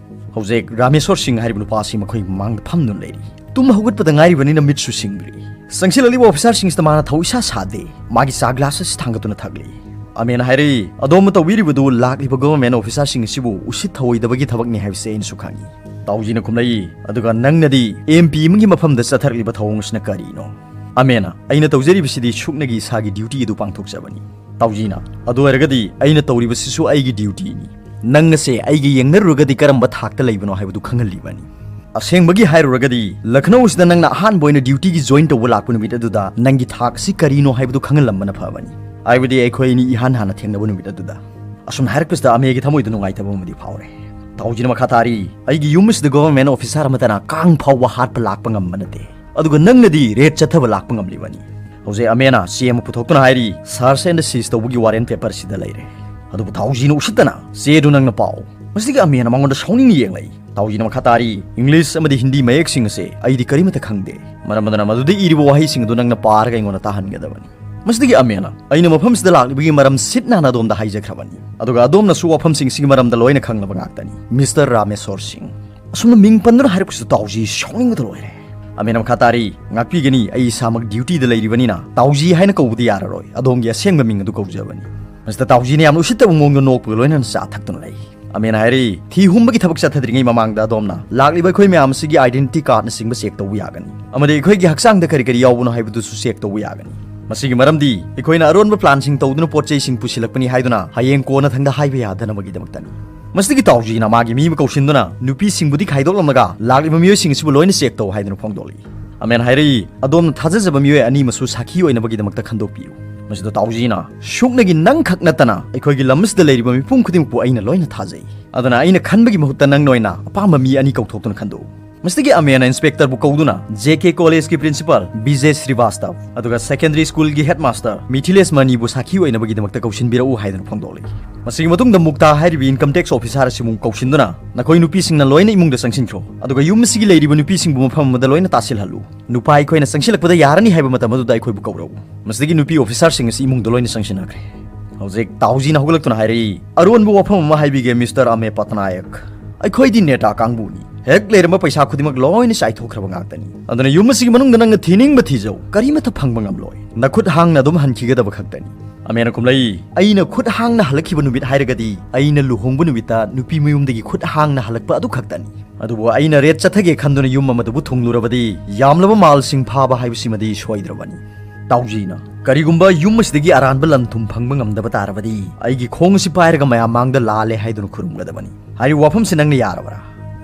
ꯍꯧꯖꯤꯛ ꯔꯥꯃꯦꯁꯣꯔ ꯁꯤꯡ ꯍꯥꯏꯔꯤꯕ ꯅꯨꯄꯥ ꯑꯁꯤ ꯃꯈꯣꯏꯒꯤ ꯃꯃꯥꯡꯗ ꯐꯝꯗꯨꯅ ꯂꯩꯔꯤ꯫ ꯇꯨꯝꯕ ꯍꯧꯒꯠꯄꯗ ꯉꯥꯏꯔꯤꯕꯅꯤꯅ ꯃꯤꯠꯁꯨ ꯁꯤꯡꯗ꯭ꯔꯤ꯫ ꯆꯪꯁꯤꯜꯂꯛꯂꯤꯕ ꯑꯣꯐꯤꯁꯥꯔꯁꯤꯡꯁꯤꯗ ꯃꯥꯅ ꯊꯧ ꯏꯁꯥ ꯁꯥꯗꯦ꯫ ꯃꯥꯒꯤ ꯆꯥ ꯒ꯭ꯂꯥꯁ ꯑꯁꯤ ꯊꯥꯡꯒꯠꯇꯨꯅ ꯊꯛꯂꯤ꯫ ꯑꯃꯦꯟꯅ ꯍꯥꯏꯔꯛꯏ, "ꯑꯗꯣꯝꯅ ꯇꯧꯕꯤꯔꯤꯕꯗꯨ ꯂꯥꯛꯂꯤꯕ ꯒꯚꯔꯟꯃꯦꯟꯠ ꯑꯣꯐꯤꯁꯥꯔꯁꯤꯡ ꯑꯁꯤꯕꯨ ꯎꯁꯤꯠ ꯊꯑꯣꯏꯗꯕꯒꯤ ꯊꯕꯛꯅꯤ ꯍꯥꯏꯕꯁꯤ ꯑꯩꯅꯁꯨ ꯈꯪꯏ꯫" ꯇꯥꯎꯖꯤꯅ ꯈꯨꯝꯂꯛꯏ, "ꯑꯗꯨꯒ ꯅꯪꯅꯗꯤ ꯑꯦꯝ ꯄꯤ ꯑꯃꯒꯤ ꯃꯐꯝꯗ ꯆꯠꯊꯔꯛꯂꯤꯕ ꯊꯧꯑꯣꯡ ꯑꯁꯤꯅ ꯀꯔꯤꯅꯣ?" ꯑꯃꯦꯟꯅ, "ꯑꯩꯅ ꯇꯧꯖꯔꯤꯕꯁꯤꯗꯤ ꯁꯨꯞꯅꯒꯤ ꯏꯁꯥꯒꯤ ꯗ꯭ꯌꯨꯇꯤ ꯑꯗꯨ ꯄꯥꯡꯊꯣꯛꯆꯕꯅꯤ꯫" ꯇꯥꯎꯖꯤꯅ, "ꯑꯗꯨ ꯑꯣꯏꯔꯒꯗꯤ ꯑꯩꯅ ꯇꯧꯔꯤꯕꯁꯤꯁꯨ ꯑꯩꯒꯤ ꯗ꯭ꯌꯨꯇꯤꯅꯤ꯫ ꯅꯪ ꯑꯁꯦ ꯑꯩꯒ ꯌꯦꯡꯅꯔꯨꯔꯒꯗꯤ ꯀꯔꯝꯕ ꯊꯥꯛꯇ ꯂꯩꯕꯅꯣ ꯍꯥꯏꯕꯗꯨ ꯈꯪꯍꯜꯂꯤꯕꯅꯤ꯫ ꯑꯁꯦꯡꯕꯒꯤ ꯍꯥꯏꯔꯨꯔꯒꯗꯤ, ꯂꯈꯅꯧ ꯑꯁꯤꯗ ꯅꯪꯅ ꯑꯍꯥꯟꯕ ꯑꯣꯏꯅ ꯗ꯭ꯌꯨꯇꯤꯒꯤ ꯖꯣꯏꯟ ꯇꯧꯕ ꯂꯥꯛꯄ ꯅꯨꯃꯤꯠ ꯑꯗꯨꯗ ꯅꯪꯒꯤ ꯊꯥꯛ ꯑꯁꯤ ꯀꯔꯤꯅꯣ ꯍꯥꯏꯕꯗꯨ ꯈꯪꯍꯜꯂꯝꯕꯅ ꯐꯕꯅꯤ꯫ ꯍꯥꯏꯕꯗꯤ ꯑꯩꯈꯣꯏ ꯑꯅꯤ ꯏꯍꯥꯟ ꯍꯥꯟꯅ ꯊꯦꯡꯅꯕ ꯅꯨꯃꯤꯠ ꯑꯗꯨꯗ꯫" ꯑꯁꯨꯝꯅ ꯍꯥꯏꯔꯛꯄꯁꯤꯗ ꯑꯃꯦꯒꯤ ꯊꯃꯣꯏꯗ ꯅꯨꯡꯉꯥꯏꯇꯕ ꯑꯃꯗꯤ ꯐꯥꯎꯔꯦ꯫ ꯇꯥꯎꯖꯤꯅ ꯃꯈꯥ ꯇꯥꯔꯤ, "ꯑꯩꯒꯤ ꯌꯨꯝ ꯑꯁꯤꯗ ꯒꯣꯚꯔꯟꯃꯦꯟ ꯑꯣꯐꯤꯁꯥꯔ ꯑꯃꯠꯇꯅ ꯀꯥꯡ ꯐꯥꯎꯕ ꯍꯥꯠꯄ ꯂꯥꯛꯄ ꯉꯝꯕ ꯅꯠꯇꯦ, ꯑꯗꯨꯒ ꯅꯪꯅꯗꯤ ꯔꯦꯠ ꯆꯠꯊꯕ ꯂꯥꯛꯄ ꯉꯝꯂꯤꯕꯅꯤ"꯫ ꯍꯧꯖꯤꯛ ꯑꯃꯦꯅ ꯆꯦ ꯑꯃ ꯄꯨꯊꯣꯛꯇꯨꯅ ꯍꯥꯏꯔꯤ, "ꯁꯥꯔꯆ ꯑꯦꯟ ꯁꯤꯖ ꯇꯧꯕꯒꯤ ꯋꯥꯔꯦꯟ ꯄꯦꯄꯔ ꯁꯤꯗ ꯂꯩꯔꯦ"꯫ ꯑꯗꯨꯕꯨ ꯇꯥꯎꯖꯤꯅ ꯎꯁꯤꯠꯇꯅ, "ꯆꯦꯗꯨ ꯅꯪꯅ ꯄꯥꯎ"꯫ ꯃꯁꯤꯗꯒꯤ ꯑꯃꯦꯅ ꯃꯉꯣꯟꯗ ꯁꯥꯎꯅꯤꯡꯅ ꯌꯦꯡꯂꯛꯏ꯫ ꯇꯥꯎꯖꯤꯅ ꯃꯈꯥ ꯇꯥꯔꯤ, "ꯏꯪꯂꯤꯁ ꯑꯃꯗꯤ ꯍꯤꯟꯗꯤ ꯃꯌꯦꯛꯁꯤꯡ ꯑꯁꯦ ꯑꯩꯗꯤ ꯀꯔꯤꯃꯠꯇ ꯈꯪꯗꯦ꯫ ꯃꯔꯝ ꯑꯗꯨꯅ ꯃꯗꯨꯗ ꯏꯔꯤꯕ ꯋꯥꯍꯩꯁꯤꯡ ꯑꯗꯨ ꯅꯪꯅ ꯄꯥꯔꯒ ꯑꯩꯉꯣꯟꯗ ꯇꯥꯍꯟꯒꯗꯕꯅꯤ"꯫ ꯃꯁꯤꯗꯒꯤ ꯑꯃꯦꯅ, "ꯑꯩꯅ ꯃꯐꯝꯁꯤꯗ ꯂꯥꯛꯂꯤꯕꯒꯤ ꯃꯔꯝ ꯁꯤꯠ ꯅꯥꯟꯅ ꯑꯗꯣꯝꯗ ꯍꯥꯏꯖꯈ꯭ꯔꯕꯅꯤ, ꯑꯗꯨꯒ ꯑꯗꯣꯝꯅꯁꯨ ꯋꯥꯐꯝꯁꯤꯡꯁꯤꯒꯤ ꯃꯔꯝꯗ ꯂꯣꯏꯅ ꯈꯪꯂꯕ ꯉꯥꯛꯇꯅꯤ, ꯃꯤꯁꯇꯔ ꯔꯥꯃꯦꯁꯣꯔ ꯁꯤꯡ"꯫ ꯑꯁꯨꯝꯅ ꯃꯤꯡ ꯄꯟꯗꯨꯅ ꯍꯥꯏꯔꯛꯄꯁꯤꯗ ꯇꯥꯎꯖꯤ ꯁꯥꯎꯅꯤꯡꯕꯗ ꯂꯣꯏꯔꯦ꯫ ꯑꯃꯦꯅ ꯃꯈꯥ ꯇꯥꯔꯤ, "ꯉꯥꯛꯄꯤꯒꯅꯤ, ꯑꯩ ꯏꯁꯥꯃꯛ ꯗ꯭ꯌꯨꯇꯤꯗ ꯂꯩꯔꯤꯕꯅꯤꯅ ꯇꯥꯎꯖꯤ ꯍꯥꯏꯅ ꯀꯧꯕꯗꯤ ꯌꯥꯔꯔꯣꯏ, ꯑꯗꯣꯝꯒꯤ ꯑꯁꯦꯡꯕ ꯃꯤꯡ ꯑꯗꯨ ꯀꯧꯖꯕꯅꯤ"꯫ ꯃꯁꯤꯗ ꯇꯥꯎꯖꯤꯅ ꯌꯥꯝꯅ ꯎꯁꯤꯠꯇꯕ ꯃꯑꯣꯡꯗ ꯅꯣꯛꯄꯒ ꯂꯣꯏꯅꯅ ꯆꯥ ꯊꯛꯇꯨꯅ ꯂꯩ꯫ ꯑꯃꯦꯅ ꯍꯥꯏꯔꯤ, "ꯊꯤ ꯍꯨꯝꯕꯒꯤ ꯊꯕꯛ ꯆꯠꯊꯗ꯭ꯔꯤꯉꯩ ꯃꯃꯥꯡꯗ ꯑꯗꯣꯝꯅ ꯂꯥꯛꯂꯤꯕ ꯑꯩꯈꯣꯏ ꯃꯌꯥꯝ ꯑꯁꯤꯒꯤ identity cardꯅꯆꯤꯡꯕ check ꯇꯧꯕ ꯌꯥꯒꯅꯤ, ꯑꯃꯗꯤ ꯑꯩꯈꯣꯏꯒꯤ ꯍꯛꯆꯥꯡꯗ ꯀꯔꯤ ꯀꯔꯤ ꯌꯥꯎꯕꯅꯣ ꯍꯥꯏꯕꯗꯨꯁꯨ check ꯇꯧꯕ ꯌꯥꯒꯅꯤ꯫ ꯃꯁꯤꯒꯤ ꯃꯔꯝꯗꯤ ꯑꯩꯈꯣꯏꯅ ꯑꯔꯣꯟꯕ planꯁꯤꯡ ꯇꯧꯗꯨꯅ ꯄꯣꯠ ꯆꯩꯁꯤꯡ ꯄꯨꯁꯤꯜꯂꯛꯄꯅꯤ ꯍꯥꯏꯗꯨꯅ ꯍꯌꯦꯡ ꯀꯣꯟꯅꯊꯪꯗ ꯍꯥꯏꯕ ꯌꯥꯗꯅꯕꯒꯤꯗꯃꯛꯇꯅꯤ"꯫ ꯃꯁꯤꯗꯒꯤ ꯇꯥꯎꯖꯤꯅ ꯃꯥꯒꯤ ꯃꯤ ꯑꯃ ꯀꯧꯁꯤꯟꯗꯨꯅ ꯅꯨꯄꯤꯁꯤꯡꯕꯨꯗꯤ ꯈꯥꯏꯗꯣꯛꯂꯝꯂꯒ ꯂꯥꯛꯂꯤꯕ ꯃꯤꯑꯣꯏꯁꯤꯡ ꯑꯁꯤꯕꯨ ꯂꯣꯏꯅ check ꯇꯧ ꯍꯥꯏꯗꯨꯅ ꯐꯣꯡꯗꯣꯛꯂꯤ꯫ ꯑꯃꯦꯟ ꯍꯥꯏꯔꯛꯏ, "ꯑꯗꯣꯝꯅ ꯊꯥꯖꯖꯕ ꯃꯤꯑꯣꯏ ꯑꯅꯤꯃꯁꯨ ꯁꯥꯈꯤ ꯑꯣꯏꯅꯕꯒꯤꯗꯃꯛꯇ ꯈꯟꯗꯣꯛꯄꯤꯌꯨ"꯫ ꯃꯁꯤꯗ ꯇꯥꯎꯖꯤꯅ, "ꯁꯨꯞꯅꯒꯤ ꯅꯪꯈꯛ ꯅꯠꯇꯅ ꯑꯩꯈꯣꯏꯒꯤ ꯂꯝ ꯑꯁꯤꯗ ꯂꯩꯔꯤꯕ ꯃꯤꯄꯨꯝ ꯈꯨꯗꯤꯡꯃꯛꯄꯨ ꯑꯩꯅ ꯂꯣꯏꯅ ꯊꯥꯖꯩ꯫ ꯑꯗꯨꯅ ꯑꯩꯅ ꯈꯟꯕꯒꯤ ꯃꯍꯨꯠꯇ ꯅꯪꯅ ꯑꯣꯏꯅ ꯑꯄꯥꯝꯕ ꯃꯤ ꯑꯅꯤ ꯀꯧꯊꯣꯛꯇꯨꯅ ꯈꯟꯗꯣꯛꯎ"꯫ ꯃꯁꯤꯗꯒꯤ ꯑꯃꯦꯟꯅ inspectorꯕꯨ ꯀꯧꯗꯨꯅ J K collegeꯀꯤ principal ꯕꯤꯖꯦ ꯁ꯭ꯔꯤꯕꯥꯁꯇꯕ ꯑꯗꯨꯒ secondary schoolꯒꯤ headmaster ꯃꯤꯊꯤꯂꯦꯁ ꯃꯅꯤꯕꯨ ꯁꯥꯈꯤ ꯑꯣꯏꯅꯕꯒꯤꯗꯃꯛꯇ ꯀꯧꯁꯤꯟꯕꯤꯔꯛꯎ ꯍꯥꯏꯗꯨꯅ ꯐꯣꯡꯗꯣꯛꯂꯤ꯫ ꯃꯁꯤꯒꯤ ꯃꯇꯨꯡꯗ ꯃꯨꯛꯇꯥ ꯍꯥꯏꯔꯤꯕ income tax officer ꯑꯁꯤꯕꯨ ꯀꯧꯁꯤꯟꯗꯨꯅ, "ꯅꯈꯣꯏ ꯅꯨꯄꯤꯁꯤꯡꯅ ꯂꯣꯏꯅ ꯏꯃꯨꯡꯗ ꯆꯪꯁꯤꯟꯈ꯭ꯔꯣ, ꯑꯗꯨꯒ ꯌꯨꯝ ꯑꯁꯤꯒꯤ ꯂꯩꯔꯤꯕ ꯅꯨꯄꯤꯁꯤꯡꯕꯨ ꯃꯐꯝ ꯑꯃꯗ ꯂꯣꯏꯅ ꯇꯥꯁꯤꯜꯍꯜꯂꯨ꯫ ꯅꯨꯄꯥ ꯑꯩꯈꯣꯏꯅ ꯆꯪꯁꯤꯜꯂꯛꯄꯗ ꯌꯥꯔꯅꯤ ꯍꯥꯏꯕ ꯃꯇꯝ ꯑꯗꯨꯗ ꯑꯩꯈꯣꯏꯕꯨ ꯀꯧꯔꯛꯎ"꯫ ꯃꯁꯤꯗꯒꯤ ꯅꯨꯄꯤ officerꯁꯤꯡ ꯑꯁꯤ ꯏꯃꯨꯡꯗ ꯂꯣꯏꯅ ꯆꯪꯁꯤꯟꯅꯈ꯭ꯔꯦ꯫ ꯍꯧꯖꯤꯛ ꯇꯥꯎꯖꯤꯅ ꯍꯧꯒꯠꯂꯛꯇꯨꯅ ꯍꯥꯏꯔꯛꯏ, "ꯑꯔꯣꯟꯕ ꯋꯥꯐꯝ ꯑꯃ ꯍꯥꯏꯕꯤꯒꯦ, ꯃꯤꯁꯇꯔ ꯑꯃꯦ ꯄꯇꯅꯥꯌꯛ꯫ ꯑꯩꯈꯣꯏꯗꯤ ꯅꯦꯇꯥ ꯀꯥꯡꯕꯨꯅꯤ꯫ ꯍꯦꯛ ꯂꯩꯔꯝꯕ ꯄꯩꯁꯥ ꯈꯨꯗꯤꯡꯃꯛ ꯂꯣꯏꯅ ꯆꯥꯏꯊꯣꯛꯈ꯭ꯔꯕ ꯉꯥꯛꯇꯅꯤ꯫ ꯑꯗꯨꯅ ꯌꯨꯝ ꯑꯁꯤꯒꯤ ꯃꯅꯨꯡꯗ ꯅꯪꯅ ꯊꯤꯅꯤꯡꯕ ꯊꯤꯖꯧ, ꯀꯔꯤꯃꯠꯇ ꯐꯪꯕ ꯉꯝꯂꯣꯏ꯫ ꯅꯈꯨꯠ ꯍꯥꯡꯅ ꯑꯗꯨꯝ ꯍꯟꯈꯤꯒꯗꯕ ꯈꯛꯇꯅꯤ"꯫ ꯑꯃꯦꯟꯅ ꯈꯨꯝꯂꯛꯏ, "ꯑꯩꯅ ꯈꯨꯠ ꯍꯥꯡꯅ ꯍꯜꯂꯛꯈꯤꯕ ꯅꯨꯃꯤꯠ ꯍꯥꯏꯔꯒꯗꯤ ꯑꯩꯅ ꯂꯨꯍꯣꯡꯕ ꯅꯨꯃꯤꯠꯇ ꯅꯨꯄꯤ ꯃꯌꯨꯝꯗꯒꯤ ꯈꯨꯠ ꯍꯥꯡꯅ ꯍꯜꯂꯛꯄ ꯑꯗꯨ ꯈꯛꯇꯅꯤ꯫ ꯑꯗꯨꯕꯨ ꯑꯩꯅ ꯔꯦꯠ ꯆꯠꯊꯒꯦ ꯈꯟꯗꯨꯅ ꯌꯨꯝ ꯑꯃꯗꯕꯨ ꯊꯨꯡꯂꯨꯔꯕꯗꯤ ꯌꯥꯝꯂꯕ ꯃꯥꯜꯁꯤꯡ ꯐꯥꯕ ꯍꯥꯏꯕꯁꯤꯃꯗꯤ ꯁꯣꯏꯗ꯭ꯔꯕꯅꯤ"꯫ ꯇꯥꯎꯖꯤꯅ, "ꯀꯔꯤꯒꯨꯝꯕ ꯌꯨꯝ ꯑꯁꯤꯗꯒꯤ ꯑꯔꯥꯟꯕ ꯂꯟ ꯊꯨꯝ ꯐꯪꯕ ꯉꯝꯗꯕ ꯇꯥꯔꯕꯗꯤ ꯑꯩꯒꯤ ꯈꯣꯡ ꯑꯁꯤ ꯄꯥꯏꯔꯒ ꯃꯌꯥꯝ ꯃꯥꯡꯗ ꯂꯥꯜꯂꯦ ꯍꯥꯏꯗꯨꯅ ꯈꯨꯔꯨꯝꯒꯗꯕꯅꯤ꯫ ꯍꯥꯏꯔꯤꯕ ꯋꯥꯐꯝꯁꯤ ꯅꯪꯅ ꯌꯥꯔꯕ꯭ꯔꯥ?"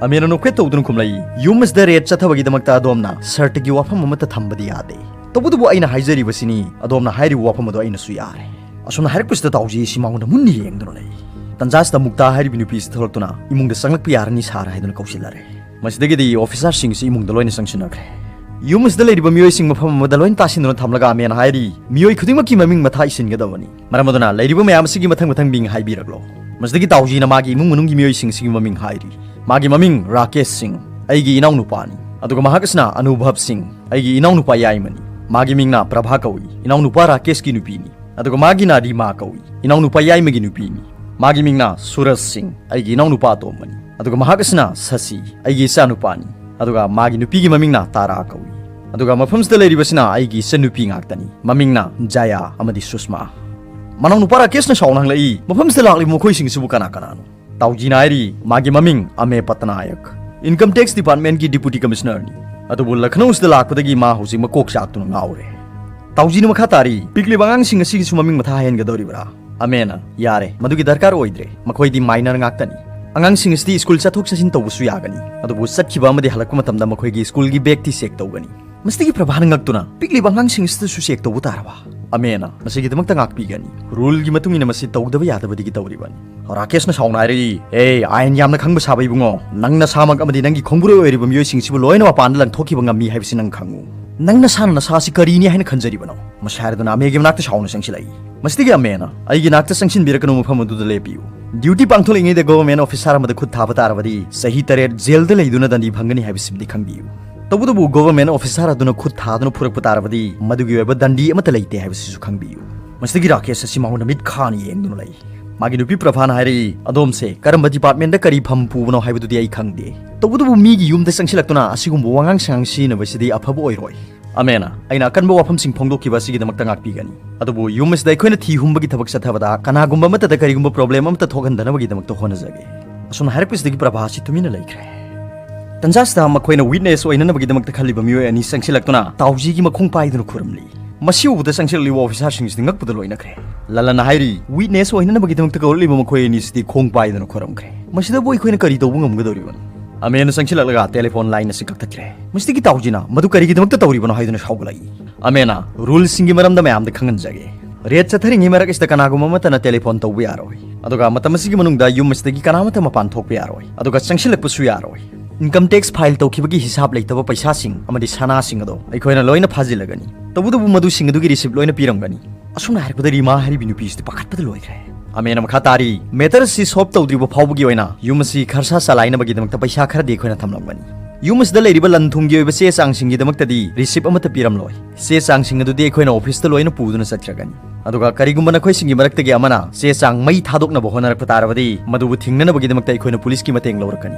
ꯑꯃꯦꯟꯅ ꯅꯣꯛꯐꯦꯠ ꯇꯧꯗꯨꯅ ꯈꯨꯝꯂꯛꯏ, "ꯌꯨꯝ ꯑꯁꯤꯗ ꯔꯦꯠ ꯆꯠꯊꯕꯒꯤꯗꯃꯛꯇ ꯑꯗꯣꯝꯅ ꯁꯔꯇꯒꯤ ꯋꯥꯐꯝ ꯑꯃꯠꯇ ꯊꯝꯕꯗꯤ ꯌꯥꯗꯦ꯫ ꯇꯧꯕꯇꯕꯨ ꯑꯩꯅ ꯍꯥꯏꯖꯔꯤꯕꯁꯤꯅꯤ, ꯑꯗꯣꯝꯅ ꯍꯥꯏꯔꯤꯕ ꯋꯥꯐꯝ ꯑꯗꯨ ꯑꯩꯅꯁꯨ ꯌꯥꯔꯦ"꯫ ꯑꯁꯨꯝꯅ ꯍꯥꯏꯔꯛꯄꯁꯤꯗ ꯇꯥꯎꯖꯤ ꯑꯁꯤ ꯃꯉꯣꯟꯗ ꯃꯨꯟꯅ ꯌꯦꯡꯗꯨꯅ ꯂꯩ꯫ ꯇꯟꯖꯥꯁꯤꯗ ꯃꯨꯛꯇꯥ ꯍꯥꯏꯔꯤꯕ ꯅꯨꯄꯤꯁꯤ ꯊꯣꯛꯂꯛꯇꯨꯅ, "ꯏꯃꯨꯡꯗ ꯆꯪꯂꯛꯄ ꯌꯥꯔꯅꯤ ꯁꯥꯔ" ꯍꯥꯏꯗꯨꯅ ꯀꯧꯁꯤꯜꯂꯔꯦ꯫ ꯃꯁꯤꯗꯒꯤꯗꯤ ꯑꯣꯐꯤꯁꯥꯔꯁꯤꯡꯁꯤ ꯏꯃꯨꯡꯗ ꯂꯣꯏꯅ ꯆꯪꯁꯤꯟꯅꯈ꯭ꯔꯦ꯫ ꯌꯨꯝ ꯑꯁꯤꯗ ꯂꯩꯔꯤꯕ ꯃꯤꯑꯣꯏꯁꯤꯡ ꯃꯐꯝ ꯑꯃꯗ ꯂꯣꯏꯅ ꯇꯥꯁꯤꯟꯗꯨꯅ ꯊꯝꯂꯒ ꯑꯃꯦꯟꯅ ꯍꯥꯏꯔꯤ, "ꯃꯤꯑꯣꯏ ꯈꯨꯗꯤꯡꯃꯛꯀꯤ ꯃꯃꯤꯡ ꯃꯊꯥ ꯏꯁꯤꯟꯒꯗꯕꯅꯤ꯫ ꯃꯔꯝ ꯑꯗꯨꯅ ꯂꯩꯔꯤꯕ ꯃꯌꯥꯝ ꯑꯁꯤꯒꯤ ꯃꯊꯪ ꯃꯊꯪ ꯃꯤꯡ ꯍꯥꯏꯕꯤꯔꯛꯂꯣ"꯫ ꯃꯁꯤꯗꯒꯤ ꯇꯥꯎꯖꯤꯅ ꯃꯥꯒꯤ ꯏꯃꯨꯡ ꯃꯅꯨꯡꯒꯤ ꯃꯤꯑꯣꯏꯁꯤꯡꯁꯤꯒꯤ ꯃꯃꯤꯡ ꯍꯥꯏꯔꯤ꯫ ꯃꯥꯒꯤ ꯃꯃꯤꯡ ꯔꯥꯀꯦꯁ ꯁꯤꯡ, ꯑꯩꯒꯤ ꯏꯅꯥꯎꯅꯨꯄꯥꯅꯤ꯫ ꯑꯗꯨꯒ ꯃꯍꯥꯛ ꯑꯁꯤꯅ ꯑꯅꯨꯚꯕ ꯁꯤꯡ, ꯑꯩꯒꯤ ꯏꯅꯥꯎꯅꯨꯄꯥ ꯌꯥꯏꯃꯅꯤ꯫ ꯃꯥꯒꯤ ꯃꯤꯡꯅ ꯄ꯭ꯔꯚꯥ ꯀꯧꯏ, ꯏꯅꯥꯎꯅꯨꯄꯥ ꯔꯥꯀꯦꯁꯀꯤ ꯅꯨꯄꯤꯅꯤ꯫ ꯑꯗꯨꯒ ꯃꯥꯒꯤꯅ ꯔꯤꯃꯥ ꯀꯧꯏ, ꯏꯅꯥꯎꯅꯨꯄꯥ ꯌꯥꯏꯃꯒꯤ ꯅꯨꯄꯤꯅꯤ꯫ ꯃꯥꯒꯤ ꯃꯤꯡꯅ ꯁꯨꯔꯖ ꯁꯤꯡ, ꯑꯩꯒꯤ ꯏꯅꯥꯎꯅꯨꯄꯥ ꯑꯇꯣꯝꯕꯅꯤ꯫ ꯑꯗꯨꯒ ꯃꯍꯥꯛ ꯑꯁꯤꯅ ꯁꯁꯤ, ꯑꯩꯒꯤ ꯏꯆꯥꯅꯨꯄꯥꯅꯤ꯫ ꯑꯗꯨꯒ ꯃꯥꯒꯤ ꯅꯨꯄꯤꯒꯤ ꯃꯃꯤꯡꯅ ꯇꯥꯔꯥ ꯀꯧꯏ꯫ ꯑꯗꯨꯒ ꯃꯐꯝꯁꯤꯗ ꯂꯩꯔꯤꯕꯁꯤꯅ ꯑꯩꯒꯤ ꯏꯆꯟꯅꯨꯄꯤ ꯉꯥꯛꯇꯅꯤ꯫ ꯃꯃꯤꯡꯅ ꯖꯌꯥ ꯑꯃꯗꯤ ꯁꯨꯁꯃꯥ꯫ ꯃꯅꯥꯎꯅꯨꯄꯥ ꯔꯥꯀꯦꯁꯅ ꯁꯥꯎꯅ ꯍꯪꯂꯛꯏ, "ꯃꯐꯝꯁꯤꯗ ꯂꯥꯛꯂꯤꯕ ꯃꯈꯣꯏꯁꯤꯡ ꯑꯁꯤꯕꯨ ꯀꯅꯥ ꯀꯅꯥꯅꯣ?" ꯇꯥꯎꯖꯤꯅ ꯍꯥꯏꯔꯤ, "ꯃꯥꯒꯤ ꯃꯃꯤꯡ ꯑꯃꯦ ꯄꯇꯅꯥꯌꯛ, ꯏꯟꯀꯝ ꯇꯦꯛꯁ ꯗꯤꯄꯥꯔꯠꯃꯦꯟꯒꯤ ꯗꯤꯄꯨꯇꯤ ꯀꯃꯤꯁꯅꯔꯅꯤ꯫ ꯑꯗꯨꯕꯨ ꯂꯈꯅꯧꯁꯤꯗ ꯂꯥꯛꯄꯗꯒꯤ ꯃꯥ ꯍꯧꯖꯤꯛ ꯃꯀꯣꯛ ꯆꯥꯛꯇꯨꯅ ꯉꯥꯎꯔꯦ"꯫ ꯇꯥꯎꯖꯤꯅ ꯃꯈꯥ ꯇꯥꯔꯤ, "ꯄꯤꯛꯂꯤꯕ ꯑꯉꯥꯡꯁꯤꯡ ꯑꯁꯤꯒꯤꯁꯨ ꯃꯃꯤꯡ ꯃꯊꯥ ꯍꯦꯟꯒꯗꯧꯔꯤꯕ꯭ꯔꯥ?" ꯑꯃꯦꯅ, "ꯌꯥꯔꯦ, ꯃꯗꯨꯒꯤ ꯗꯔꯀꯥꯔ ꯑꯣꯏꯗ꯭ꯔꯦ꯫ ꯃꯈꯣꯏꯗꯤ ꯃꯥꯏꯅꯔ ꯉꯥꯛꯇꯅꯤ꯫ ꯑꯉꯥꯡꯁꯤꯡ ꯑꯁꯤꯗꯤ ꯁ꯭ꯀꯨꯜ ꯆꯠꯊꯣꯛ ꯆꯠꯁꯤꯟ ꯇꯧꯕꯁꯨ ꯌꯥꯒꯅꯤ꯫ ꯑꯗꯨꯕꯨ ꯆꯠꯈꯤꯕ ꯑꯃꯗꯤ ꯍꯜꯂꯛꯄ ꯃꯇꯝꯗ ꯃꯈꯣꯏꯒꯤ ꯁ꯭ꯀꯨꯜꯒꯤ ꯕꯦꯒꯇꯤ ꯆꯦꯛ ꯇꯧꯒꯅꯤ"꯫ ꯃꯁꯤꯗꯒꯤ ꯄ꯭ꯔꯚꯥꯅ ꯉꯛꯇꯨꯅ, "ꯄꯤꯛꯂꯤꯕ ꯑꯉꯥꯡꯁꯤꯡ ꯑꯁꯤꯗꯁꯨ ꯆꯦꯛ ꯇꯧꯕ ꯇꯥꯔꯕ?" ꯑꯃꯦꯅ, "ꯃꯁꯤꯒꯤꯗꯃꯛꯇ ꯉꯥꯛꯄꯤꯒꯅꯤ꯫ ꯔꯨꯜꯒꯤ ꯃꯇꯨꯡ ꯏꯟꯅ ꯃꯁꯤ ꯇꯧꯗꯕ ꯌꯥꯗꯕꯗꯒꯤ ꯇꯧꯔꯤꯕꯅꯤ"꯫ ꯔꯥꯀꯦꯁꯅ ꯁꯥꯎꯅ ꯍꯥꯏꯔꯛꯏ, "ꯑꯦ, ꯑꯥꯏꯟ ꯌꯥꯝꯅ ꯈꯪꯕ ꯁꯥꯕ ꯏꯕꯨꯡꯉꯣ, ꯅꯪ ꯅꯁꯥꯃꯛ ꯑꯃꯗꯤ ꯅꯪꯒꯤ ꯈꯣꯡꯕꯨꯔꯣꯏ ꯑꯣꯏꯔꯤꯕ ꯃꯤꯑꯣꯏꯁꯤꯡꯁꯤꯕꯨ ꯂꯣꯏꯅ ꯃꯄꯥꯟꯗ ꯂꯪꯊꯣꯛꯈꯤꯕ ꯉꯝꯃꯤ ꯍꯥꯏꯕꯁꯤ ꯅꯪ ꯈꯪꯉꯨ꯫ ꯅꯪ ꯅꯁꯥꯅ ꯅꯁꯥ ꯑꯁꯤ ꯀꯔꯤꯅꯤ ꯍꯥꯏꯅ ꯈꯟꯖꯔꯤꯕꯅꯣ?" ꯃꯁꯤ ꯍꯥꯏꯔꯗꯨꯅ ꯑꯃꯦꯒꯤ ꯃꯅꯥꯛꯇ ꯁꯥꯎꯅ ꯆꯪꯁꯤꯜꯂꯛꯏ꯫ ꯃꯁꯤꯗꯒꯤ ꯑꯃꯦꯅ, "ꯑꯩꯒꯤ ꯅꯥꯛꯇ ꯆꯪꯁꯤꯟꯕꯤꯔꯛꯀꯅꯨ, ꯃꯐꯝ ꯑꯗꯨꯗ ꯂꯦꯞꯄꯤꯌꯨ꯫ ꯗ꯭ꯌꯨꯇꯤ ꯄꯥꯡꯊꯣꯛꯂꯤꯉꯩꯗ ꯒꯣꯚꯔꯟꯃꯦꯟꯠ ꯑꯣꯐꯤꯁꯥꯔ ꯑꯃꯗ ꯈꯨꯠ ꯊꯥꯕ ꯇꯥꯔꯕꯗꯤ ꯆꯍꯤ ꯇꯔꯦꯠ ꯖꯦꯜꯗ ꯂꯩꯗꯨꯅ ꯗꯟꯗꯤ ꯐꯪꯒꯅꯤ ꯍꯥꯏꯕꯁꯤꯃꯗꯤ ꯈꯪꯕꯤꯌꯨ꯫ ꯇꯧꯕꯇꯕꯨ ꯒꯣꯚꯔꯟꯃꯦꯟꯠ ꯑꯣꯐꯤꯁꯥꯔ ꯑꯗꯨꯅ ꯈꯨꯠ ꯊꯥꯗꯨꯅ ꯐꯨꯔꯛꯄ ꯇꯥꯔꯕꯗꯤ ꯃꯗꯨꯒꯤ ꯑꯣꯏꯕ ꯗꯟꯗꯤ ꯑꯃꯠꯇ ꯂꯩꯇꯦ ꯍꯥꯏꯕꯁꯤꯁꯨ ꯈꯪꯕꯤꯌꯨ"꯫ ꯃꯁꯤꯗꯒꯤ ꯔꯥꯀꯦꯁ ꯑꯁꯤ ꯃꯉꯣꯟꯗ ꯃꯤꯠ ꯈꯥꯅ ꯌꯦꯡꯗꯨꯅ ꯂꯩ꯫ ꯃꯥꯒꯤ ꯅꯨꯄꯤ ꯄ꯭ꯔꯚꯥꯅ ꯍꯥꯏꯔꯛꯏ, "ꯑꯗꯣꯝꯁꯦ ꯀꯔꯝꯕ ꯗꯤꯄꯥꯔꯠꯃꯦꯟꯠꯇ ꯀꯔꯤ ꯐꯝ ꯄꯨꯕꯅꯣ ꯍꯥꯏꯕꯗꯨꯗꯤ ꯑꯩ ꯈꯪꯗꯦ꯫ ꯇꯧꯕꯇꯕꯨ ꯃꯤꯒꯤ ꯌꯨꯝꯗ ꯆꯪꯁꯤꯜꯂꯛꯇꯨꯅ ꯑꯁꯤꯒꯨꯝꯕ ꯋꯥꯉꯥꯡ ꯁꯉꯥꯡ ꯁꯤꯖꯤꯟꯅꯕꯁꯤꯗꯤ ꯑꯐꯕ ꯑꯣꯏꯔꯣꯏ"꯫ ꯑꯃꯦꯅ, "ꯑꯩꯅ ꯑꯀꯟꯕ ꯋꯥꯐꯝꯁꯤꯡ ꯐꯣꯡꯗꯣꯛꯈꯤꯕ ꯑꯁꯤꯒꯤꯗꯃꯛꯇ ꯉꯥꯛꯄꯤꯒꯅꯤ꯫ ꯑꯗꯨꯕꯨ ꯌꯨꯝ ꯑꯁꯤꯗ ꯑꯩꯈꯣꯏꯅ ꯊꯤ ꯍꯨꯝꯕꯒꯤ ꯊꯕꯛ ꯆꯠꯊꯕꯗ ꯀꯅꯥꯒꯨꯝꯕ ꯑꯃꯠꯇꯗ ꯀꯔꯤꯒꯨꯝꯕ ꯄ꯭ꯔꯣꯕ꯭ꯂꯦꯝ ꯑꯃꯠꯇ ꯊꯣꯛꯍꯟꯗꯅꯕꯒꯤꯗꯃꯛꯇ ꯍꯣꯠꯅꯖꯒꯦ"꯫ ꯑꯁꯨꯝꯅ ꯍꯥꯏꯔꯛꯄꯁꯤꯗꯒꯤ ꯄ꯭ꯔꯚꯥ ꯑꯁꯤ ꯇꯨꯃꯤꯟꯅ ꯂꯩꯈ꯭ꯔꯦ꯫ ꯇꯟꯖꯥꯁꯤꯗ ꯃꯈꯣꯏꯅ ꯋꯤꯠꯅꯦꯁ ꯑꯣꯏꯅꯅꯕꯒꯤꯗꯃꯛꯇ ꯈꯜꯂꯤꯕ ꯃꯤꯑꯣꯏ ꯑꯅꯤ ꯆꯪꯁꯤꯜꯂꯛꯇꯨꯅ ꯇꯥꯎꯖꯤꯒꯤ ꯃꯈꯣꯡ ꯄꯥꯏꯗꯨꯅ ꯈꯨꯔꯨꯝꯂꯤ꯫ ꯃꯁꯤ ꯎꯕꯗ ꯆꯪꯁꯤꯜꯂꯛꯂꯤꯕ ꯑꯣꯐꯤꯁꯥꯔꯁꯤꯡꯁꯤꯗꯤ ꯉꯛꯄꯗ ꯂꯣꯏꯅꯈ꯭ꯔꯦ꯫ ꯂꯂꯟꯅ ꯍꯥꯏꯔꯤ, "ꯋꯤꯠꯅꯦꯁ ꯑꯣꯏꯅꯅꯕꯒꯤꯗꯃꯛꯇ ꯀꯧꯔꯛꯂꯤꯕ ꯃꯈꯣꯏ ꯑꯅꯤꯁꯤꯗꯤ ꯈꯣꯡ ꯄꯥꯏꯗꯨꯅ ꯈꯨꯔꯨꯝꯈ꯭ꯔꯦ꯫ ꯃꯁꯤꯗꯕꯨ ꯑꯩꯈꯣꯏꯅ ꯀꯔꯤ ꯇꯧꯕ ꯉꯝꯒꯗꯧꯔꯤꯕꯅꯣ?" ꯑꯃꯦꯅ ꯆꯪꯁꯤꯜꯂꯛꯂꯒ ꯇꯦꯂꯤꯐꯣꯟ ꯂꯥꯏꯟ ꯑꯁꯤ ꯀꯛꯊꯠꯈ꯭ꯔꯦ꯫ ꯃꯁꯤꯗꯒꯤ ꯇꯥꯎꯖꯤꯅ ꯃꯗꯨ ꯀꯔꯤꯒꯤꯗꯃꯛꯇ ꯇꯧꯔꯤꯕꯅꯣ ꯍꯥꯏꯗꯨꯅ ꯁꯥꯎꯒꯠꯂꯛꯏ꯫ ꯑꯃꯦꯅ, "ꯔꯨꯜꯁꯤꯡꯒꯤ ꯃꯔꯝꯗ ꯃꯌꯥꯝꯗ ꯈꯪꯍꯟꯖꯒꯦ"꯫ ꯔꯦꯗ ꯆꯠꯊꯔꯤꯉꯩ ꯃꯔꯛ ꯑꯁꯤꯗ ꯀꯅꯥꯒꯨꯝꯕ ꯑꯃꯠꯇꯅ ꯇꯦꯂꯤꯐꯣꯟ ꯇꯧꯕ ꯌꯥꯔꯣꯏ, ꯑꯗꯨꯒ ꯃꯇꯝ ꯑꯁꯤꯒꯤ ꯃꯅꯨꯡꯗ ꯌꯨꯝ ꯑꯁꯤꯗꯒꯤ ꯀꯅꯥꯃꯠꯇ ꯃꯄꯥꯟ ꯊꯣꯛꯄ ꯌꯥꯔꯣꯏ, ꯑꯗꯨꯒ ꯆꯪꯁꯤꯜꯂꯛꯄꯁꯨ ꯌꯥꯔꯣꯏ꯫ ꯏꯟꯀꯝ ꯇꯦꯛꯁ ꯐꯥꯏꯜ ꯇꯧꯈꯤꯕꯒꯤ ꯍꯤꯁꯥꯕ ꯂꯩꯇꯕ ꯄꯩꯁꯥꯁꯤꯡ ꯑꯃꯗꯤ ꯁꯅꯥꯁꯤꯡ ꯑꯗꯣ ꯑꯩꯈꯣꯏꯅ ꯂꯣꯏꯅ ꯐꯥꯖꯤꯜꯂꯒꯅꯤ꯫ ꯇꯧꯕꯇꯕꯨ ꯃꯗꯨꯁꯤꯡ ꯑꯗꯨꯒꯤ ꯔꯤꯁꯤꯞ ꯂꯣꯏꯅ ꯄꯤꯔꯝꯒꯅꯤ꯫ ꯑꯁꯨꯝꯅ ꯍꯥꯏꯔꯛꯄꯗ ꯔꯤꯃꯥ ꯍꯥꯏꯔꯤꯕꯤ ꯅꯨꯄꯤꯁꯤꯗꯤ ꯄꯥꯈꯠꯄꯗ ꯂꯣꯏꯈ꯭ꯔꯦ꯫ ꯑꯃꯦꯅ ꯃꯈꯥ ꯇꯥꯔꯤ, ꯃꯦꯇꯔ ꯑꯁꯤ ꯁꯣꯜꯕ ꯇꯧꯗ꯭ꯔꯤꯕ ꯐꯥꯎꯕꯒꯤ ꯑꯣꯏꯅ ꯌꯨꯝ ꯑꯁꯤ ꯈꯔꯁꯥ ꯆꯂꯥꯏꯅꯕꯒꯤꯗꯃꯛꯇ ꯄꯩꯁꯥ ꯈꯔꯗꯤ ꯑꯩꯈꯣꯏꯅ ꯊꯝꯂꯝꯒꯅꯤ꯫ ꯌꯨꯝ ꯑꯁꯤꯗ ꯂꯩꯔꯤꯕ ꯂꯟ ꯊꯨꯝꯒꯤ ꯑꯣꯏꯕ ꯆꯦ ꯆꯥꯡꯁꯤꯡꯒꯤꯗꯃꯛꯇꯗꯤ ꯔꯤꯁꯤꯞ ꯑꯃꯠꯇ ꯄꯤꯔꯝꯂꯣꯏ꯫ ꯆꯦ ꯆꯥꯡꯁꯤꯡ ꯑꯗꯨꯗꯤ ꯑꯩꯈꯣꯏꯅ ꯑꯣꯐꯤꯁꯇ ꯂꯣꯏꯅ ꯄꯨꯗꯨꯅ ꯆꯠꯈ꯭ꯔꯒꯅꯤ꯫ ꯑꯗꯨꯒ ꯀꯔꯤꯒꯨꯝꯕ ꯅꯈꯣꯏꯁꯤꯡꯒꯤ ꯃꯔꯛꯇꯒꯤ ꯑꯃꯅ ꯆꯦ ꯆꯥꯡ ꯃꯩ ꯊꯥꯗꯣꯛꯅꯕ ꯍꯣꯠꯅꯔꯛꯄ ꯇꯥꯔꯕꯗꯤ, ꯃꯗꯨꯕꯨ ꯊꯤꯡꯅꯅꯕꯒꯤꯗꯃꯛꯇ ꯑꯩꯈꯣꯏꯅ ꯄꯨꯂꯤꯁꯀꯤ ꯃꯇꯦꯡ ꯂꯧꯔꯛꯀꯅꯤ꯫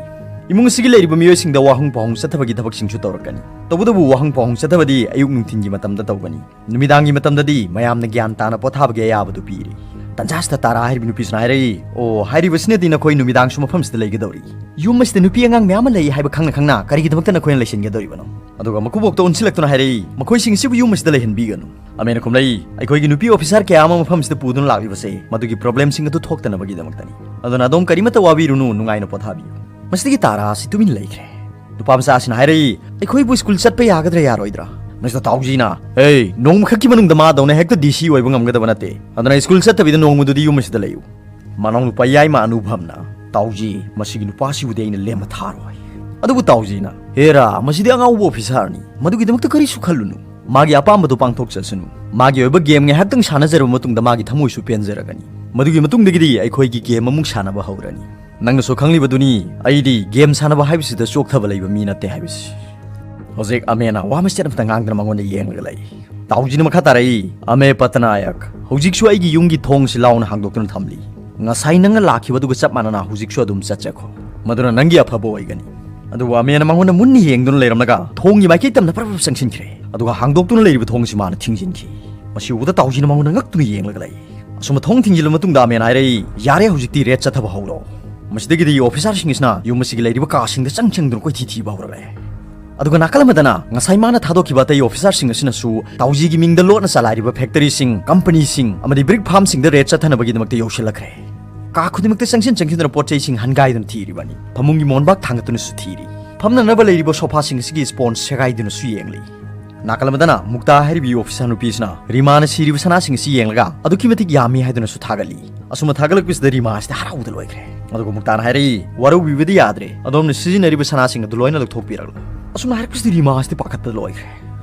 ꯏꯃꯨꯡ ꯑꯁꯤꯒꯤ ꯂꯩꯔꯤꯕ ꯃꯤꯑꯣꯏꯁꯤꯡꯗ ꯋꯥꯍꯪ ꯄꯥꯎꯍꯪ ꯆꯠꯊꯕꯒꯤ ꯊꯕꯛꯁꯤꯡꯁꯨ ꯇꯧꯔꯛꯀꯅꯤ꯫ ꯇꯧꯕꯇꯕꯨ ꯋꯥꯍꯪ ꯄꯥꯎꯍꯪ ꯆꯠꯊꯕꯗꯤ ꯑꯌꯨꯛ ꯅꯨꯡꯊꯤꯟꯒꯤ ꯃꯇꯝꯗ ꯇꯧꯒꯅꯤ꯫ ꯅꯨꯃꯤꯗꯥꯡꯒꯤ ꯃꯇꯝꯗꯗꯤ ꯃꯌꯥꯝꯅ ꯒ꯭ꯌꯥꯟ ꯇꯥꯅ ꯄꯣꯊꯥꯕꯒꯤ ꯑꯌꯥꯕꯗꯨ ꯄꯤꯔꯤ꯫ ꯇꯟꯖꯥꯁꯤꯗ ꯇꯥꯔꯥ ꯍꯥꯏꯔꯤꯕ ꯅꯨꯄꯤꯁꯤꯅ ꯍꯥꯏꯔꯛꯏ, "ꯑꯣ, ꯍꯥꯏꯔꯤꯕꯁꯤꯅꯗꯤ ꯅꯈꯣꯏ ꯅꯨꯃꯤꯗꯥꯡꯁꯨ ꯃꯐꯝꯁꯤꯗ ꯂꯩꯒꯗꯧꯔꯤ꯫ ꯌꯨꯝ ꯑꯁꯤꯗ ꯅꯨꯄꯤ ꯑꯉꯥꯡ ꯃꯌꯥꯝ ꯑꯃ ꯂꯩ ꯍꯥꯏꯕ ꯈꯪꯅ ꯈꯪꯅ ꯀꯔꯤꯒꯤꯗꯃꯛꯇ ꯅꯈꯣꯏꯅ ꯂꯩꯁꯤꯟꯒꯗꯧꯔꯤꯕꯅꯣ?" ꯑꯗꯨꯒ ꯃꯀꯨꯕꯣꯛꯇ ꯑꯣꯟꯁꯤꯜꯂꯛꯇꯨꯅ ꯍꯥꯏꯔꯛꯏ, "ꯃꯈꯣꯏꯁꯤꯡ ꯑꯁꯤꯕꯨ ꯌꯨꯝ ꯑꯁꯤꯗ ꯂꯩꯍꯟꯕꯤꯒꯅꯨ꯫" ꯑꯃꯦꯅ ꯈꯨꯝꯂꯛꯏ, "ꯑꯩꯈꯣꯏꯒꯤ ꯅꯨꯄꯤ ꯑꯣꯐꯤꯁꯥꯔ ꯀꯌꯥ ꯑꯃ ꯃꯐꯝꯁꯤꯗ ꯄꯨꯗꯨꯅ ꯂꯥꯛꯂꯤꯕꯁꯦ ꯃꯗꯨꯒꯤ ꯄ꯭ꯔꯣꯕ꯭ꯂꯦꯝꯁꯤꯡ ꯑꯗꯨ ꯊꯣꯛꯇꯅꯕꯒꯤꯗꯃꯛꯇꯅꯤ꯫ ꯑꯗꯨꯅ ꯑꯗꯣꯝ ꯀꯔꯤꯃꯠꯇ ꯋꯥꯕꯤꯔꯨꯅꯨ, ꯅꯨꯡꯉꯥꯏꯅ ꯄꯣꯊꯥꯕꯤꯌꯨ꯫" ꯃꯁꯤꯗꯒꯤ ꯇꯥꯔꯥ ꯑꯁꯤ ꯇꯨꯃꯤꯟ ꯂꯩꯈ꯭ꯔꯦ꯫ ꯅꯨꯄꯥ ꯃꯆꯥ ꯑꯁꯤꯅ ꯍꯥꯏꯔꯛꯏ, "ꯑꯩꯈꯣꯏꯕꯨ ꯁ꯭ꯀꯨꯜ ꯆꯠꯄ ꯌꯥꯒꯗ꯭ꯔꯥ ꯌꯥꯔꯣꯏꯗ꯭ꯔꯥ?" ꯃꯤꯁꯇꯔ ꯇꯥꯎꯖꯤꯅ, "ꯑꯦ, ꯅꯣꯡꯃꯈꯛꯀꯤ ꯃꯅꯨꯡꯗ ꯃꯥꯗꯧꯅ ꯍꯦꯛꯇ ꯗꯤ ꯁꯤ ꯑꯣꯏꯕ ꯉꯝꯒꯗꯕ ꯅꯠꯇꯦ꯫ ꯑꯗꯨꯅ ꯁ꯭ꯀꯨꯜ ꯆꯠꯇꯕꯤꯗ ꯅꯣꯡꯃꯗꯨꯗꯤ ꯌꯨꯝ ꯑꯁꯤꯗ ꯂꯩꯌꯨ꯫" ꯃꯅꯥꯎꯅꯨꯄꯥ ꯌꯥꯏꯃ ꯑꯅꯨꯚꯝꯅ ꯇꯥꯎꯖꯤ, "ꯃꯁꯤꯒꯤ ꯅꯨꯄꯥꯁꯤꯕꯨꯗꯤ ꯑꯩꯅ ꯂꯦꯝꯅ ꯊꯥꯔꯣꯏ꯫" ꯑꯗꯨꯕꯨ ꯇꯥꯎꯖꯤꯅ, "ꯍꯦꯔꯥ, ꯃꯁꯤꯗꯤ ꯑꯉꯥꯎꯕ ꯑꯣꯐꯤꯁꯥꯔꯅꯤ, ꯃꯗꯨꯒꯤꯗꯃꯛꯇ ꯀꯔꯤꯁꯨ ꯈꯜꯂꯨꯅꯨ꯫ ꯃꯥꯒꯤ ꯑꯄꯥꯝꯕꯗꯨ ꯄꯥꯡꯊꯣꯛꯆꯁꯅꯨ꯫ ꯃꯥꯒꯤ ꯑꯣꯏꯕ ꯒꯦꯝ ꯉꯥꯏꯍꯥꯛꯇꯪ ꯁꯥꯟꯅꯖꯔꯕ ꯃꯇꯨꯡꯗ ꯃꯥꯒꯤ ꯊꯃꯣꯏꯁꯨ ꯄꯦꯟꯖꯔꯒꯅꯤ꯫ ꯃꯗꯨꯒꯤ ꯃꯇꯨꯡꯗꯒꯤꯗꯤ ꯑꯩꯈꯣꯏꯒꯤ ꯒꯦꯝ ꯑꯃꯨꯛ ꯁꯥꯟꯅꯕ ꯍꯧꯔꯅꯤ꯫ ꯅꯪꯅꯁꯨ ꯈꯪꯂꯤꯕꯗꯨꯅꯤ, ꯑꯩꯗꯤ ꯒꯦꯝ ꯁꯥꯟꯅꯕ ꯍꯥꯏꯕꯁꯤꯗ ꯆꯣꯛꯊꯕ ꯂꯩꯕ ꯃꯤ ꯅꯠꯇꯦ ꯍꯥꯏꯕꯁꯤ꯫" ꯍꯧꯖꯤꯛ ꯑꯃꯦꯅ ꯋꯥ ꯃꯆꯦꯠ ꯑꯃꯇ ꯉꯥꯡꯗꯅ ꯃꯉꯣꯟꯗ ꯌꯦꯡꯂꯒ ꯂꯩ꯫ ꯇꯥꯎꯖꯤꯅ ꯃꯈꯥ ꯇꯥꯔꯛꯏ, "ꯑꯃꯦ ꯄꯇꯅꯥꯌꯛ, ꯍꯧꯖꯤꯛꯁꯨ ꯑꯩꯒꯤ ꯌꯨꯝꯒꯤ ꯊꯣꯡꯁꯤ ꯂꯥꯎꯅ ꯍꯥꯡꯗꯣꯛꯇꯨꯅ ꯊꯝꯂꯤ꯫ ꯉꯁꯥꯏ ꯅꯪꯅ ꯂꯥꯛꯈꯤꯕ ꯑꯗꯨꯒ ꯆꯞ ꯃꯥꯟꯅꯅ ꯍꯧꯖꯤꯛꯁꯨ ꯑꯗꯨꯝ ꯆꯠꯆꯈꯣ꯫ ꯃꯗꯨꯅ ꯅꯪꯒꯤ ꯑꯐꯕ ꯑꯣꯏꯒꯅꯤ꯫" ꯑꯗꯨꯕꯨ ꯑꯃꯦꯅ ꯃꯉꯣꯟꯗ ꯃꯨꯟꯅ ꯌꯦꯡꯗꯨꯅ ꯂꯩꯔꯝꯂꯒ ꯊꯣꯡꯒꯤ ꯃꯥꯏꯀꯩ ꯇꯝꯅ ꯄ꯭ꯔꯞ ꯄ꯭ꯔꯞ ꯆꯪꯁꯤꯟꯈ꯭ꯔꯦ꯫ ꯑꯗꯨꯒ ꯍꯥꯡꯗꯣꯛꯇꯨꯅ ꯂꯩꯔꯤꯕ ꯊꯣꯡꯁꯤ ꯃꯥꯅ ꯊꯤꯡꯖꯤꯟꯈꯤ꯫ ꯃꯁꯤ ꯎꯕꯗ ꯇꯥꯎꯖꯤꯅ ꯃꯉꯣꯟꯗ ꯉꯛꯇꯨꯅ ꯌꯦꯡꯂꯒ ꯂꯩ꯫ ꯑꯁꯨꯝꯅ ꯊꯣꯡ ꯊꯤꯡꯖꯤꯜꯂꯕ ꯃꯇꯨꯡꯗ ꯑꯃꯦꯅ ꯍꯥꯏꯔꯛꯏ, "ꯌꯥꯔꯦ, ꯍꯧꯖꯤꯛꯇꯤ ꯔꯦꯗ ꯆꯠꯊꯕ ꯍꯧꯔꯣ꯫" ꯃꯁꯤꯗꯒꯤꯗꯤ ꯑꯣꯐꯤꯁꯥꯔꯁꯤꯡ ꯑꯁꯤꯅ ꯌꯨꯝ ꯑꯁꯤꯒꯤ ꯂꯩꯔꯤꯕ ꯀꯥꯁꯤꯡꯗ ꯆꯪ ꯆꯪꯗꯨꯅ ꯀꯣꯏꯊꯤ ꯊꯤꯕ ꯍꯧꯔꯛꯂꯦ꯫ ꯑꯗꯨꯒ ꯅꯥꯀꯜ ꯑꯃꯗꯅ ꯉꯁꯥꯏ ꯃꯥꯅ ꯊꯥꯗꯣꯛꯈꯤꯕ ꯑꯇꯩ ꯑꯣꯐꯤꯁꯥꯔꯁꯤꯡ ꯑꯁꯤꯅꯁꯨ ꯇꯥꯎꯖꯤꯒꯤ ꯃꯤꯡꯗ ꯂꯣꯠꯅ ꯆꯂꯥꯏꯔꯤꯕ ꯐꯦꯛꯇꯔꯤꯁꯤꯡ, ꯀꯝꯄꯅꯤꯁꯤꯡ ꯑꯃꯗꯤ ꯕ꯭ꯔꯤꯛ ꯐꯥꯔꯝꯁꯤꯡꯗ ꯔꯦꯗ ꯆꯠꯊꯅꯕꯒꯤꯗꯃꯛꯇ ꯌꯧꯁꯤꯜꯂꯛꯈ꯭ꯔꯦ꯫ ꯀꯥ ꯈꯨꯗꯤꯡꯃꯛꯇ ꯆꯪꯁꯤꯟ ꯆꯪꯁꯤꯟꯗꯨꯅ ꯄꯣꯠ ꯆꯩꯁꯤꯡ ꯍꯟꯒꯥꯏꯗꯨꯅ ꯊꯤꯔꯤꯕꯅꯤ꯫ ꯐꯃꯨꯡꯒꯤ ꯃꯣꯟꯕꯥꯛ ꯊꯥꯡꯒꯠꯇꯨꯅꯁꯨ ꯊꯤꯔꯤ꯫ ꯐꯝꯅꯅꯕ ꯂꯩꯔꯤꯕ ꯁꯣꯐꯥꯁꯤꯡ ꯑꯁꯤꯒꯤ ꯁ꯭ꯄꯣꯟꯖ ꯁꯦꯒꯥꯏꯗꯨꯅꯁꯨ ꯌꯦꯡꯂꯤ꯫ ꯅꯥꯀꯜ ꯑꯃꯗꯅ ꯃꯨꯛꯇꯥ ꯍꯥꯏꯔꯤꯕꯤ ꯑꯣꯐꯤꯁꯥꯔ ꯅꯨꯄꯤꯁꯤꯅ ꯔꯤꯃꯥꯅ ꯁꯤꯔꯤꯕ ꯁꯅꯥꯁꯤꯡ ꯑꯁꯤ ꯌꯦꯡꯂꯒ ꯑꯗꯨꯛꯀꯤ ꯃꯇꯤꯛ ꯌꯥꯝꯃꯤ ꯍꯥꯏꯗꯨꯅꯁꯨ ꯊꯥꯒꯠꯂꯤ꯫ ꯑꯁꯨꯝꯅ ꯊꯥꯒꯠꯂꯛꯄꯁꯤꯗ ꯔꯤꯃꯥ ꯑꯁꯤꯗꯤ ꯍꯔꯥꯎꯕꯗ ꯂꯣꯏꯈ꯭ꯔꯦ꯫ ꯑꯗꯨꯒ ꯃꯨꯛꯇꯥꯅ ꯍꯥꯏꯔꯛꯏ, "ꯋꯥꯔꯧꯕꯤꯕꯗꯤ ꯌꯥꯗ꯭ꯔꯦ, ꯑꯗꯣꯝꯅ ꯁꯤꯖꯤꯟꯅꯔꯤꯕ ꯁꯅꯥꯁꯤꯡ ꯑꯗꯨ ꯂꯣꯏꯅ ꯂꯧꯊꯣꯛꯄꯤꯔꯛꯂꯣ꯫" ꯑꯁꯨꯝꯅ ꯍꯥꯏꯔꯛꯄꯁꯤꯗ ꯔꯤꯃꯥ ꯑꯁꯤꯗꯤ ꯄꯥꯈꯠꯄꯗ ꯂꯣꯏꯈ꯭ꯔꯦ꯫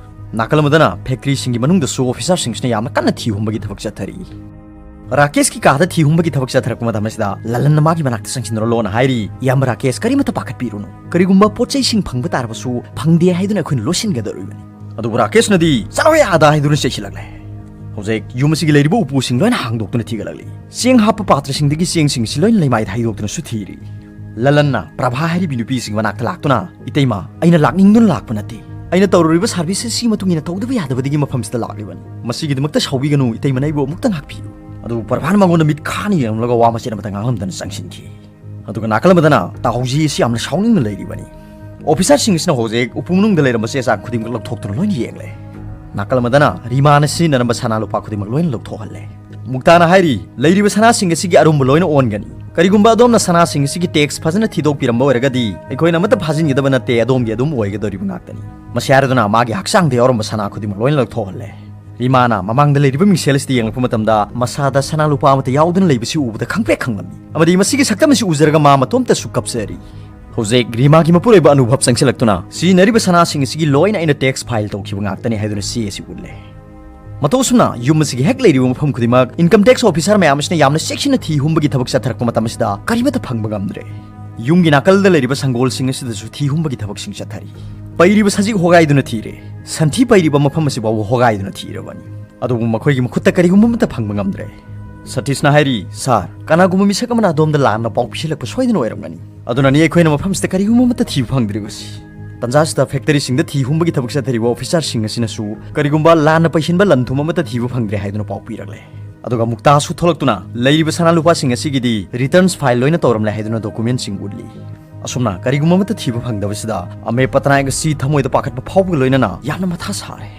ꯅꯥꯀꯜ ꯑꯃꯗꯅ ꯐꯦꯛꯇ꯭ꯔꯤꯁꯤꯡꯒꯤ ꯃꯅꯨꯡꯗꯁꯨ ꯑꯣꯐꯤꯁꯥꯔꯁꯤꯡꯁꯤꯅ ꯌꯥꯝꯅ ꯀꯟꯅ ꯊꯤ ꯍꯨꯝꯕꯒꯤ ꯊꯕꯛ ꯆꯠꯊꯔꯤ꯫ ꯔꯥꯀꯦꯁꯀꯤ ꯀꯥꯗ ꯊꯤ ꯍꯨꯝꯕꯒꯤ ꯊꯕꯛ ꯆꯠꯊꯔꯛꯄ ꯃꯇꯝ ꯑꯁꯤꯗ ꯂꯂꯟꯅ ꯃꯥꯒꯤ ꯃꯅꯥꯛꯇ ꯆꯪꯁꯤꯟꯅꯔꯣꯅ ꯍꯥꯏꯔꯤ, "ꯏꯌꯥꯝꯕ ꯔꯥꯀꯦꯁ, ꯀꯔꯤꯃꯠꯇ ꯄꯥꯈꯠꯄꯤꯔꯨꯅꯨ꯫ ꯀꯔꯤꯒꯨꯝꯕ ꯄꯣꯠ ꯆꯩꯁꯤꯡ ꯐꯪꯕ ꯇꯥꯔꯕꯁꯨ ꯐꯪꯗꯦ ꯍꯥꯏꯗꯨꯅ ꯑꯩꯈꯣꯏꯅ ꯂꯣꯠꯁꯤꯟꯒꯗꯧꯔꯤꯕꯅꯤ꯫" ꯑꯗꯨꯕꯨ ꯔꯥꯀꯦꯁꯅꯗꯤ, "ꯆꯠꯂꯣꯍꯦ ꯑꯥꯗ" ꯍꯥꯏꯗꯨꯅ ꯆꯩꯁꯤꯜꯂꯛꯂꯦ꯫ ꯍꯧꯖꯤꯛ ꯌꯨꯝ ꯑꯁꯤꯒꯤ ꯂꯩꯔꯤꯕ ꯎꯄꯨꯁꯤꯡ ꯂꯣꯏꯅ ꯍꯥꯡꯗꯣꯛꯇꯨꯅ ꯊꯤꯒꯠꯂꯛꯂꯤ꯫ ꯆꯦꯡ ꯍꯥꯞꯄ ꯄꯥꯇ꯭ꯔꯁꯤꯡꯗꯒꯤ ꯆꯦꯡꯁꯤꯡ ꯑꯁꯤ ꯂꯣꯏꯅ ꯂꯩꯃꯥꯏꯗ ꯍꯩꯗꯣꯛꯇꯨꯅꯁꯨ ꯊꯤꯔꯤ꯫ ꯂꯂꯟꯅ ꯄ꯭ꯔꯚꯥ ꯍꯥꯏꯔꯤꯕꯤ ꯅꯨꯄꯤꯁꯤꯡ ꯃꯅꯥꯛꯇ ꯂꯥꯛꯇꯨꯅ, "ꯏꯇꯩꯃ, ꯑꯩꯅ ꯂꯥꯛꯅꯤꯡꯗꯨꯅ ꯂꯥꯛꯄ ꯅꯠꯇꯦ꯫ ꯑꯩꯅ ꯇꯧꯔꯨꯔꯤꯕ ꯁꯥꯔꯚꯤꯁ ꯑꯁꯤꯒꯤ ꯃꯇꯨꯡ ꯏꯟꯅ ꯇꯧꯗꯕ ꯌꯥꯗꯕꯗꯒꯤ ꯃꯐꯝꯁꯤꯗ ꯂꯥꯛꯂꯤꯕꯅꯤ꯫ ꯃꯁꯤꯒꯤꯗꯃꯛꯇ ꯁꯥꯎꯕꯤꯒꯅꯨ, ꯏꯇꯩꯃꯅ ꯑꯩꯕꯨ ꯑꯃꯨꯛꯇ ꯉꯥꯛꯄꯤꯌꯨ꯫" ꯑꯗꯨꯕꯨ ꯄ꯭ꯔꯚꯥꯅ ꯃꯉꯣꯟꯗ ꯃꯤꯠ ꯈꯥꯅ ꯌꯦꯡꯂꯝꯂꯒ ꯋꯥ ꯃꯆꯦꯠ ꯑꯃꯇ ꯉꯥꯡꯂꯝꯗꯅ ꯆꯪꯁꯤꯟꯈꯤ꯫ ꯑꯗꯨꯒ ꯅꯥꯀꯜ ꯑꯃꯗꯅ ꯇꯥꯎꯖꯤ ꯑꯁꯤ ꯌꯥꯝꯅ ꯁꯥꯎꯅꯤꯡꯅ ꯂꯩꯔꯤꯕꯅꯤ꯫ ꯑꯣꯐꯤꯁꯥꯔꯁꯤꯡ ꯑꯁꯤꯅ ꯍꯧꯖꯤꯛ ꯎꯄꯨ ꯃꯅꯨꯡꯗ ꯂꯩꯔꯝꯕ ꯆꯦ ꯆꯥꯡ ꯈꯨꯗꯤꯡꯃꯛ ꯂꯧꯊꯣꯛꯇꯨꯅ ꯂꯣꯏꯅ ꯌꯦꯡꯂꯦ꯫ ꯅꯥꯀꯜ ꯑꯃꯗꯅ ꯔꯤꯃꯥꯅ ꯁꯤꯖꯤꯟꯅꯔꯝꯕ ꯁꯅꯥ ꯂꯨꯄꯥ ꯈꯨꯗꯤꯡꯃꯛ ꯂꯣꯏꯅ ꯂꯧꯊꯣꯛꯍꯜꯂꯦ꯫ ꯃꯨꯛꯇꯥꯅ ꯍꯥꯏꯔꯤ, "ꯂꯩꯔꯤꯕ ꯁꯅꯥꯁꯤꯡ ꯑꯁꯤꯒꯤ ꯑꯔꯨꯝꯕ ꯂꯣꯏꯅ ꯑꯣꯟꯒꯅꯤ꯫ ꯀꯔꯤꯒꯨꯝꯕ ꯑꯗꯣꯝꯅ ꯁꯅꯥꯁꯤꯡ ꯑꯁꯤꯒꯤ ꯇꯦꯛꯁ ꯐꯖꯅ ꯊꯤꯗꯣꯛꯄꯤꯔꯝꯕ ꯑꯣꯏꯔꯒꯗꯤ ꯑꯩꯈꯣꯏꯅ ꯑꯃꯠꯇ ꯐꯥꯖꯤꯟꯒꯗꯕ ꯅꯠꯇꯦ, ꯑꯗꯣꯝꯒꯤ ꯑꯗꯨꯝ ꯑꯣꯏꯒꯗꯧꯔꯤꯕ ꯉꯥꯛꯇꯅꯤ꯫" ꯃꯁꯤ ꯍꯥꯏꯔꯗꯨꯅ ꯃꯥꯒꯤ ꯍꯛꯆꯥꯡꯗ ꯌꯥꯎꯔꯝꯕ ꯁꯅꯥ ꯈꯨꯗꯤꯡꯃꯛ ꯂꯣꯏꯅ ꯂꯧꯊꯣꯛꯍꯜꯂꯦ꯫ ꯔꯤꯃꯥꯅ ꯃꯃꯥꯡꯗ ꯂꯩꯔꯤꯕ ꯃꯤꯡꯁꯦꯜ ꯑꯁꯤꯗ ꯌꯦꯡꯂꯛꯄ ꯃꯇꯝꯗ ꯃꯁꯥꯗ ꯁꯅꯥ ꯂꯨꯄꯥ ꯑꯃꯠꯇ ꯌꯥꯎꯗꯅ ꯂꯩꯕꯁꯤ ꯎꯕꯗ ꯈꯪꯄ꯭ꯔꯦꯛ ꯈꯪꯂꯝꯃꯤ ꯑꯃꯗꯤ ꯃꯁꯤꯒꯤ ꯁꯛꯇꯝ ꯑꯁꯤ ꯎꯖꯔꯒ ꯃꯥ ꯃꯇꯣꯝꯇꯁꯨ ꯀꯞꯆꯔꯤ꯫ ꯍꯧꯖꯤꯛ ꯔꯤꯃꯥꯒꯤ ꯃꯄꯨꯔꯣꯏꯕ ꯑꯅꯨꯚꯕ ꯆꯪꯁꯤꯜꯂꯛꯇꯨꯅ, "ꯁꯤꯖꯤꯟꯅꯔꯤꯕ ꯁꯅꯥꯁꯤꯡ ꯑꯁꯤꯒꯤ ꯂꯣꯏꯅ ꯑꯩꯅ ꯇꯦꯛꯁ ꯐꯥꯏꯜ ꯇꯧꯈꯤꯕ ꯉꯥꯛꯇꯅꯤ" ꯍꯥꯏꯗꯨꯅ ꯆꯦ ꯑꯁꯤ ꯎꯠꯂꯦ꯫ ꯃꯇꯧ ꯑꯁꯨꯝꯅ ꯌꯨꯝ ꯑꯁꯤꯒꯤ ꯍꯦꯛ ꯂꯩꯔꯤꯕ ꯃꯐꯝ ꯈꯨꯗꯤꯡꯃꯛ ꯏꯟꯀꯝ ꯇꯦꯛꯁ ꯑꯣꯐꯤꯁꯥꯔ ꯃꯌꯥꯝ ꯑꯁꯤꯅ ꯌꯥꯝꯅ ꯆꯦꯛꯁꯤꯟꯅ ꯊꯤ ꯍꯨꯝꯕꯒꯤ ꯊꯕꯛ ꯆꯠꯊꯔꯛꯄ ꯃꯇꯝ ꯑꯁꯤꯗ ꯀꯔꯤꯃꯠꯇ ꯐꯪꯕ ꯉꯝꯗ꯭ꯔꯦ꯫ ꯌꯨꯝꯒꯤ ꯅꯥꯀꯜꯗ ꯂꯩꯔꯤꯕ ꯁꯪꯒꯣꯜꯁꯤꯡ ꯑꯁꯤꯗꯁꯨ ꯊꯤ ꯍꯨꯝꯕꯒꯤ ꯊꯕꯛꯁꯤꯡ ꯆꯠꯊꯔꯤ꯫ ꯄꯩꯔꯤꯕ ꯁꯖꯤꯛ ꯍꯣꯒꯥꯏꯗꯨꯅ ꯊꯤꯔꯦ꯫ ꯁꯟꯊꯤ ꯄꯩꯔꯤꯕ ꯃꯐꯝ ꯑꯁꯤꯐꯥꯎꯕ ꯍꯣꯒꯥꯏꯗꯨꯅ ꯊꯤꯔꯕꯅꯤ꯫ ꯑꯗꯨꯕꯨ ꯃꯈꯣꯏꯒꯤ ꯃꯈꯨꯠꯇ ꯀꯔꯤꯒꯨꯝꯕ ꯑꯃꯠꯇ ꯐꯪꯕ ꯉꯝꯗ꯭ꯔꯦ꯫ ꯁꯇꯤꯁꯅ ꯍꯥꯏꯔꯤ, "ꯁꯥꯔ, ꯀꯅꯥꯒꯨꯝꯕ ꯃꯤꯁꯛ ꯑꯃꯅ ꯑꯗꯣꯝꯗ ꯂꯥꯟꯅ ꯄꯥꯎ ꯄꯤꯁꯤꯜꯂꯛꯄ ꯁꯣꯏꯗꯅ ꯑꯣꯏꯔꯝꯒꯅꯤ꯫ ꯑꯗꯨꯅꯅꯤ ꯑꯩꯈꯣꯏꯅ ꯃꯐꯝꯁꯤꯗ ꯀꯔꯤꯒꯨꯝꯕ ꯑꯃꯠꯇ ꯊꯤꯕ ꯐꯪꯗ꯭ꯔꯤꯕꯁꯤ꯫" ꯇꯟꯖꯥꯁꯤꯗ ꯐꯦꯛꯇꯔꯤꯁꯤꯡꯗ ꯊꯤ ꯍꯨꯝꯕꯒꯤ ꯊꯕꯛ ꯆꯠꯊꯔꯤꯕ ꯑꯣꯐꯤꯁꯥꯔꯁꯤꯡ ꯑꯁꯤꯅꯁꯨ ꯀꯔꯤꯒꯨꯝꯕ ꯂꯥꯟꯅ ꯄꯩꯁꯤꯟꯕ ꯂꯟ ꯊꯨꯝ ꯑꯃꯠꯇ ꯊꯤꯕ ꯐꯪꯗ꯭ꯔꯦ ꯍꯥꯏꯗꯨꯅ ꯄꯥꯎ ꯄꯤꯔꯛꯂꯦ꯫ ꯑꯗꯨꯒ ꯃꯨꯛꯇꯥꯁꯨ ꯊꯣꯛꯂꯛꯇꯨꯅ ꯂꯩꯔꯤꯕ ꯁꯅꯥ ꯂꯨꯄꯥꯁꯤꯡ ꯑꯁꯤꯒꯤꯗꯤ ꯔꯤꯇꯔꯟꯁ ꯐꯥꯏꯜ ꯂꯣꯏꯅ ꯇꯧꯔꯝꯂꯦ ꯍꯥꯏꯗꯨꯅ ꯗꯣꯀꯨꯃꯦꯟꯁꯤꯡ ꯎꯠꯂꯤ꯫ ꯑꯁꯨꯝꯅ ꯀꯔꯤꯒꯨꯝꯕ ꯑꯃꯠꯇ ꯊꯤꯕ ꯐꯪꯗꯕꯁꯤꯗ ꯑꯃꯦ ꯄꯇꯅꯥꯌꯛ ꯑꯁꯤ ꯊꯃꯣꯏꯗ ꯄꯥꯈꯠꯄ ꯐꯥꯎꯕꯒ ꯂꯣꯏꯅꯅ ꯌꯥꯝꯅ ꯃꯊꯥ ꯁꯥꯔꯦ꯫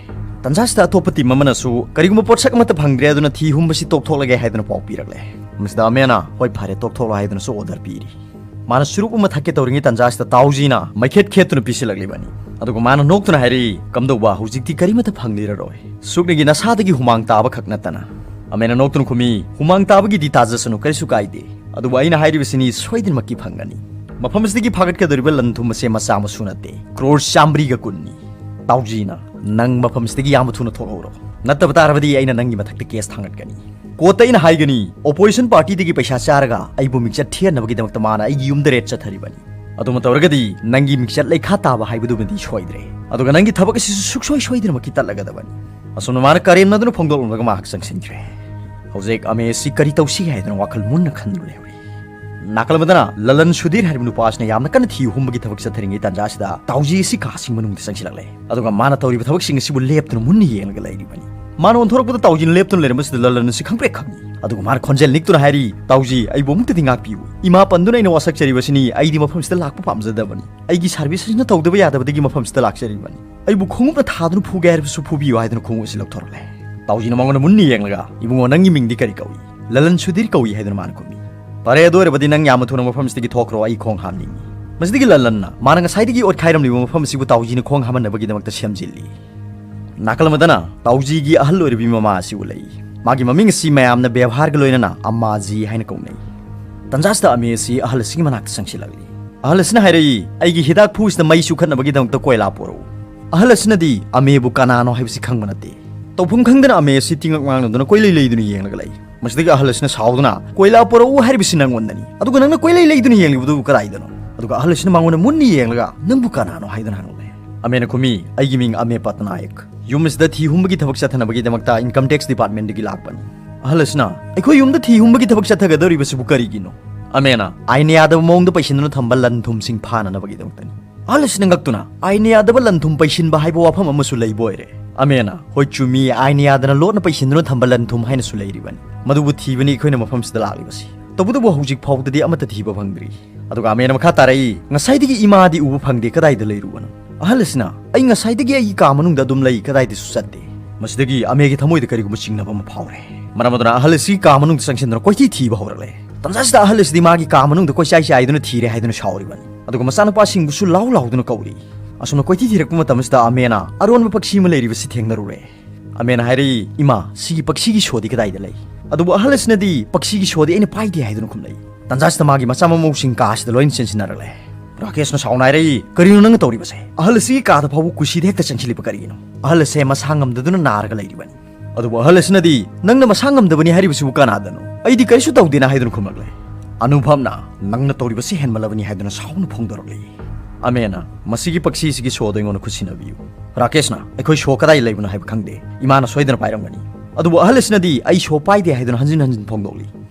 ꯇꯟꯖꯥꯁꯤꯗ ꯑꯇꯣꯞꯄ ꯇꯤꯝ ꯑꯃꯅꯁꯨ ꯀꯔꯤꯒꯨꯝꯕ ꯄꯣꯠꯁꯛ ꯑꯃꯠꯇ ꯐꯪꯗ꯭ꯔꯦ ꯑꯗꯨꯅ ꯊꯤ ꯍꯨꯝꯕꯁꯤ ꯇꯣꯛꯊꯣꯛꯂꯒꯦ ꯍꯥꯏꯗꯨꯅ ꯄꯥꯎ ꯄꯤꯔꯛꯂꯦ꯫ ꯃꯁꯤꯗ ꯑꯃꯦꯅ, "ꯍꯣꯏ ꯐꯔꯦ, ꯇꯣꯛꯊꯣꯛꯂꯣ" ꯍꯥꯏꯗꯨꯅꯁꯨ ꯑꯣꯔꯗꯔ ꯄꯤꯔꯤ꯫ ꯃꯥꯅ ꯆꯨꯔꯨꯞ ꯑꯃ ꯊꯛꯀꯦ ꯇꯧꯔꯤꯉꯩ ꯇꯟꯖꯥꯁꯤꯗ ꯇꯥꯎꯖꯤꯅ ꯃꯩꯈꯦꯠ ꯈꯦꯠꯇꯨꯅ ꯄꯤꯁꯤꯜꯂꯛꯂꯤꯕꯅꯤ꯫ ꯑꯗꯨꯒ ꯃꯥꯅ ꯅꯣꯛꯇꯨꯅ ꯍꯥꯏꯔꯛꯏ, "ꯀꯝꯗꯧꯕ, ꯍꯧꯖꯤꯛꯇꯤ ꯀꯔꯤꯃꯠꯇ ꯐꯪꯂꯤꯔꯔꯣꯏ꯫ ꯁꯨꯞꯅꯒꯤ ꯅꯁꯥꯗꯒꯤ ꯍꯨꯃꯥꯡ ꯇꯥꯕ ꯈꯛ ꯅꯠꯇꯅ꯫" ꯑꯃꯦꯅ ꯅꯣꯛꯇꯨꯅ ꯈꯨꯝꯃꯤ, "ꯍꯨꯃꯥꯡ ꯇꯥꯕꯒꯤꯗꯤ ꯇꯥꯖꯁꯅꯨ, ꯀꯔꯤꯁꯨ ꯀꯥꯏꯗꯦ꯫ ꯑꯗꯨꯕꯨ ꯑꯩꯅ ꯍꯥꯏꯔꯤꯕꯁꯤꯅꯤ ꯁꯣꯏꯗꯅꯃꯛꯀꯤ ꯐꯪꯒꯅꯤ꯫ ꯃꯐꯝ ꯑꯁꯤꯗꯒꯤ ꯐꯥꯒꯠꯀꯗꯧꯔꯤꯕ ꯂꯟ ꯊꯨꯝ ꯑꯁꯦ ꯃꯆꯥ ꯃꯁꯨ ꯅꯠꯇꯦ, ꯀ꯭ꯔꯣꯔ ꯆꯥꯃꯔꯤꯒ ꯀꯨꯟꯅꯤ꯫ ꯇꯥꯎꯖꯤꯅ, ꯅꯪ ꯃꯐꯝ ꯑꯁꯤꯗꯒꯤ ꯌꯥꯝꯅ ꯊꯨꯅ ꯊꯣꯛꯍꯧꯔꯣ꯫ ꯅꯠꯇꯕ ꯇꯥꯔꯕꯗꯤ ꯑꯩꯅ ꯅꯪꯒꯤ ꯃꯊꯛꯇ ꯀꯦꯁ ꯊꯥꯡꯒꯠꯀꯅꯤ꯫ ꯀꯣꯔꯠꯇ ꯑꯩꯅ ꯍꯥꯏꯒꯅꯤ, ꯑꯣꯄꯣꯖꯤꯁꯟ ꯄꯥꯔꯇꯤꯗꯒꯤ ꯄꯩꯁꯥ ꯆꯥꯔꯒ ꯑꯩꯕꯨ ꯃꯤꯡꯆꯠ ꯊꯤꯍꯟꯅꯕꯒꯤꯗꯃꯛꯇ ꯃꯥꯅ ꯑꯩꯒꯤ ꯌꯨꯝꯗ ꯔꯦꯗ ꯆꯠꯊꯔꯤꯕꯅꯤ꯫ ꯑꯗꯨꯃ ꯇꯧꯔꯒꯗꯤ ꯅꯪꯒꯤ ꯃꯤꯡꯆꯠ ꯂꯩꯈꯥ ꯇꯥꯕ ꯍꯥꯏꯕꯗꯨꯃꯗꯤ ꯁꯣꯏꯗ꯭ꯔꯦ꯫ ꯑꯗꯨꯒ ꯅꯪꯒꯤ ꯊꯕꯛ ꯑꯁꯤꯁꯨ ꯁꯨꯛꯁꯣꯏ ꯁꯣꯏꯗꯅꯃꯛꯀꯤ ꯇꯠꯂꯒꯗꯕꯅꯤ꯫" ꯑꯁꯨꯝꯅ ꯃꯥꯅ ꯀꯔꯦꯝꯅꯗꯨꯅ ꯐꯣꯡꯗꯣꯛꯂꯝꯂꯒ ꯃꯍꯥꯛ ꯆꯪꯁꯤꯟꯈ꯭ꯔꯦ꯫ ꯍꯧꯖꯤꯛ ꯑꯃꯦ ꯑꯁꯤ ꯀꯔꯤ ꯇꯧꯁꯤꯒꯦ ꯍꯥꯏꯗꯨꯅ ꯋꯥꯈꯜ ꯃꯨꯟꯅ ꯈꯟꯗꯨꯅ ꯂꯩꯍꯧꯔꯤ꯫ ꯅꯥꯀꯜ ꯑꯃꯗꯅ ꯂꯂꯟ ꯁꯨꯙꯤꯔ ꯍꯥꯏꯔꯤꯕ ꯅꯨꯄꯥ ꯑꯁꯤꯅ ꯌꯥꯝꯅ ꯀꯟꯅ ꯊꯤ ꯍꯨꯝꯕꯒꯤ ꯊꯕꯛ ꯆꯠꯊꯔꯤꯉꯩ ꯇꯥꯟꯖꯥ ꯑꯁꯤꯗ ꯇꯥꯎꯖꯤ ꯑꯁꯤ ꯀꯥꯁꯤꯡ ꯃꯅꯨꯡꯗ ꯆꯪꯁꯤꯜꯂꯛꯂꯦ꯫ ꯑꯗꯨꯒ ꯃꯥꯅ ꯇꯧꯔꯤꯕ ꯊꯕꯛꯁꯤꯡ ꯑꯁꯤꯕꯨ ꯂꯦꯞꯇꯨꯅ ꯃꯨꯟꯅ ꯌꯦꯡꯂꯒ ꯂꯩꯔꯤꯕꯅꯤ꯫ ꯃꯥꯅ ꯑꯣꯟꯊꯣꯔꯛꯄꯗ ꯇꯥꯎꯖꯤꯅ ꯂꯦꯞꯇꯨꯅ ꯂꯩꯔꯝꯕꯁꯤꯗ ꯂꯂꯟ ꯑꯁꯤ ꯈꯪꯄ꯭ꯔꯦꯛ ꯈꯪꯏ꯫ ꯑꯗꯨꯒ ꯃꯥꯅ ꯈꯣꯟꯖꯦꯜ ꯅꯤꯛꯇꯨꯅ ꯍꯥꯏꯔꯤ, "ꯇꯥꯎꯖꯤ, ꯑꯩꯕꯨ ꯑꯃꯨꯛꯇꯗꯤ ꯉꯥꯛꯄꯤꯌꯨ꯫ ꯏꯃꯥ ꯄꯟꯗꯨꯅ ꯑꯩꯅ ꯋꯥꯁꯛꯆꯔꯤꯕꯁꯤꯅꯤ, ꯑꯩꯗꯤ ꯃꯐꯝꯁꯤꯗ ꯂꯥꯛꯄ ꯄꯥꯝꯖꯗꯕꯅꯤ꯫ ꯑꯩꯒꯤ ꯁꯥꯔꯚꯤꯁ ꯑꯁꯤꯅ ꯇꯧꯗꯕ ꯌꯥꯗꯕꯗꯒꯤ ꯃꯐꯝꯁꯤꯗ ꯂꯥꯛꯆꯔꯤꯕꯅꯤ꯫ ꯑꯩꯕꯨ ꯈꯣꯡꯎꯞꯅ ꯊꯥꯗꯨꯅ ꯐꯨꯒꯦ ꯍꯥꯏꯔꯕꯁꯨ ꯐꯨꯕꯤꯌꯨ" ꯍꯥꯏꯗꯨꯅ ꯈꯣꯡꯎꯞ ꯑꯁꯤ ꯂꯧꯊꯣꯔꯛꯂꯦ꯫ ꯇꯥꯎꯖꯤꯅ ꯃꯉꯣꯟꯗ ꯃꯨꯟꯅ ꯌꯦꯡꯂꯒ, "ꯏꯕꯨꯡꯉꯣ, ꯅꯪꯒꯤ ꯃꯤꯡꯗꯤ ꯀꯔꯤ ꯀꯧꯏ?" "ꯂꯂꯟ ꯁꯨꯙꯤꯔ ꯀꯧꯏ" ꯍꯥꯏꯗꯨꯅ ꯃꯥꯅ ꯈꯨꯝꯃꯤ꯫ "ꯐꯔꯦ, ꯑꯗꯨ ꯑꯣꯏꯔꯕꯗꯤ ꯅꯪ ꯌꯥꯝꯅ ꯊꯨꯅ ꯃꯐꯝꯁꯤꯗꯒꯤ ꯊꯣꯛꯈ꯭ꯔꯣ, ꯑꯩ ꯈꯣꯡ ꯍꯥꯝꯅꯤꯡꯏ꯫" ꯃꯁꯤꯗꯒꯤ ꯂꯂꯟꯅ ꯃꯥꯅ ꯉꯁꯥꯏꯗꯒꯤ ꯑꯣꯠꯈꯥꯏꯔꯝꯂꯤꯕ ꯃꯐꯝ ꯑꯁꯤꯕꯨ ꯇꯥꯎꯖꯤꯅ ꯈꯣꯡ ꯍꯥꯝꯍꯟꯅꯕꯒꯤꯗꯃꯛꯇ ꯁꯦꯝꯖꯤꯜꯂꯤ꯫ ꯅꯥꯀꯜ ꯑꯃꯗꯅ ꯇꯥꯎꯖꯤꯒꯤ ꯑꯍꯜ ꯑꯣꯏꯔꯕꯤ ꯃꯃꯥ ꯑꯁꯤ ꯎꯠꯂꯛꯏ꯫ ꯃꯥꯒꯤ ꯃꯃꯤꯡ ꯑꯁꯤ ꯃꯌꯥꯝꯅ ꯕꯦꯕꯥꯔꯒ ꯂꯣꯏꯅꯅ ꯑꯃꯥꯖꯤ ꯍꯥꯏꯅ ꯀꯧꯅꯩ꯫ ꯇꯟꯖꯥ ꯑꯁꯤꯗ ꯑꯃꯦ ꯑꯁꯤ ꯑꯍꯜ ꯑꯁꯤꯒꯤ ꯃꯅꯥꯛꯇ ꯆꯪꯁꯤꯜꯂꯛꯂꯤ꯫ ꯑꯍꯜ ꯑꯁꯤꯅ ꯍꯥꯏꯔꯛꯏ, "ꯑꯩꯒꯤ ꯍꯤꯗꯥꯛ ꯐꯨ ꯑꯁꯤꯗ ꯃꯩ ꯆꯨꯈꯠꯅꯕꯒꯤꯗꯃꯛꯇ ꯀꯣꯏꯂꯥ ꯄꯨꯔꯛꯎ꯫" ꯑꯍꯜ ꯑꯁꯤꯅꯗꯤ ꯑꯃꯦꯕꯨ ꯀꯅꯥꯅꯣ ꯍꯥꯏꯕꯁꯤ ꯈꯪꯕ ꯅꯠꯇꯦ꯫ ꯇꯧꯐꯝ ꯈꯪꯗꯅ ꯑꯃꯦ ꯑꯁꯤ ꯇꯤꯡꯉꯛ ꯃꯥꯡꯂꯗꯨꯅ ꯀꯣꯏꯂꯩ ꯂꯩꯗꯨꯅ ꯌꯦꯡꯂꯒ ꯂꯩ꯫ ꯃꯁꯤꯗꯒꯤ ꯑꯍꯜ ꯑꯁꯤꯅ ꯁꯥꯎꯗꯨꯅ, "ꯀꯣꯏꯂꯥ ꯄꯨꯔꯛꯎ ꯍꯥꯏꯔꯤꯕꯁꯤ ꯅꯪꯉꯣꯟꯗꯅꯤ, ꯑꯗꯨꯒ ꯅꯪꯅ ꯀꯣꯏꯂꯩ ꯂꯩꯗꯨꯅ ꯌꯦꯡꯂꯤꯕꯗꯨꯕꯨ ꯀꯗꯥꯏꯗꯅꯣ?" ꯑꯗꯨꯒ ꯑꯍꯜ ꯑꯁꯤꯅ ꯃꯉꯣꯟꯗ ꯃꯨꯟꯅ ꯌꯦꯡꯂꯒ, "ꯅꯪꯕꯨ ꯀꯅꯥꯅꯣ ꯍꯥꯏꯗꯨꯅ ꯍꯪꯂꯛꯂꯦ?" ꯑꯃꯦꯅ ꯈꯨꯝꯃꯤ, "ꯑꯩꯒꯤ ꯃꯤꯡ ꯑꯃꯦ ꯄꯠꯅꯥꯌꯛ꯫ ꯌꯨꯝ ꯑꯁꯤꯗ ꯊꯤ ꯍꯨꯝꯕꯒꯤ ꯊꯕꯛ ꯆꯠꯊꯅꯕꯒꯤꯗꯃꯛꯇ ꯏꯟꯀꯝ ꯇꯦꯛꯁ ꯗꯤꯄꯥꯔꯠꯃꯦꯟꯗꯒꯤ ꯂꯥꯛꯄꯅꯤ꯫" ꯑꯍꯜ ꯑꯁꯤꯅ, "ꯑꯩꯈꯣꯏ ꯌꯨꯝꯗ ꯊꯤ ꯍꯨꯝꯕꯒꯤ ꯊꯕꯛ ꯆꯠꯊꯒꯗꯧꯔꯤꯕꯁꯤꯕꯨ ꯀꯔꯤꯒꯤꯅꯣ?" ꯑꯃꯦꯅ, "ꯑꯥꯏꯟꯅ ꯌꯥꯗꯕ ꯃꯑꯣꯡꯗ ꯄꯩꯁꯤꯟꯗꯨꯅ ꯊꯝꯕ ꯂꯟ ꯊꯨꯝꯁꯤꯡ ꯐꯥꯅꯅꯕꯒꯤꯗꯃꯛꯇꯅꯤ꯫" ꯑꯍꯜ ꯑꯁꯤꯅ ꯉꯛꯇꯨꯅ, "ꯑꯥꯏꯟꯅ ꯌꯥꯗꯕ ꯂꯟ ꯊꯨꯝ ꯄꯩꯁꯤꯟꯕ ꯍꯥꯏꯕ ꯋꯥꯐꯝ ꯑꯃꯁꯨ ꯂꯩꯕ ꯑꯣꯏꯔꯦ?" ꯑꯃꯦꯅ, "ꯍꯣꯏ, ꯆꯨꯝꯃꯤ, ꯑꯥꯏꯟꯅ ꯌꯥꯗꯅ ꯂꯣꯠꯅ ꯄꯩꯁꯤꯟꯗꯨꯅ ꯊꯝꯕ ꯂꯟ ꯊꯨꯝ ꯍꯥꯏꯅꯁꯨ ꯂꯩꯔꯤꯕꯅꯤ꯫ ꯃꯗꯨꯕꯨ ꯊꯤꯕꯅꯤ ꯑꯩꯈꯣꯏꯅ ꯃꯐꯝꯁꯤꯗ ꯂꯥꯛꯂꯤꯕꯁꯤ꯫ ꯇꯧꯕꯇꯕꯨ ꯍꯧꯖꯤꯛ ꯐꯥꯎꯕꯗꯗꯤ ꯑꯃꯠꯇ ꯊꯤꯕ ꯐꯪꯗ꯭ꯔꯤ꯫" ꯑꯗꯨꯒ ꯑꯃꯦꯅ ꯃꯈꯥ ꯇꯥꯔꯛꯏ, "ꯉꯁꯥꯏꯗꯒꯤ ꯏꯃꯥꯗꯤ ꯎꯕ ꯐꯪꯗꯦ, ꯀꯗꯥꯏꯗ ꯂꯩꯔꯨꯕꯅꯣ?" ꯑꯍꯜ ꯑꯁꯤꯅ, "ꯑꯩ ꯉꯁꯥꯏꯗꯒꯤ ꯑꯩꯒꯤ ꯀꯥ ꯃꯅꯨꯡꯗ ꯑꯗꯨꯝ ꯂꯩ, ꯀꯗꯥꯏꯗꯁꯨ ꯆꯠꯇꯦ꯫" ꯃꯁꯤꯗꯒꯤ ꯑꯃꯦꯒꯤ ꯊꯃꯣꯏꯗ ꯀꯔꯤꯒꯨꯝꯕ ꯆꯤꯡꯅꯕ ꯑꯃ ꯐꯥꯎꯔꯦ꯫ ꯃꯔꯝ ꯑꯗꯨꯅ ꯑꯍꯜ ꯑꯁꯤ ꯀꯥ ꯃꯅꯨꯡꯗ ꯆꯪꯁꯤꯟꯗꯨꯅ ꯀꯣꯏꯊꯤ ꯊꯤꯕ ꯍꯧꯔꯛꯂꯦ꯫ ꯇꯟꯖꯥꯁꯤꯗ ꯑꯍꯜ ꯑꯁꯤꯗꯤ ꯃꯥꯒꯤ ꯀꯥ ꯃꯅꯨꯡꯗ ꯀꯣꯏꯆꯥꯏ ꯆꯥꯏꯗꯨꯅ ꯊꯤꯔꯦ ꯍꯥꯏꯗꯨꯅ ꯁꯥꯎꯔꯤꯕꯅꯤ꯫ ꯑꯗꯨꯒ ꯃꯆꯥꯅꯨꯄꯥꯁꯤꯡꯕꯨꯁꯨ ꯂꯥꯎ ꯂꯥꯎꯗꯨꯅ ꯀꯧꯔꯤ꯫ ꯑꯁꯨꯝꯅ ꯀꯣꯏꯊꯤ ꯊꯤꯔꯛꯄ ꯃꯇꯝꯁꯤꯗ ꯑꯃꯦꯅ ꯑꯔꯣꯟꯕ ꯄꯛꯁꯤ ꯑꯃ ꯂꯩꯔꯤꯕꯁꯤ ꯊꯦꯡꯅꯔꯨꯔꯦ꯫ ꯑꯃꯦꯅ ꯍꯥꯏꯔꯛꯏ, "ꯏꯃꯥ, ꯁꯤꯒꯤ ꯄꯛꯁꯤꯒꯤ ꯁꯣꯗꯤ ꯀꯗꯥꯏꯗ ꯂꯩ?" ꯑꯗꯨꯕꯨ ꯑꯍꯜ ꯑꯁꯤꯅꯗꯤ, "ꯄꯛꯁꯤꯒꯤ ꯁꯣꯗꯤ ꯑꯩꯅ ꯄꯥꯏꯗꯦ" ꯍꯥꯏꯗꯨꯅ ꯈꯨꯝꯂꯛꯏ꯫ ꯇꯟꯖꯥꯁꯤꯗ ꯃꯥꯒꯤ ꯃꯆꯥ ꯃꯃꯧꯁꯤꯡ ꯀꯥꯁꯤꯗ ꯂꯣꯏꯅ ꯆꯦꯟꯁꯤꯟꯅꯔꯛꯂꯦ꯫ ꯔꯥꯀꯦꯁꯅ ꯁꯥꯎꯅ ꯍꯥꯏꯔꯛꯏ, "ꯀꯔꯤꯅꯣ ꯅꯪꯅ ꯇꯧꯔꯤꯕꯁꯦ? ꯑꯍꯜ ꯑꯁꯤꯒꯤ ꯀꯥꯗ ꯐꯥꯎꯕ ꯀꯨꯁꯤꯗ ꯍꯦꯛꯇ ꯆꯪꯁꯤꯜꯂꯤꯕ ꯀꯔꯤꯒꯤꯅꯣ? ꯑꯍꯜ ꯑꯁꯦ ꯃꯁꯥ ꯉꯝꯗꯗꯨꯅ ꯅꯥꯔꯒ ꯂꯩꯔꯤꯕꯅꯤ꯫ ꯑꯗꯨꯕꯨ ꯑꯍꯜ ꯑꯁꯤꯅꯗꯤ, 'ꯅꯪꯅ ꯃꯁꯥ ꯉꯝꯗꯕꯅꯤ ꯍꯥꯏꯔꯤꯕꯁꯤꯕꯨ ꯀꯅꯥꯗꯅꯣ? ꯑꯩꯗꯤ ꯀꯔꯤꯁꯨ ꯇꯧꯗꯦꯅ' ꯍꯥꯏꯗꯨꯅ ꯈꯨꯝꯂꯛꯂꯦ꯫ ꯑꯅꯨꯚꯕꯅ, "ꯅꯪꯅ ꯇꯧꯔꯤꯕꯁꯤ ꯍꯦꯟꯃꯜꯂꯕꯅꯤ" ꯍꯥꯏꯗꯨꯅ ꯁꯥꯎꯅ ꯐꯣꯡꯗꯣꯔꯛꯂꯤ꯫ ꯑꯃꯦꯅ, "ꯃꯁꯤꯒꯤ ꯄꯛꯁꯤꯁꯤꯒꯤ ꯁꯣꯗꯣ ꯑꯩꯉꯣꯟꯗ ꯈꯨꯠꯁꯤꯟꯅꯕꯤꯌꯨ"꯫ ꯔꯥꯀꯦꯁꯅ, "ꯑꯩꯈꯣꯏ ꯁꯣ ꯀꯗꯥꯏ ꯂꯩꯕꯅꯣ ꯍꯥꯏꯕ ꯈꯪꯗꯦ꯫ ꯏꯃꯥꯅ ꯁꯣꯏꯗꯅ ꯄꯥꯏꯔꯝꯒꯅꯤ"꯫ ꯑꯗꯨꯕꯨ ꯑꯍꯜ ꯑꯁꯤꯅꯗꯤ, "ꯑꯩ ꯁꯣ ꯄꯥꯏꯗꯦ" ꯍꯥꯏꯗꯨꯅ ꯍꯟꯖꯤꯟ ꯍꯟꯖꯤꯟ ꯐꯣꯡꯗꯣꯛꯂꯤ꯫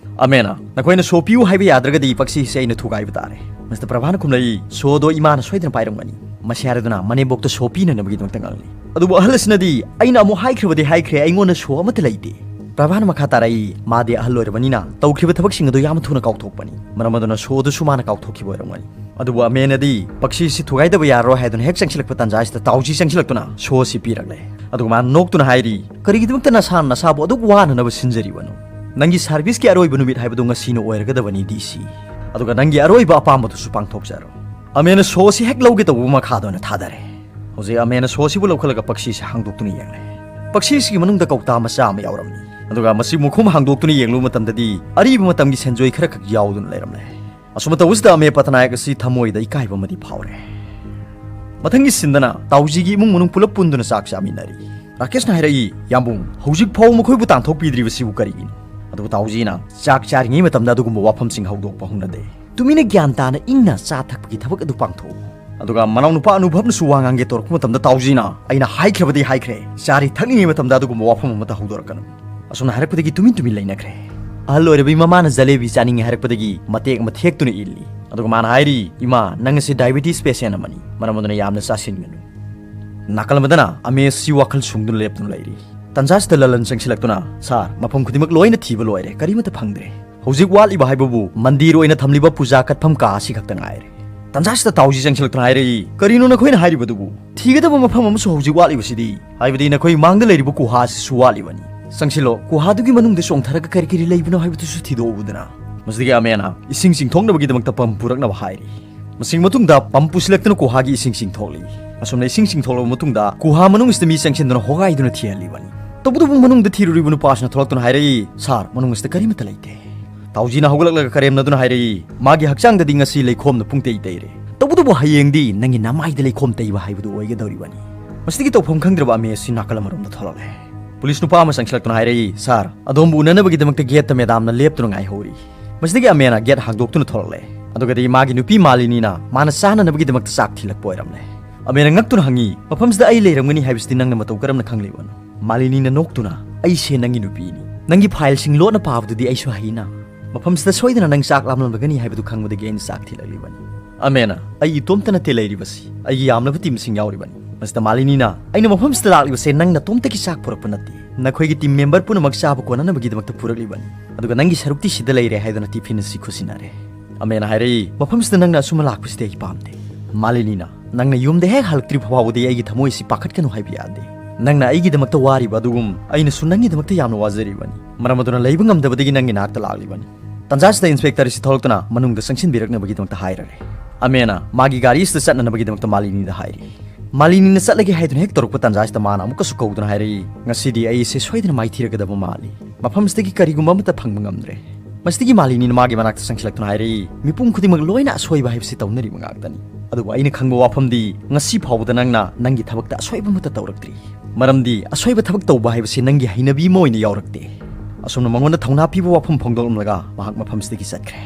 ꯑꯃꯦꯅ, "ꯅꯈꯣꯏꯅ ꯁꯣ ꯄꯤꯌꯨ ꯍꯥꯏꯕ ꯌꯥꯗ꯭ꯔꯒꯗꯤ ꯄꯛꯁꯤꯁꯦ ꯑꯩꯅ ꯊꯨꯒꯥꯏꯕ ꯇꯥꯔꯦ"꯫ ꯃꯤꯁꯇꯔ ꯄ꯭ꯔꯚꯥꯅ ꯈꯨꯝꯂꯛꯏ, "ꯁꯣꯗꯣ ꯏꯃꯥꯅ ꯁꯣꯏꯗꯅ ꯄꯥꯏꯔꯝꯒꯅꯤ"꯫ ꯃꯁꯤ ꯍꯥꯏꯔꯗꯨꯅ ꯃꯅꯦꯝꯕꯣꯛꯇ ꯁꯣ ꯄꯤꯅꯅꯕꯒꯤꯗꯃꯛꯇ ꯉꯥꯡꯂꯤ꯫ ꯑꯗꯨꯕꯨ ꯑꯍꯜ ꯑꯁꯤꯅꯗꯤ, "ꯑꯩꯅ ꯑꯃꯨꯛ ꯍꯥꯏꯈ꯭ꯔꯕꯗꯤ ꯍꯥꯏꯈ꯭ꯔꯦ, ꯑꯩꯉꯣꯟꯗ ꯁꯣ ꯑꯃꯠꯇ ꯂꯩꯇꯦ"꯫ ꯄ꯭ꯔꯚꯥꯅ ꯃꯈꯥ ꯇꯥꯔꯛꯏ, "ꯃꯥꯗꯤ ꯑꯍꯜ ꯑꯣꯏꯔꯕꯅꯤꯅ ꯇꯧꯈꯤꯕ ꯊꯕꯛꯁꯤꯡ ꯑꯗꯨ ꯌꯥꯝꯅ ꯊꯨꯅ ꯀꯥꯎꯊꯣꯛꯄꯅꯤ꯫ ꯃꯔꯝ ꯑꯗꯨꯅ ꯁꯣ ꯑꯗꯨꯁꯨ ꯃꯥꯅ ꯀꯥꯎꯊꯣꯛꯈꯤꯕ ꯑꯣꯏꯔꯝꯒꯅꯤ"꯫ ꯑꯗꯨꯕꯨ ꯑꯃꯦꯅꯗꯤ, "ꯄꯛꯁꯤꯁꯤ ꯊꯨꯒꯥꯏꯗꯕ ꯌꯥꯔꯔꯣꯏ" ꯍꯥꯏꯗꯨꯅ ꯍꯦꯛ ꯆꯪꯁꯤꯜꯂꯛꯄ ꯇꯥꯟꯖꯥꯁꯤꯗ ꯇꯥꯎꯖꯤ ꯆꯪꯁꯤꯜꯂꯛꯇꯨꯅ ꯁꯣ ꯑꯁꯤ ꯄꯤꯔꯛꯂꯦ꯫ ꯑꯗꯨꯒ ꯃꯥꯅ ꯅꯣꯛꯇꯨꯅ ꯍꯥꯏꯔꯤ, "ꯀꯔꯤꯒꯤꯗꯃꯛꯇ ꯅꯁꯥꯅ ꯅꯁꯥꯕꯨ ꯑꯗꯨꯛ ꯋꯥꯅꯅꯕ ꯁꯤꯟꯖꯔꯤꯕꯅꯣ? ꯅꯪꯒꯤ ꯁꯥꯔꯚꯤꯁꯀꯤ ꯑꯔꯣꯏꯕ ꯅꯨꯃꯤꯠ ꯍꯥꯏꯕꯗꯨ ꯉꯁꯤꯅ ꯑꯣꯏꯔꯒꯗꯕꯅꯤ, ꯗꯤ ꯁꯤ꯫ ꯑꯗꯨꯒ ꯅꯪꯒꯤ ꯑꯔꯣꯏꯕ ꯑꯄꯥꯝꯕꯗꯨꯁꯨ ꯄꯥꯡꯊꯣꯛꯆꯔꯣ"꯫ ꯑꯃꯦꯅ ꯁꯣ ꯑꯁꯤ ꯍꯦꯛ ꯂꯧꯒꯦ ꯇꯧꯕ ꯃꯈꯥꯗ ꯑꯣꯏꯅ ꯊꯥꯗꯔꯦ꯫ ꯍꯧꯖꯤꯛ ꯑꯃꯦꯅ ꯁꯣ ꯑꯁꯤꯕꯨ ꯂꯧꯈꯠꯂꯒ ꯄꯛꯁꯤꯁꯤ ꯍꯥꯡꯗꯣꯛꯇꯨꯅ ꯌꯦꯡꯂꯦ꯫ ꯄꯛꯁꯤꯁꯤꯒꯤ ꯃꯅꯨꯡꯗ ꯀꯧꯇꯥ ꯃꯆꯥ ꯑꯃ ꯌꯥꯎꯔꯝꯃꯤ꯫ ꯑꯗꯨꯒ ꯃꯁꯤ ꯃꯈꯨꯝ ꯍꯥꯡꯗꯣꯛꯇꯨꯅ ꯌꯦꯡꯂꯨꯕ ꯃꯇꯝꯗꯗꯤ ꯑꯔꯤꯕ ꯃꯇꯝꯒꯤ ꯁꯦꯟꯖꯣꯏ ꯈꯔ ꯈꯛ ꯌꯥꯎꯗꯨꯅ ꯂꯩꯔꯝꯂꯦ꯫ ꯑꯁꯨꯝꯅ ꯇꯧꯕꯁꯤꯗ ꯑꯃꯦ ꯄꯇꯅꯥꯌꯛ ꯑꯁꯤ ꯊꯃꯣꯏꯗ ꯏꯀꯥꯏꯕ ꯑꯃꯗꯤ ꯐꯥꯎꯔꯦ꯫ ꯃꯊꯪꯒꯤ ꯁꯤꯟꯗꯅ ꯇꯥꯎꯖꯤꯒꯤ ꯏꯃꯨꯡ ꯃꯅꯨꯡ ꯄꯨꯂꯞ ꯄꯨꯟꯗꯨꯅ ꯆꯥꯛ ꯆꯥꯃꯤꯟꯅꯔꯤ꯫ ꯔꯥꯀꯦꯁꯅ ꯍꯥꯏꯔꯛꯏ, "ꯌꯥꯝꯕꯨꯡ, ꯍꯧꯖꯤꯛ ꯐꯥꯎꯕ ꯃꯈꯣꯏꯕꯨ ꯇꯥꯟꯊꯣꯛꯄꯤꯗ꯭ꯔꯤꯕꯁꯤꯕꯨ ꯀꯔꯤꯒꯤꯅꯣ?" ꯑꯗꯨꯕꯨ ꯇꯥꯎꯖꯤꯅ, "ꯆꯥꯛ ꯆꯥꯔꯤꯉꯩ ꯃꯇꯝꯗ ꯑꯗꯨꯒꯨꯝꯕ ꯋꯥꯐꯝꯁꯤꯡ ꯍꯧꯗꯣꯛꯄ ꯍꯧꯅꯗꯦ꯫ ꯇꯨꯃꯤꯟꯅ ꯒ꯭ꯌꯥꯟ ꯇꯥꯅ ꯏꯪꯅ ꯆꯥ ꯊꯛꯄꯒꯤ ꯊꯕꯛ ꯑꯗꯨ ꯄꯥꯡꯊꯣꯛꯎ"꯫ ꯑꯗꯨꯒ ꯃꯅꯥꯎꯅꯨꯄꯥ ꯑꯅꯨꯚꯕꯅꯁꯨ ꯋꯥ ꯉꯥꯡꯒꯦ ꯇꯧꯔꯛꯄ ꯃꯇꯝꯗ ꯇꯥꯎꯖꯤꯅ, "ꯑꯩꯅ ꯍꯥꯏꯈ꯭ꯔꯕꯗꯤ ꯍꯥꯏꯈ꯭ꯔꯦ, ꯆꯥꯔꯤ ꯊꯛꯂꯤꯉꯩ ꯃꯇꯝꯗ ꯑꯗꯨꯒꯨꯝꯕ ꯋꯥꯐꯝ ꯑꯃꯠꯇ ꯍꯧꯗꯣꯔꯛꯀꯅꯨ"꯫ ꯑꯁꯨꯝꯅ ꯍꯥꯏꯔꯛꯄꯗꯒꯤ ꯇꯨꯃꯤꯟ ꯇꯨꯃꯤꯟ ꯂꯩꯅꯈ꯭ꯔꯦ꯫ ꯑꯍꯜ ꯑꯣꯏꯔꯕꯤ ꯃꯃꯥꯅ ꯖꯂꯦꯕꯤ ꯆꯥꯅꯤꯡꯉꯤ ꯍꯥꯏꯔꯛꯄꯗꯒꯤ ꯃꯇꯦꯛ ꯑꯃ ꯊꯦꯛꯇꯨꯅ ꯏꯜꯂꯤ꯫ ꯑꯗꯨꯒ ꯃꯥꯅ ꯍꯥꯏꯔꯤ, "ꯏꯃꯥ, ꯅꯪ ꯑꯁꯤ diabetes patient ꯑꯃꯅꯤ, ꯃꯔꯝ ꯑꯗꯨꯅ ꯌꯥꯝꯅ ꯆꯥꯁꯤꯟꯒꯅꯨ"꯫ ꯅꯥꯀꯜ ꯑꯃꯗꯅ ꯑꯃꯦꯁꯤ ꯋꯥꯈꯜ ꯁꯨꯡꯗꯨꯅ ꯂꯦꯞꯇꯨꯅ ꯂꯩꯔꯤ꯫ ꯇꯟꯖꯥꯁꯤꯗ ꯂꯂꯟ ꯆꯪꯁꯤꯜꯂꯛꯇꯨꯅ, "ꯁꯥꯔ, ꯃꯐꯝ ꯈꯨꯗꯤꯡꯃꯛ ꯂꯣꯏꯅ ꯊꯤꯕ ꯂꯣꯏꯔꯦ, ꯀꯔꯤꯃꯠꯇ ꯐꯪꯗ꯭ꯔꯦ꯫ ꯍꯧꯖꯤꯛ ꯋꯥꯠꯂꯤꯕ ꯍꯥꯏꯕꯕꯨ ꯃꯟꯗꯤꯔ ꯑꯣꯏꯅ ꯊꯝꯂꯤꯕ ꯄꯨꯖꯥ ꯀꯠꯐꯝ ꯀꯥ ꯑꯁꯤ ꯈꯛꯇ ꯉꯥꯏꯔꯦ"꯫ ꯇꯟꯖꯥꯁꯤꯗ ꯇꯥꯎꯖꯤ ꯆꯪꯁꯤꯜꯂꯛꯇꯨꯅ ꯍꯥꯏꯔꯛꯏ, "ꯀꯔꯤꯅꯣ ꯅꯈꯣꯏꯅ ꯍꯥꯏꯔꯤꯕꯗꯨꯕꯨ? ꯊꯤꯒꯗꯕ ꯃꯐꯝ ꯑꯃꯁꯨ ꯍꯧꯖꯤꯛ ꯋꯥꯠꯂꯤꯕꯁꯤꯗꯤ? ꯍꯥꯏꯕꯗꯤ ꯅꯈꯣꯏ ꯃꯥꯡꯗ ꯂꯩꯔꯤꯕ ꯒꯨꯍꯥ ꯑꯁꯤꯁꯨ ꯋꯥꯠꯂꯤꯕꯅꯤ꯫ ꯆꯪꯁꯤꯜꯂꯣ, ꯒꯨꯍꯥꯗꯨꯒꯤ ꯃꯅꯨꯡꯗ ꯆꯣꯡꯊꯔꯒ ꯀꯔꯤ ꯀꯔꯤ ꯂꯩꯕꯅꯣ ꯍꯥꯏꯕꯗꯨꯁꯨ ꯊꯤꯗꯣꯛꯎꯗꯅ"꯫ ꯃꯁꯤꯗꯒꯤ ꯑꯃꯦꯅ ꯏꯁꯤꯡ ꯆꯤꯡꯊꯣꯛꯅꯕꯒꯤꯗꯃꯛꯇ ꯄꯝ ꯄꯨꯔꯛꯅꯕ ꯍꯥꯏꯔꯤ꯫ ꯃꯁꯤꯒꯤ ꯃꯇꯨꯡꯗ ꯄꯝ ꯄꯨꯁꯤꯜꯂꯛꯇꯨꯅ ꯒꯨꯍꯥꯒꯤ ꯏꯁꯤꯡ ꯆꯤꯡꯊꯣꯛꯂꯤ꯫ ꯑꯁꯨꯝꯅ ꯏꯁꯤꯡ ꯆꯤꯡꯊꯣꯛꯂꯕ ꯃꯇꯨꯡꯗ ꯒꯨꯍꯥ ꯃꯅꯨꯡꯁꯤꯗ ꯃꯤ ꯆꯪꯁꯤꯟꯗꯨꯅ ꯍꯣꯒꯥꯏꯗꯨꯅ ꯊꯤꯍꯜꯂꯤꯕꯅꯤ꯫ ꯇꯧꯕꯇꯕꯨ ꯃꯅꯨꯡꯗ ꯊꯤꯔꯨꯔꯤꯕ ꯅꯨꯄꯥꯁꯤꯅ ꯊꯣꯛꯂꯛꯇꯨꯅ ꯍꯥꯏꯔꯛꯏ, "ꯁꯥꯔ, ꯃꯅꯨꯡꯁꯤꯗ ꯀꯔꯤꯃꯠꯇ ꯂꯩꯇꯦ"꯫ ꯇꯥꯎꯖꯤꯅ ꯍꯧꯒꯠꯂꯛꯂꯒ ꯀꯔꯦꯝꯅꯗꯨꯅ ꯍꯥꯏꯔꯛꯏ, "ꯃꯥꯒꯤ ꯍꯛꯆꯥꯡꯗꯗꯤ ꯉꯁꯤ ꯂꯩꯈꯣꯝꯅ ꯄꯨꯡꯇꯩ ꯇꯩꯔꯦ꯫ ꯇꯧꯕꯇꯕꯨ ꯍꯌꯦꯡꯗꯤ ꯅꯪꯒꯤ ꯅꯃꯥꯏꯗ ꯂꯩꯈꯣꯝ ꯇꯩꯕ ꯍꯥꯏꯕꯗꯨ ꯑꯣꯏꯒꯗꯧꯔꯤꯕꯅꯤ"꯫ ꯃꯁꯤꯗꯒꯤ ꯇꯧꯐꯝ ꯈꯪꯗ꯭ꯔꯕ ꯑꯃꯦ ꯑꯁꯤ ꯅꯥꯀꯜ ꯑꯃꯔꯣꯝꯗ ꯊꯣꯛꯂꯛꯂꯦ꯫ ꯄꯨꯂꯤꯁ ꯅꯨꯄꯥ ꯑꯃ ꯆꯪꯁꯤꯜꯂꯛꯇꯨꯅ ꯍꯥꯏꯔꯛꯏ, "ꯁꯥꯔ, ꯑꯗꯣꯝꯕꯨ ꯎꯅꯅꯕꯒꯤꯗꯃꯛꯇ ꯒꯦꯠꯇ ꯃꯦꯗꯥꯝꯅ ꯂꯦꯞꯇꯨꯅ ꯉꯥꯏꯍꯧꯔꯤ"꯫ ꯃꯁꯤꯗꯒꯤ ꯑꯃꯦꯅ ꯒꯦꯠ ꯍꯥꯡꯗꯣꯛꯇꯨꯅ ꯊꯣꯛꯂꯛꯂꯦ꯫ ꯑꯗꯨꯒꯗꯤ ꯃꯥꯒꯤ ꯅꯨꯄꯤ ꯃꯥꯂꯤꯅꯤꯅ ꯃꯥꯅ ꯆꯥꯅꯅꯕꯒꯤꯗꯃꯛꯇ ꯆꯥꯛ ꯊꯤꯜꯂꯛꯄ ꯑꯣꯏꯔꯝꯂꯦ꯫ ꯑꯃꯦꯅ ꯉꯛꯇꯨꯅ ꯍꯪꯉꯤ, "ꯃꯐꯝꯁꯤꯗ ꯑꯩ ꯂꯩꯔꯝꯒꯅꯤ ꯍꯥꯏꯕꯁꯤꯗꯤ ꯅꯪꯅ ꯃꯇꯧ ꯀꯔꯝꯅ ꯈꯪꯂꯤꯕꯅꯣ?" ꯃꯥꯂꯤꯅꯤꯅ ꯅꯣꯛꯇꯨꯅ, "ꯑꯩꯁꯦ ꯅꯪꯒꯤ ꯅꯨꯄꯤꯅꯤ꯫ ꯅꯪꯒꯤ ꯐꯥꯏꯜꯁꯤꯡ ꯂꯣꯠꯅ ꯄꯥꯕꯗꯨꯗꯤ ꯑꯩꯁꯨ ꯍꯩꯅ꯫ ꯃꯐꯝꯁꯤꯗ ꯁꯣꯏꯗꯅ ꯅꯪ ꯆꯥꯛ ꯂꯥꯝꯂꯝꯂꯒꯅꯤ ꯍꯥꯏꯕꯗꯨ ꯈꯪꯕꯗꯒꯤ ꯑꯩꯅ ꯆꯥꯛ ꯊꯤꯜꯂꯛꯂꯤꯕꯅꯤ"꯫ ꯑꯃꯦꯅ, "ꯑꯩ ꯏꯇꯣꯝꯇ ꯅꯠꯇꯦ ꯂꯩꯔꯤꯕꯁꯤ, ꯑꯩꯒꯤ ꯌꯥꯝꯂꯕ ꯇꯤꯝꯁꯤꯡ ꯌꯥꯎꯔꯤꯕꯅꯤ꯫ ꯃꯁꯤꯗ ꯃꯥꯂꯤꯅꯤꯅ, ꯑꯩꯅ ꯃꯐꯝꯁꯤꯗ ꯂꯥꯛꯂꯤꯕꯁꯦ ꯅꯪ ꯅꯇꯣꯝꯇꯒꯤ ꯆꯥꯛ ꯄꯨꯔꯛꯄ ꯅꯠꯇꯦ꯫ ꯅꯈꯣꯏꯒꯤ ꯇꯤꯝ ꯃꯦꯝꯕꯔ ꯄꯨꯝꯅꯃꯛ ꯆꯥꯕ ꯀꯣꯟꯅꯅꯕꯒꯤꯗꯃꯛꯇ ꯄꯨꯔꯛꯂꯤꯕꯅꯤ꯫ ꯑꯗꯨꯒ ꯅꯪꯒꯤ ꯁꯔꯨꯛꯇꯤ ꯁꯤꯗ ꯂꯩꯔꯦ" ꯍꯥꯏꯗꯨꯅ ꯇꯤꯐꯤꯟ ꯑꯁꯤ ꯈꯨꯠꯁꯤꯟꯅꯔꯦ꯫ ꯑꯃꯦꯅ ꯍꯥꯏꯔꯛꯏ, "ꯃꯐꯝꯁꯤꯗ ꯅꯪꯅ ꯑꯁꯨꯝꯅ ꯂꯥꯛꯄꯁꯤꯗꯤ ꯑꯩ ꯄꯥꯝꯗꯦ꯫ ꯃꯥꯂꯤꯅꯤꯅ, ꯅꯪꯅ ꯌꯨꯝꯗ ꯍꯦꯛ ꯍꯜꯂꯛꯇ꯭ꯔꯤꯕ ꯐꯥꯎꯕꯗꯤ ꯑꯩꯒꯤ ꯊꯃꯣꯏꯁꯤ ꯄꯥꯈꯠꯀꯅꯨ ꯍꯥꯏꯕ ꯌꯥꯗꯦ꯫ ꯅꯪꯅ ꯑꯩꯒꯤꯗꯃꯛꯇ ꯋꯥꯔꯤꯕ ꯑꯗꯨꯒꯨꯝ ꯑꯩꯅꯁꯨ ꯅꯪꯒꯤꯗꯃꯛꯇ ꯌꯥꯝꯅ ꯋꯥꯖꯔꯤꯕꯅꯤ꯫ ꯃꯔꯝ ꯑꯗꯨꯅ ꯂꯩꯕ ꯉꯝꯗꯕꯗꯒꯤ ꯅꯪꯒꯤ ꯅꯥꯛꯇ ꯂꯥꯛꯂꯤꯕꯅꯤ"꯫ ꯇꯟꯖꯥꯁꯤꯗ ꯏꯟꯁꯄꯦꯛꯇꯔ ꯑꯁꯤ ꯊꯣꯛꯂꯛꯇꯨꯅ ꯃꯅꯨꯡꯗ ꯆꯪꯁꯤꯟꯕꯤꯔꯛꯅꯕꯒꯤꯗꯃꯛꯇ ꯍꯥꯏꯔꯔꯦ꯫ ꯑꯃꯦꯅ ꯃꯥꯒꯤ ꯒꯥꯔꯤ ꯑꯁꯤꯗ ꯆꯠꯅꯅꯕꯒꯤꯗꯃꯛꯇ ꯃꯥꯂꯤꯅꯤꯗ ꯍꯥꯏꯔꯤ꯫ ꯃꯥꯂꯤꯅꯤꯅ ꯆꯠꯂꯒꯦ ꯍꯥꯏꯗꯨꯅ ꯍꯦꯛ ꯇꯧꯔꯛꯄ ꯇꯟꯖꯥꯁꯤꯗ ꯃꯥꯅ ꯑꯃꯨꯛꯀꯁꯨ ꯀꯧꯗꯨꯅ ꯍꯥꯏꯔꯛꯏ, "ꯉꯁꯤꯗꯤ ꯑꯩꯁꯦ ꯁꯣꯏꯗꯅ ꯃꯥꯏꯊꯤꯔꯒꯗꯕ ꯃꯥꯜꯂꯤ꯫ ꯃꯐꯝꯁꯤꯗꯒꯤ ꯀꯔꯤꯒꯨꯝꯕ ꯑꯃꯠꯇ ꯐꯪꯕ ꯉꯝꯗ꯭ꯔꯦ"꯫ ꯃꯁꯤꯗꯒꯤ ꯃꯥꯂꯤꯅꯤꯅ ꯃꯥꯒꯤ ꯃꯅꯥꯛꯇ ꯆꯪꯁꯤꯜꯂꯛꯇꯨꯅ ꯍꯥꯏꯔꯛꯏ, "ꯃꯤꯄꯨꯝ ꯈꯨꯗꯤꯡꯃꯛ ꯂꯣꯏꯅ ꯑꯁꯣꯏꯕ ꯍꯥꯏꯕꯁꯤ ꯇꯧꯅꯔꯤꯕ ꯉꯥꯛꯇꯅꯤ꯫ ꯑꯗꯨꯕꯨ ꯑꯩꯅ ꯈꯪꯕ ꯋꯥꯐꯝꯗꯤ ꯉꯁꯤ ꯐꯥꯎꯕꯗ ꯅꯪꯅ ꯅꯪꯒꯤ ꯊꯕꯛꯇ ꯑꯁꯣꯏꯕ ꯑꯃꯠꯇ ꯇꯧꯔꯛꯇ꯭ꯔꯤ꯫ ꯃꯔꯝꯗꯤ ꯑꯁꯣꯏꯕ ꯊꯕꯛ ꯇꯧꯕ ꯍꯥꯏꯕꯁꯤ ꯅꯪꯒꯤ ꯍꯩꯅꯕꯤ ꯑꯃ ꯑꯣꯏꯅ ꯌꯥꯎꯔꯛꯇꯦ"꯫ ꯑꯁꯨꯝꯅ ꯃꯉꯣꯟꯗ ꯊꯧꯅꯥ ꯄꯤꯕ ꯋꯥꯐꯝ ꯐꯣꯡꯗꯣꯛꯂꯝꯂꯒ ꯃꯍꯥꯛ ꯃꯐꯝꯁꯤꯗꯒꯤ ꯆꯠꯈ꯭ꯔꯦ꯫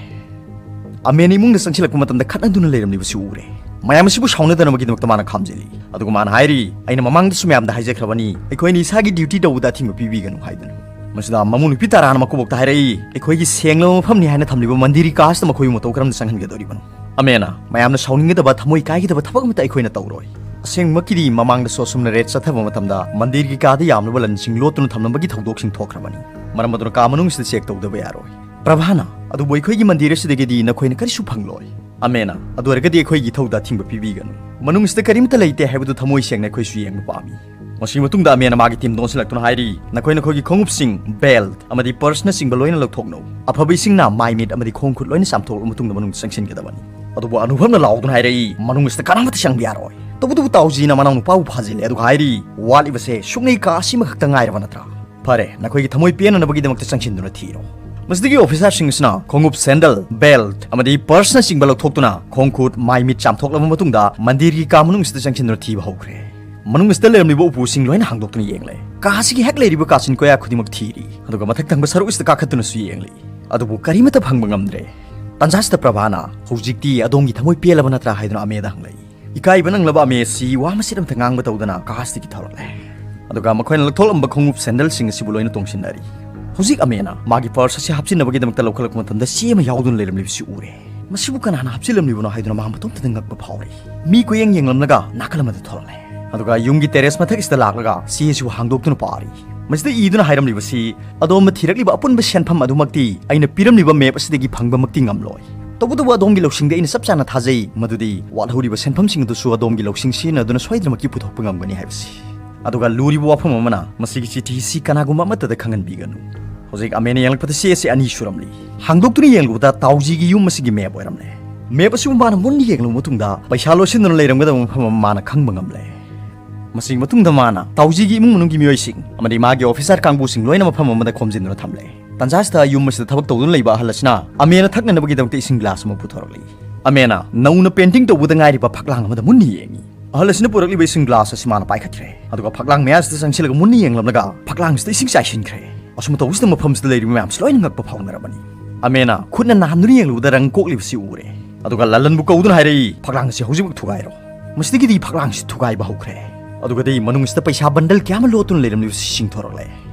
ꯑꯃꯦꯟ ꯏꯃꯨꯡꯗ ꯆꯪꯁꯤꯜꯂꯛꯄ ꯃꯇꯝꯗ ꯈꯠꯅꯗꯨꯅ ꯂꯩꯔꯝꯂꯤꯕꯁꯤ ꯎꯔꯦ꯫ ꯃꯌꯥꯝ ꯑꯁꯤꯕꯨ ꯁꯥꯎꯅꯗꯅꯕꯒꯤꯗꯃꯛꯇ ꯃꯥꯅ ꯈꯥꯝꯖꯤꯜꯂꯤ꯫ ꯑꯗꯨꯒ ꯃꯥꯅ ꯍꯥꯏꯔꯤ, "ꯑꯩꯅ ꯃꯃꯥꯡꯗꯁꯨ ꯃꯌꯥꯝꯗ ꯍꯥꯏꯖꯈ꯭ꯔꯕꯅꯤ, ꯑꯩꯈꯣꯏꯅ ꯏꯁꯥꯒꯤ ꯗ꯭ꯌꯨꯇꯤ ꯇꯧꯕꯗ ꯑꯊꯤꯡꯕ ꯄꯤꯕꯤꯒꯅꯨ" ꯍꯥꯏꯗꯨꯅ꯫ ꯃꯁꯤꯗ ꯃꯃꯧ ꯅꯨꯄꯤ ꯇꯥꯔꯥꯅ ꯃꯀꯨꯕꯣꯛꯇ ꯍꯥꯏꯔꯛꯏ, "ꯑꯩꯈꯣꯏꯒꯤ ꯁꯦꯡꯂꯕ ꯃꯐꯝꯅꯤ ꯍꯥꯏꯅ ꯊꯝꯂꯤꯕ ꯃꯟꯗꯤꯔꯒꯤ ꯀꯥꯁꯤꯗ ꯃꯈꯣꯏꯕꯨ ꯃꯇꯧ ꯀꯔꯝꯅ ꯆꯪꯍꯟꯒꯗꯧꯔꯤꯕꯅꯣ?" ꯑꯃꯦꯅ, "ꯃꯌꯥꯝꯅ ꯁꯥꯎꯅꯤꯡꯒꯗꯕ, ꯊꯃꯣꯏ ꯀꯥꯏꯒꯗꯕ ꯊꯕꯛ ꯑꯃꯠꯇ ꯑꯩꯈꯣꯏꯅ ꯇꯧꯔꯣꯏ꯫ ꯑꯁꯦꯡꯕꯃꯛꯀꯤꯗꯤ ꯃꯃꯥꯡꯗꯁꯨ ꯑꯁꯨꯝꯅ ꯔꯦꯗ ꯆꯠꯊꯕ ꯃꯇꯝꯗ ꯃꯟꯗꯤꯔꯒꯤ ꯀꯥꯗ ꯌꯥꯝꯂꯕ ꯂꯟꯁꯤꯡ ꯂꯣꯠꯇꯨꯅ ꯊꯝꯂꯝꯕꯒꯤ ꯊꯧꯗꯣꯛꯁꯤꯡ ꯊꯣꯛꯈ꯭ꯔꯕꯅꯤ꯫ ꯃꯔꯝ ꯑꯗꯨꯅ ꯀꯥ ꯃꯅꯨꯡꯁꯤꯗ ꯆꯦꯛ ꯇꯧꯗꯕ ꯌꯥꯔꯣꯏ"꯫ ꯄ꯭ꯔꯚꯥꯅ, "ꯑꯗꯨꯕꯨ ꯑꯩꯈꯣꯏꯒꯤ ꯃꯟꯗꯤꯔ ꯑꯁꯤꯗꯒꯤꯗꯤ ꯅꯈꯣꯏꯅ ꯀꯔꯤꯁꯨ ꯐꯪꯂꯣꯏ"꯫ ꯑꯃꯦꯅ, "ꯑꯗꯨ ꯑꯣꯏꯔꯒꯗꯤ ꯑꯩꯈꯣꯏꯒꯤ ꯏꯊꯧꯗ ꯑꯊꯤꯡꯕ ꯄꯤꯕꯤꯒꯅꯨ꯫ ꯃꯅꯨꯡꯁꯤꯗ ꯀꯔꯤꯃꯠꯇ ꯂꯩꯇꯦ ꯍꯥꯏꯕꯗꯨ ꯊꯃꯣꯏ ꯁꯦꯡꯅ ꯑꯩꯈꯣꯏꯁꯨ ꯌꯦꯡꯕ ꯄꯥꯝꯃꯤ"꯫ ꯃꯁꯤꯒꯤ ꯃꯇꯨꯡꯗ ꯑꯃꯦꯅ ꯃꯥꯒꯤ ꯇꯤꯝꯗ ꯑꯣꯟꯁꯤꯜꯂꯛꯇꯨꯅ ꯍꯥꯏꯔꯤ, "ꯅꯈꯣꯏ ꯅꯈꯣꯏꯒꯤ ꯈꯣꯡꯎꯞꯁꯤꯡ, ꯕꯦꯜꯠ ꯑꯃꯗꯤ ꯄꯔꯁꯅꯆꯤꯡꯕ ꯂꯣꯏꯅ ꯂꯧꯊꯣꯛꯅꯧ꯫ ꯑꯐꯕ ꯏꯁꯤꯡꯅ ꯃꯥꯏ ꯃꯤꯠ ꯑꯃꯗꯤ ꯈꯣꯡ ꯈꯨꯠ ꯂꯣꯏꯅ ꯆꯥꯝꯊꯣꯛꯂꯕ ꯃꯇꯨꯡꯗ ꯃꯅꯨꯡꯗ ꯆꯪꯁꯤꯟꯒꯗꯕꯅꯤ"꯫ ꯑꯗꯨꯕꯨ ꯑꯅꯨꯚꯕꯅ ꯂꯥꯎꯗꯨꯅ ꯍꯥꯏꯔꯛꯏ, "ꯃꯅꯨꯡꯁꯤꯗ ꯀꯅꯥꯃꯠꯇ ꯆꯪꯕ ꯌꯥꯔꯣꯏ"꯫ ꯇꯧꯕꯇꯕꯨ ꯇꯥꯎꯖꯤꯅ ꯃꯅꯥꯎ ꯅꯨꯄꯥꯕꯨ ꯐꯥꯖꯤꯜꯂꯦ, ꯑꯗꯨꯒ ꯍꯥꯏꯔꯤ, "ꯋꯥꯠꯂꯤꯕꯁꯦ ꯁꯨꯛꯅꯩ ꯀꯥ ꯑꯁꯤꯃꯈꯛꯇ ꯉꯥꯏꯔꯕ ꯅꯠꯇ꯭ꯔꯥ? ꯐꯔꯦ, ꯅꯈꯣꯏꯒꯤ ꯊꯃꯣꯏ ꯄꯦꯟꯅꯅꯕꯒꯤꯗꯃꯛꯇ ꯆꯪꯁꯤꯟꯗꯨꯅ ꯊꯤꯔꯣ"꯫ ꯃꯁꯤꯗꯒꯤ ꯑꯣꯐꯤꯁꯥꯔꯁꯤꯡ ꯑꯁꯤꯅ ꯈꯣꯡꯎꯞ, ꯁꯦꯟꯗꯜ, ꯕꯦꯜꯠ ꯑꯃꯗꯤ ꯄꯔꯁꯅꯆꯤꯡꯕ ꯂꯧꯊꯣꯛꯇꯨꯅ ꯈꯣꯡ ꯈꯨꯠ, ꯃꯥꯏ ꯃꯤꯠ ꯆꯥꯝꯊꯣꯛꯂꯕ ꯃꯇꯨꯡꯗ ꯃꯟꯗꯤꯔꯒꯤ ꯀꯥ ꯃꯅꯨꯡꯁꯤꯗ ꯆꯪꯁꯤꯟꯗꯨꯅ ꯊꯤꯕ ꯍꯧꯈ꯭ꯔꯦ꯫ ꯃꯅꯨꯡ ꯑꯁꯤꯗ ꯂꯩꯔꯝꯂꯤꯕ ꯎꯄꯨꯁꯤꯡ ꯂꯣꯏꯅ ꯍꯥꯡꯗꯣꯛꯇꯨꯅ ꯌꯦꯡꯂꯦ꯫ ꯀꯥ ꯑꯁꯤꯒꯤ ꯍꯦꯛ ꯂꯩꯔꯤꯕ ꯀꯥꯆꯤꯟ ꯀꯣꯌꯥ ꯈꯨꯗꯤꯡꯃꯛ ꯊꯤꯔꯤ, ꯑꯗꯨꯒ ꯃꯊꯛ ꯊꯪꯕ ꯁꯔꯨꯛ ꯑꯁꯤꯗ ꯀꯥꯈꯠꯇꯨꯅꯁꯨ ꯌꯦꯡꯂꯤ꯫ ꯑꯗꯨꯕꯨ ꯀꯔꯤꯃꯠꯇ ꯐꯪꯕ ꯉꯝꯗ꯭ꯔꯦ꯫ ꯇꯟꯖꯥꯁꯤꯗ ꯄ꯭ꯔꯚꯥꯅ, "ꯍꯧꯖꯤꯛꯇꯤ ꯑꯗꯣꯝꯒꯤ ꯊꯃꯣꯏ ꯄꯦꯜꯂꯕ ꯅꯠꯇ꯭ꯔꯥ?" ꯍꯥꯏꯗꯨꯅ ꯑꯃꯦꯗ ꯍꯪꯂꯛꯏ꯫ ꯏꯀꯥꯏꯕ ꯅꯪꯂꯕ ꯑꯃꯦ ꯑꯁꯤ ꯋꯥ ꯃꯆꯦꯠ ꯑꯃꯠꯇ ꯉꯥꯡꯕ ꯇꯧꯗꯅ ꯀꯥ ꯑꯁꯤꯗꯒꯤ ꯊꯣꯔꯛꯂꯦ꯫ ꯑꯗꯨꯒ ꯃꯈꯣꯏꯅ ꯂꯧꯊꯣꯛꯂꯝꯕ ꯈꯣꯡꯎꯞ ꯁꯦꯟꯗꯜꯁꯤꯡ ꯑꯁꯤꯕꯨ ꯂꯣꯏꯅ ꯇꯣꯡꯁꯤꯟꯅꯔꯤ꯫ ꯍꯧꯖꯤꯛ ꯑꯃꯦꯅ ꯃꯥꯒꯤ ꯄꯔꯁ ꯑꯁꯤ ꯍꯥꯞꯆꯤꯟꯅꯕꯒꯤꯗꯃꯛꯇ ꯂꯧꯈꯠꯂꯛꯄ ꯃꯇꯝꯗ ꯆꯦ ꯑꯃ ꯌꯥꯎꯗꯨꯅ ꯂꯩꯔꯝꯂꯤꯕꯁꯤ ꯎꯔꯦ꯫ ꯃꯁꯤꯕꯨ ꯀꯅꯥꯅ ꯍꯥꯞꯆꯤꯜꯂꯝꯂꯤꯕꯅꯣ ꯍꯥꯏꯗꯨꯅ ꯃꯥ ꯃꯇꯣꯝꯇꯗ ꯉꯛꯄ ꯐꯥꯎꯔꯤ꯫ ꯃꯤ ꯀꯣꯏꯌꯦꯡ ꯌꯦꯡꯂꯝꯂꯒ ꯅꯥꯀꯜ ꯑꯃꯗ ꯊꯣꯔꯛꯂꯦ꯫ ꯑꯗꯨꯒ ꯌꯨꯝꯒꯤ ꯇꯦꯔꯦꯁ ꯃꯊꯛ ꯑꯁꯤꯗ ꯂꯥꯛꯂꯒ ꯆꯦ ꯑꯁꯤꯕꯨ ꯍꯥꯡꯗꯣꯛꯇꯨꯅ ꯄꯥꯔꯤ꯫ ꯃꯁꯤꯗ ꯏꯗꯨꯅ ꯍꯥꯏꯔꯝꯂꯤꯕꯁꯤ, "ꯑꯗꯣꯝꯅ ꯊꯤꯔꯛꯂꯤꯕ ꯑꯄꯨꯟꯕ ꯁꯦꯟꯐꯝ ꯑꯗꯨꯃꯛꯇꯤ ꯑꯩꯅ ꯄꯤꯔꯝꯂꯤꯕ ꯃꯦꯞ ꯑꯁꯤꯗꯒꯤ ꯐꯪꯕꯃꯛꯇꯤ ꯉꯝꯂꯣꯏ꯫ ꯇꯧꯕꯇꯕꯨ ꯑꯗꯣꯝꯒꯤ ꯂꯧꯁꯤꯡꯗ ꯑꯩꯅ ꯆꯞ ꯆꯥꯅ ꯊꯥꯖꯩ, ꯃꯗꯨꯗꯤ ꯋꯥꯠꯍꯧꯔꯤꯕ ꯁꯦꯟꯐꯝꯁꯤꯡ ꯑꯗꯨꯁꯨ ꯑꯗꯣꯝꯒꯤ ꯂꯧꯁꯤꯡ ꯁꯤꯖꯤꯟꯅꯗꯨꯅ ꯁꯣꯏꯗꯅꯃꯛꯀꯤ ꯄꯨꯊꯣꯛꯄ ꯉꯝꯒꯅꯤ" ꯍꯥꯏꯕꯁꯤ꯫ ꯑꯗꯨꯒ ꯂꯨꯔꯤꯕ ꯋꯥꯐꯝ ꯑꯃꯅ, ꯃꯁꯤꯒꯤ ꯆꯤꯊꯤ ꯑꯁꯤ ꯀꯅꯥꯒꯨꯝꯕ ꯑꯃꯠꯇꯗ ꯈꯪꯍꯟꯕꯤꯒꯅꯨ꯫ ꯍꯧꯖꯤꯛ ꯑꯃꯦꯅ ꯌꯦꯡꯂꯛꯄꯗ ꯆꯦ ꯑꯁꯤ ꯑꯅꯤ ꯁꯨꯔꯝꯂꯤ꯫ ꯍꯥꯡꯗꯣꯛꯇꯨꯅ ꯌꯦꯡꯂꯨꯕꯗ ꯇꯥꯎꯖꯤꯒꯤ ꯌꯨꯝ ꯑꯁꯤꯒꯤ ꯃꯦꯞ ꯑꯣꯏꯔꯝꯂꯦ꯫ ꯃꯦꯞ ꯑꯁꯤꯕꯨ ꯃꯥꯅ ꯃꯨꯟꯅ ꯌꯦꯡꯂꯨꯕ ꯃꯇꯨꯡꯗ ꯄꯩꯁꯥ ꯂꯣꯠꯁꯤꯟꯗꯨꯅ ꯂꯩꯔꯝꯒꯗꯕ ꯃꯐꯝ ꯑꯃ ꯃꯥꯅ ꯈꯪꯕ ꯉꯝꯂꯦ꯫ ꯃꯁꯤꯒꯤ ꯃꯇꯨꯡꯗ ꯃꯥꯅ ꯇꯥꯎꯖꯤꯒꯤ ꯏꯃꯨꯡ ꯃꯅꯨꯡꯒꯤ ꯃꯤꯑꯣꯏꯁꯤꯡ ꯑꯃꯗꯤ ꯃꯥꯒꯤ ꯑꯣꯐꯤꯁꯥꯔ ꯀꯥꯡꯕꯨꯁꯤꯡ ꯂꯣꯏꯅ ꯃꯐꯝ ꯑꯃꯗ ꯈꯣꯝꯖꯤꯟꯗꯨꯅ ꯊꯝꯂꯦ꯫ ꯇꯟꯖꯥꯁꯤꯗ ꯌꯨꯝ ꯑꯁꯤꯗ ꯊꯕꯛ ꯇꯧꯗꯨꯅ ꯂꯩꯕ ꯑꯍꯜ ꯑꯁꯤꯅ ꯑꯃꯦꯅ ꯊꯛꯅꯅꯕꯒꯤꯗꯃꯛꯇ ꯏꯁꯤꯡ ꯒ꯭ꯂꯥꯁ ꯑꯃ ꯄꯨꯊꯣꯔꯛꯂꯤ꯫ ꯑꯃꯦꯅ ꯅꯧꯅ ꯄꯦꯟꯇꯤꯡ ꯇꯧꯕꯗ ꯉꯥꯏꯔꯤꯕ ꯐꯛꯂꯥꯡ ꯑꯃꯗ ꯃꯨꯟꯅ ꯌꯦꯡꯉꯤ꯫ ꯑꯍꯜ ꯑꯁꯤꯅ ꯄꯨꯔꯛꯂꯤꯕ ꯏꯁꯤꯡ ꯒ꯭ꯂꯥꯁ ꯑꯁꯤ ꯃꯥꯅ ꯄꯥꯏꯈꯠꯈ꯭ꯔꯦ, ꯑꯗꯨꯒ ꯐꯛꯂꯥꯡ ꯃꯌꯥꯁꯤꯗ ꯆꯪꯁꯤꯜꯂꯒ ꯃꯨꯟꯅ ꯌꯦꯡꯂꯝꯂꯒ ꯐꯛꯂꯥꯡꯁꯤꯗ ꯏꯁꯤꯡ ꯆꯥꯏꯁꯤꯟꯈ꯭ꯔꯦ꯫ ꯑꯁꯨꯝꯅ ꯇꯧꯕꯁꯤꯗ ꯃꯐꯝꯁꯤꯗ ꯂꯩꯔꯤꯕ ꯃꯌꯥꯝꯁꯤ ꯂꯣꯏꯅ ꯉꯛꯄ ꯐꯥꯎꯅꯔꯕꯅꯤ꯫ ꯑꯃꯦꯅ ꯈꯨꯠꯅ ꯅꯥꯟꯗꯨꯅ ꯌꯦꯡꯂꯨꯕꯗ ꯔꯪ ꯀꯣꯛꯂꯤꯕꯁꯤ ꯎꯔꯦ꯫ ꯑꯗꯨꯒ ꯂꯂꯟꯕꯨ ꯀꯧꯗꯨꯅ ꯍꯥꯏꯔꯛꯏ, "ꯐꯛꯂꯥꯡ ꯑꯁꯤ ꯍꯧꯖꯤꯛꯃꯛ ꯊꯨꯒꯥꯏꯔꯣ"꯫ ꯃꯁꯤꯗꯒꯤꯗꯤ ꯐꯛꯂꯥꯡꯁꯤ ꯊꯨꯒꯥꯏꯕ ꯍꯧꯈ꯭ꯔꯦ꯫ ꯑꯗꯨꯒꯗꯤ ꯃꯅꯨꯡꯁꯤꯗ ꯄꯩꯁꯥ ꯕꯟꯗꯜ ꯀꯌꯥ ꯑꯃ ꯂꯣꯠꯇꯨꯅ ꯂꯩꯔꯝꯂꯤꯕꯁꯤ ꯆꯤꯡꯊꯣꯔꯛꯂꯦ꯫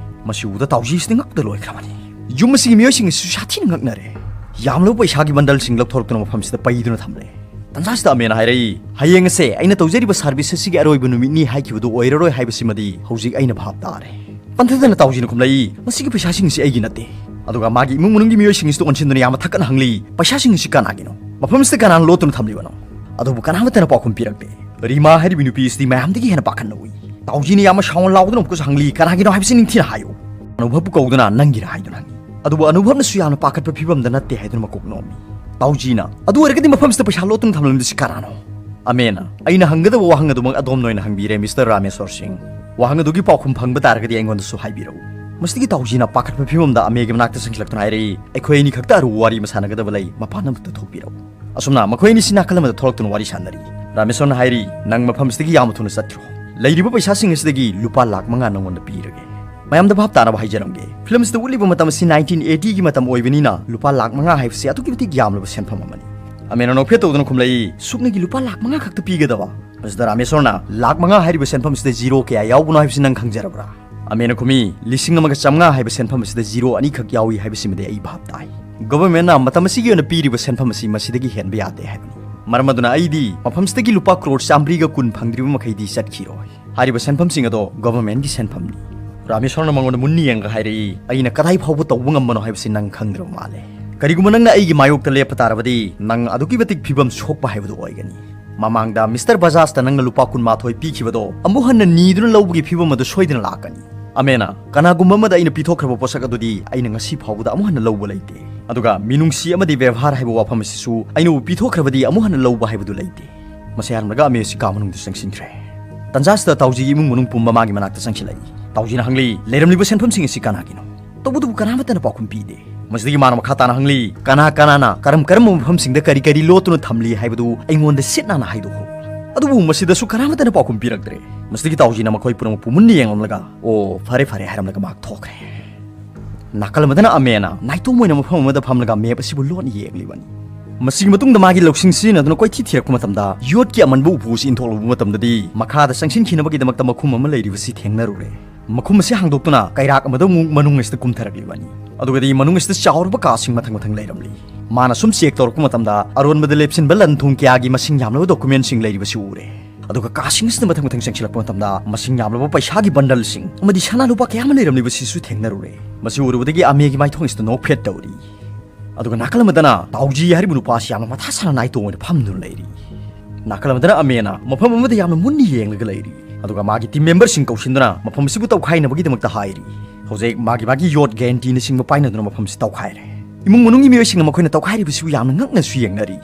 ꯃꯁꯤ ꯎꯕꯗ ꯇꯥꯎꯖꯤꯁꯤꯗꯤ ꯉꯛꯇ ꯂꯣꯏꯈ꯭ꯔꯕꯅꯤ꯫ ꯌꯨꯝ ꯑꯁꯤꯒꯤ ꯃꯤꯑꯣꯏꯁꯤꯡ ꯑꯁꯤꯁꯨ ꯁꯥꯊꯤꯅ ꯉꯛꯅꯔꯦ꯫ ꯌꯥꯝꯂꯕ ꯄꯩꯁꯥꯒꯤ ꯕꯟꯗꯜꯁꯤꯡ ꯂꯧꯊꯣꯔꯛꯇꯨꯅ ꯃꯐꯝꯁꯤꯗ ꯄꯩꯗꯨꯅ ꯊꯝꯂꯦ꯫ ꯇꯟꯖꯥꯁꯤꯗ ꯑꯃꯦꯅ ꯍꯥꯏꯔꯛꯏ, "ꯍꯌꯦꯡ ꯑꯁꯦ ꯑꯩꯅ ꯇꯧꯖꯔꯤꯕ ꯁꯥꯔꯚꯤꯁ ꯑꯁꯤꯒꯤ ꯑꯔꯣꯏꯕ ꯅꯨꯃꯤꯠꯅꯤ ꯍꯥꯏꯈꯤꯕꯗꯨ ꯑꯣꯏꯔꯔꯣꯏ ꯍꯥꯏꯕꯁꯤꯃꯗꯤ ꯍꯧꯖꯤꯛ ꯑꯩꯅ ꯚꯥꯞ ꯇꯥꯔꯦ"꯫ ꯄꯟꯊꯗꯅ ꯇꯥꯎꯖꯤꯅ ꯈꯨꯝꯂꯛꯏ, "ꯃꯁꯤꯒꯤ ꯄꯩꯁꯥꯁꯤꯡ ꯑꯁꯤ ꯑꯩꯒꯤ ꯅꯠꯇꯦ"꯫ ꯑꯗꯨꯒ ꯃꯥꯒꯤ ꯏꯃꯨꯡ ꯃꯅꯨꯡꯒꯤ ꯃꯤꯑꯣꯏꯁꯤꯡ ꯑꯁꯤꯗ ꯑꯣꯟꯁꯤꯟꯗꯨꯅ ꯌꯥꯝꯅ ꯊꯛꯀꯠꯅ ꯍꯪꯂꯤ, "ꯄꯩꯁꯥꯁꯤꯡ ꯑꯁꯤ ꯀꯅꯥꯒꯤꯅꯣ? ꯃꯐꯝ ꯑꯁꯤꯗ ꯀꯅꯥꯅ ꯂꯣꯠꯇꯨꯅ ꯊꯝꯂꯤꯕꯅꯣ?" ꯑꯗꯨꯕꯨ ꯀꯅꯥꯃꯠꯇꯅ ꯄꯥꯎꯈꯨꯝ ꯄꯤꯔꯛꯇꯦ꯫ ꯔꯤꯃꯥ ꯍꯥꯏꯔꯤꯕ ꯅꯨꯄꯤ ꯑꯁꯤꯗꯤ ꯃꯌꯥꯝꯗꯒꯤ ꯍꯦꯟꯅ ꯄꯥꯈꯠꯅ ꯎꯏ꯫ ꯇꯥꯎꯖꯤꯅ ꯌꯥꯝꯅ ꯁꯥꯎꯅ ꯂꯥꯎꯗꯨꯅ ꯑꯃꯨꯛꯀꯁꯨ ꯍꯪꯂꯤ, "ꯀꯅꯥꯒꯤꯅꯣ ꯍꯥꯏꯕꯁꯤ ꯅꯤꯡꯊꯤꯅ ꯍꯥꯏꯌꯨ"꯫ ꯑꯅꯨꯚꯕꯄꯨ ꯀꯧꯗꯨꯅ, "ꯅꯪꯒꯤꯔꯥ?" ꯍꯥꯏꯗꯨꯅ ꯍꯪꯉꯤ꯫ ꯑꯗꯨꯕꯨ ꯑꯅꯨꯚꯕꯅꯁꯨ ꯌꯥꯝꯅ ꯄꯥꯈꯠꯄ ꯐꯤꯕꯝꯗ ꯅꯠꯇꯦ ꯍꯥꯏꯗꯨꯅ ꯃꯀꯣꯛ ꯅꯣꯝꯃꯤ꯫ ꯇꯥꯎꯖꯤꯅ, "ꯑꯗꯨ ꯑꯣꯏꯔꯒꯗꯤ ꯃꯐꯝꯁꯤꯗ ꯄꯩꯁꯥ ꯂꯣꯠꯇꯨꯅ ꯊꯝꯂꯝꯂꯤꯕꯁꯤ ꯀꯅꯥꯅꯣ?" ꯑꯃꯦꯅ, "ꯑꯩꯅ ꯍꯪꯒꯗꯕ ꯋꯥꯍꯪ ꯑꯗꯨꯃꯛ ꯑꯗꯣꯝꯅ ꯑꯣꯏꯅ ꯍꯪꯕꯤꯔꯦ, ꯃꯤꯁꯇꯔ ꯔꯥꯃꯦꯁꯣꯔ ꯁꯤꯡ꯫ ꯋꯥꯍꯪ ꯑꯗꯨꯒꯤ ꯄꯥꯎꯈꯨꯝ ꯐꯪꯕ ꯇꯥꯔꯒꯗꯤ ꯑꯩꯉꯣꯟꯗꯁꯨ ꯍꯥꯏꯕꯤꯔꯛꯎ"꯫ ꯃꯁꯤꯗꯒꯤ ꯇꯥꯎꯖꯤꯅ ꯄꯥꯈꯠꯄ ꯐꯤꯚꯝꯗ ꯑꯃꯦꯒꯤ ꯃꯅꯥꯛꯇ ꯆꯪꯁꯤꯜꯂꯛꯇꯨꯅ ꯍꯥꯏꯔꯛꯏ, "ꯑꯩꯈꯣꯏ ꯑꯅꯤ ꯈꯛꯇ ꯑꯔꯨꯕ ꯋꯥꯔꯤ ꯑꯃ ꯁꯥꯟꯅꯒꯗꯕ ꯂꯩ, ꯃꯄꯥꯟ ꯑꯃꯗ ꯊꯣꯛꯄꯤꯔꯛꯎ"꯫ ꯑꯁꯨꯝꯅ ꯃꯈꯣꯏ ꯑꯅꯤꯁꯤ ꯅꯥꯀꯜ ꯑꯃꯗ ꯊꯣꯛꯂꯛꯇꯨꯅ ꯋꯥꯔꯤ ꯁꯥꯟꯅꯔꯤ꯫ ꯔꯥꯃꯦꯁꯣꯔꯅ ꯍꯥꯏꯔꯤ, "ꯅꯪ ꯃꯐꯝꯁꯤꯗꯒꯤ ꯌꯥꯝꯅ ꯊꯨꯅ ꯆꯠꯈ꯭ꯔꯣ꯫ ꯂꯩꯔꯤꯕ ꯄꯩꯁꯥꯁꯤꯡ ꯑꯁꯤꯗꯒꯤ ꯂꯨꯄꯥ ꯂꯥꯈ ꯃꯉꯥ ꯅꯪꯉꯣꯟꯗ ꯄꯤꯔꯒꯦ"꯫ ꯃꯌꯥꯝꯗ ꯚꯥꯞ ꯇꯥꯅꯕ ꯍꯥꯏꯖꯔꯝꯒꯦ, ꯐꯤꯂꯝꯁꯤꯗ ꯎꯠꯂꯤꯕ ꯃꯇꯝ ꯑꯁꯤ ꯅꯥꯏꯟꯇꯤꯟ ꯑꯦꯇꯤꯒꯤ ꯃꯇꯝ ꯑꯣꯏꯕꯅꯤꯅ ꯂꯨꯄꯥ ꯂꯥꯈ ꯃꯉꯥ ꯍꯥꯏꯕꯁꯤ ꯑꯗꯨꯛꯀꯤ ꯃꯇꯤꯛ ꯌꯥꯝꯂꯕ ꯁꯦꯟꯐꯝ ꯑꯃꯅꯤ꯫ ꯑꯃꯦꯅ ꯅꯣꯛꯐꯦꯠ ꯇꯧꯗꯨꯅ ꯈꯨꯝꯂꯛꯏ, "ꯁꯨꯞꯅꯒꯤ ꯂꯨꯄꯥ ꯂꯥꯈ ꯃꯉꯥ ꯈꯛꯇ ꯄꯤꯒꯗꯕ?" ꯃꯁꯤꯗ ꯔꯥꯃꯦꯁꯣꯔꯅ, "ꯂꯥꯈ ꯃꯉꯥ ꯍꯥꯏꯔꯤꯕ ꯁꯦꯟꯐꯝꯁꯤꯗ ꯖꯤꯔꯣ ꯀꯌꯥ ꯌꯥꯎꯕꯅꯣ ꯍꯥꯏꯕꯁꯤ ꯅꯪ ꯈꯪꯖꯔꯕ꯭ꯔꯥ?" ꯑꯃꯦꯅ ꯈꯨꯝꯃꯤ, "ꯂꯤꯁꯤꯡ ꯑꯃꯒ ꯆꯥꯝꯃꯉꯥ ꯍꯥꯏꯕ ꯁꯦꯟꯐꯝ ꯑꯁꯤꯗ ꯖꯤꯔꯣ ꯑꯅꯤꯈꯛ ꯌꯥꯎꯏ ꯍꯥꯏꯕꯁꯤꯃꯗꯤ ꯑꯩ ꯚꯥꯞ ꯇꯥꯏ꯫ ꯒꯣꯚꯔꯟꯃꯦꯟꯠꯅ ꯃꯇꯝ ꯑꯁꯤꯒꯤ ꯑꯣꯏꯅ ꯄꯤꯔꯤꯕ ꯁꯦꯟꯐꯝ ꯑꯁꯤ ꯃꯁꯤꯗꯒꯤ ꯍꯦꯟꯕ ꯌꯥꯗꯦ ꯍꯥꯏꯕꯅꯤ꯫ ꯃꯔꯝ ꯑꯗꯨꯅ ꯑꯩꯗꯤ ꯃꯐꯝꯁꯤꯗꯒꯤ ꯂꯨꯄꯥ ꯀ꯭ꯔꯣꯔ ꯆꯥꯃꯔꯤꯒ ꯀꯨꯟ ꯐꯪꯗ꯭ꯔꯤꯕ ꯃꯈꯩꯗꯤ ꯆꯠꯈꯤꯔꯣꯏ꯫ ꯍꯥꯏꯔꯤꯕ ꯁꯦꯟꯐꯝꯁꯤꯡ ꯑꯗꯣ ꯒꯣꯚꯔꯟꯃꯦꯟꯠꯀꯤ ꯁꯦꯟꯐꯝꯅꯤ"꯫ ꯔꯥꯃꯦꯁꯣꯔꯅ ꯃꯉꯣꯟꯗ ꯃꯨꯟꯅ ꯌꯦꯡꯉꯒ ꯍꯥꯏꯔꯛꯏ, "ꯑꯩꯅ ꯀꯗꯥꯏ ꯐꯥꯎꯕ ꯇꯧꯕ ꯉꯝꯕꯅꯣ ꯍꯥꯏꯕꯁꯤ ꯅꯪ ꯈꯪꯗ꯭ꯔꯕ ꯃꯥꯜꯂꯦ꯫ ꯀꯔꯤꯒꯨꯝꯕ ꯅꯪꯅ ꯑꯩꯒꯤ ꯃꯥꯌꯣꯛꯇ ꯂꯦꯞꯄ ꯇꯥꯔꯕꯗꯤ ꯅꯪ ꯑꯗꯨꯛꯀꯤ ꯃꯇꯤꯛ ꯐꯤꯕꯝ ꯁꯣꯛꯄ ꯍꯥꯏꯕꯗꯨ ꯑꯣꯏꯒꯅꯤ꯫ ꯃꯃꯥꯡꯗ ꯃꯤꯁꯇꯔ ꯕꯖꯥꯖꯇ ꯅꯪꯅ ꯂꯨꯄꯥ ꯀꯨꯟꯃꯥꯊꯣꯏ ꯄꯤꯈꯤꯕꯗꯣ ꯑꯃꯨꯛ ꯍꯟꯅ ꯅꯤꯗꯨꯅ ꯂꯧꯕꯒꯤ ꯐꯤꯕꯝ ꯑꯗꯨ ꯁꯣꯏꯗꯅ ꯂꯥꯛꯀꯅꯤ"꯫ ꯑꯃꯦꯅ, "ꯀꯅꯥꯒꯨꯝꯕ ꯑꯃꯗ ꯑꯩꯅ ꯄꯤꯊꯣꯛꯈ꯭ꯔꯕ ꯄꯣꯠꯁꯛ ꯑꯗꯨꯗꯤ ꯑꯩꯅ ꯉꯁꯤ ꯐꯥꯎꯕꯗ ꯑꯃꯨꯛ ꯍꯟꯅ ꯂꯧꯕ ꯂꯩꯇꯦ꯫ ꯑꯗꯨꯒ ꯃꯤꯅꯨꯡꯁꯤ ꯑꯃꯗꯤ ꯕꯦꯕꯥꯔ ꯍꯥꯏꯕ ꯋꯥꯐꯝ ꯑꯁꯤꯁꯨ ꯑꯩꯅꯕꯨ ꯄꯤꯊꯣꯛꯈ꯭ꯔꯕꯗꯤ ꯑꯃꯨꯛ ꯍꯟꯅ ꯂꯧꯕ ꯍꯥꯏꯕꯗꯨ ꯂꯩꯇꯦ"꯫ ꯃꯁꯤ ꯍꯥꯏꯔꯝꯂꯒ ꯑꯃꯦ ꯑꯁꯤ ꯀꯥ ꯃꯅꯨꯡꯗ ꯆꯪꯁꯤꯟꯈ꯭ꯔꯦ꯫ ꯇꯟꯖꯥꯁꯤꯗ ꯇꯥꯎꯖꯤꯒꯤ ꯏꯃꯨꯡ ꯃꯅꯨꯡ ꯄꯨꯝꯕ ꯃꯥꯒꯤ ꯃꯅꯥꯛꯇ ꯆꯪꯁꯤꯜꯂꯛꯏ꯫ ꯇꯥꯎꯖꯤꯅ ꯍꯪꯂꯤ, "ꯂꯩꯔꯝꯂꯤꯕ ꯁꯦꯟꯐꯝꯁꯤꯡ ꯑꯁꯤ ꯀꯅꯥꯒꯤꯅꯣ?" ꯇꯧꯕꯇꯕꯨ ꯀꯅꯥꯃꯠꯇꯅ ꯄꯥꯎꯈꯨꯝ ꯄꯤꯗꯦ꯫ ꯃꯁꯤꯗꯒꯤ ꯃꯥꯅ ꯃꯈꯥ ꯇꯥꯅ ꯍꯪꯂꯤ, "ꯀꯅꯥ ꯀꯅꯥꯅ ꯀꯔꯝ ꯀꯔꯝꯕ ꯃꯐꯝꯁꯤꯡꯗ ꯀꯔꯤ ꯀꯔꯤ ꯂꯣꯠꯇꯨꯅ ꯊꯝꯂꯤ ꯍꯥꯏꯕꯗꯨ ꯑꯩꯉꯣꯟꯗ ꯁꯤꯠ ꯅꯥꯟꯅ ꯍꯥꯏꯗꯣꯛꯎ"꯫ ꯑꯗꯨꯕꯨ ꯃꯁꯤꯗꯁꯨ ꯀꯅꯥꯃꯠꯇꯅ ꯄꯥꯎꯈꯨꯝ ꯄꯤꯔꯛꯇ꯭ꯔꯦ꯫ ꯃꯁꯤꯗꯒꯤ ꯇꯥꯎꯖꯤꯅ ꯃꯈꯣꯏ ꯄꯨꯝꯅꯃꯛꯄꯨ ꯃꯨꯟꯅ ꯌꯦꯡꯂꯝꯂꯒ, "ꯑꯣ, ꯐꯔꯦ ꯐꯔꯦ" ꯍꯥꯏꯔꯝꯂꯒ ꯃꯍꯥꯛ ꯊꯣꯛꯈ꯭ꯔꯦ꯫ ꯅꯥꯀꯜ ꯑꯃꯗꯅ ꯑꯃꯦꯅ ꯅꯥꯏꯇꯣꯝ ꯑꯣꯏꯅ ꯃꯐꯝ ꯑꯃꯗ ꯐꯝꯂꯒ ꯃꯦꯞ ꯑꯁꯤꯕꯨ ꯂꯣꯟꯅ ꯌꯦꯡꯂꯤꯕꯅꯤ꯫ ꯃꯁꯤꯒꯤ ꯃꯇꯨꯡꯗ ꯃꯥꯒꯤ ꯂꯧꯁꯤꯡ ꯁꯤꯖꯤꯟꯅꯗꯨꯅ ꯀꯣꯏꯊꯤ ꯊꯤꯔꯛꯄ ꯃꯇꯝꯗ, ꯌꯣꯠꯀꯤ ꯑꯃꯟꯕ ꯎꯄꯨ ꯑꯁꯤ ꯏꯟꯊꯣꯛꯂꯕ ꯃꯇꯝꯗꯗꯤ, ꯃꯈꯥꯗ ꯆꯪꯁꯤꯟꯈꯤꯅꯕꯒꯤꯗꯃꯛꯇ ꯃꯈꯨꯝ ꯑꯃ ꯂꯩꯔꯤꯕꯁꯤ ꯊꯦꯡꯅꯔꯨꯔꯦ꯫ ꯃꯈꯨꯝ ꯑꯁꯤ ꯍꯥꯡꯗꯣꯛꯇꯨꯅ ꯀꯩꯔꯥꯛ ꯑꯃꯗ ꯑꯃꯨꯛ ꯃꯅꯨꯡ ꯑꯁꯤꯗ ꯀꯨꯝꯊꯔꯛꯂꯤꯕꯅꯤ꯫ ꯑꯗꯨꯒꯗꯤ ꯃꯅꯨꯡ ꯑꯁꯤꯗ ꯆꯥꯎꯔꯕ ꯀꯥꯁꯤꯡ ꯃꯊꯪ ꯃꯊꯪ ꯂꯩꯔꯝꯂꯤ꯫ ꯃꯥꯅ ꯁꯨꯝ ꯆꯦꯛ ꯇꯧꯔꯛꯄ ꯃꯇꯝꯗ, ꯑꯔꯣꯟꯕꯗ ꯂꯦꯞꯁꯤꯟꯕ ꯂꯟ ꯊꯨꯝ ꯀꯌꯥꯒꯤ ꯃꯁꯤꯡ ꯌꯥꯝꯂꯕ ꯗꯣꯀꯨꯃꯦꯟꯁꯤꯡ ꯂꯩꯔꯤꯕꯁꯤ ꯎꯔꯦ꯫ ꯑꯗꯨꯒ ꯀꯥꯁꯤꯡ ꯑꯁꯤꯗ ꯃꯊꯪ ꯃꯊꯪ ꯆꯪꯁꯤꯜꯂꯛꯄ ꯃꯇꯝꯗ, ꯃꯁꯤꯡ ꯌꯥꯝꯂꯕ ꯄꯩꯁꯥꯒꯤ ꯕꯟꯗꯜꯁꯤꯡ ꯑꯃꯗꯤ ꯁꯅꯥ ꯂꯨꯄꯥ ꯀꯌꯥ ꯑꯃ ꯂꯩꯔꯝꯂꯤꯕꯁꯤꯁꯨ ꯊꯦꯡꯅꯔꯨꯔꯦ꯫ ꯃꯁꯤ ꯎꯔꯨꯕꯗꯒꯤ ꯑꯃꯦꯒꯤ ꯃꯥꯏꯊꯣꯡ ꯑꯁꯤꯗ ꯅꯣꯛꯐꯦꯠ ꯇꯧꯔꯤ꯫ ꯑꯗꯨꯒ ꯅꯥꯀꯜ ꯑꯃꯗꯅ ꯇꯥꯎꯖꯤ ꯍꯥꯏꯔꯤꯕ ꯅꯨꯄꯥ ꯑꯁꯤ ꯌꯥꯝꯅ ꯃꯊꯥ ꯁꯥꯅ ꯅꯥꯏꯇꯣꯝ ꯑꯣꯏꯅ ꯐꯝꯗꯨꯅ ꯂꯩꯔꯤ꯫ ꯅꯥꯀꯜ ꯑꯃꯗꯅ ꯑꯃꯦꯅ ꯃꯐꯝ ꯑꯃꯗ ꯌꯥꯝꯅ ꯃꯨꯟꯅ ꯌꯦꯡꯂꯒ ꯂꯩꯔꯤ꯫ ꯑꯗꯨꯒ ꯃꯥꯒꯤ ꯇꯤꯝ ꯃꯦꯝꯕꯔꯁꯤꯡ ꯀꯧꯁꯤꯟꯗꯨꯅ ꯃꯐꯝ ꯑꯁꯤꯕꯨ ꯇꯧꯈꯥꯏꯅꯕꯒꯤꯗꯃꯛꯇ ꯍꯥꯏꯔꯤ꯫ ꯍꯧꯖꯤꯛ ꯃꯥꯒꯤ ꯃꯥꯒꯤ ꯌꯣꯠ, ꯒꯦꯟꯇꯤꯅꯆꯤꯡꯕ ꯄꯥꯏꯅꯗꯨꯅ ꯃꯐꯝꯁꯤ ꯇꯧꯈꯥꯏꯔꯦ꯫ ꯏꯃꯨꯡ ꯃꯅꯨꯡꯒꯤ ꯃꯤꯑꯣꯏꯁꯤꯡꯅ ꯃꯈꯣꯏꯅ ꯇꯧꯈꯥꯏꯔꯤꯕꯁꯤꯕꯨ ꯌꯥꯝꯅ ꯉꯛꯅꯁꯨ ꯌꯦꯡꯅꯔꯤ꯫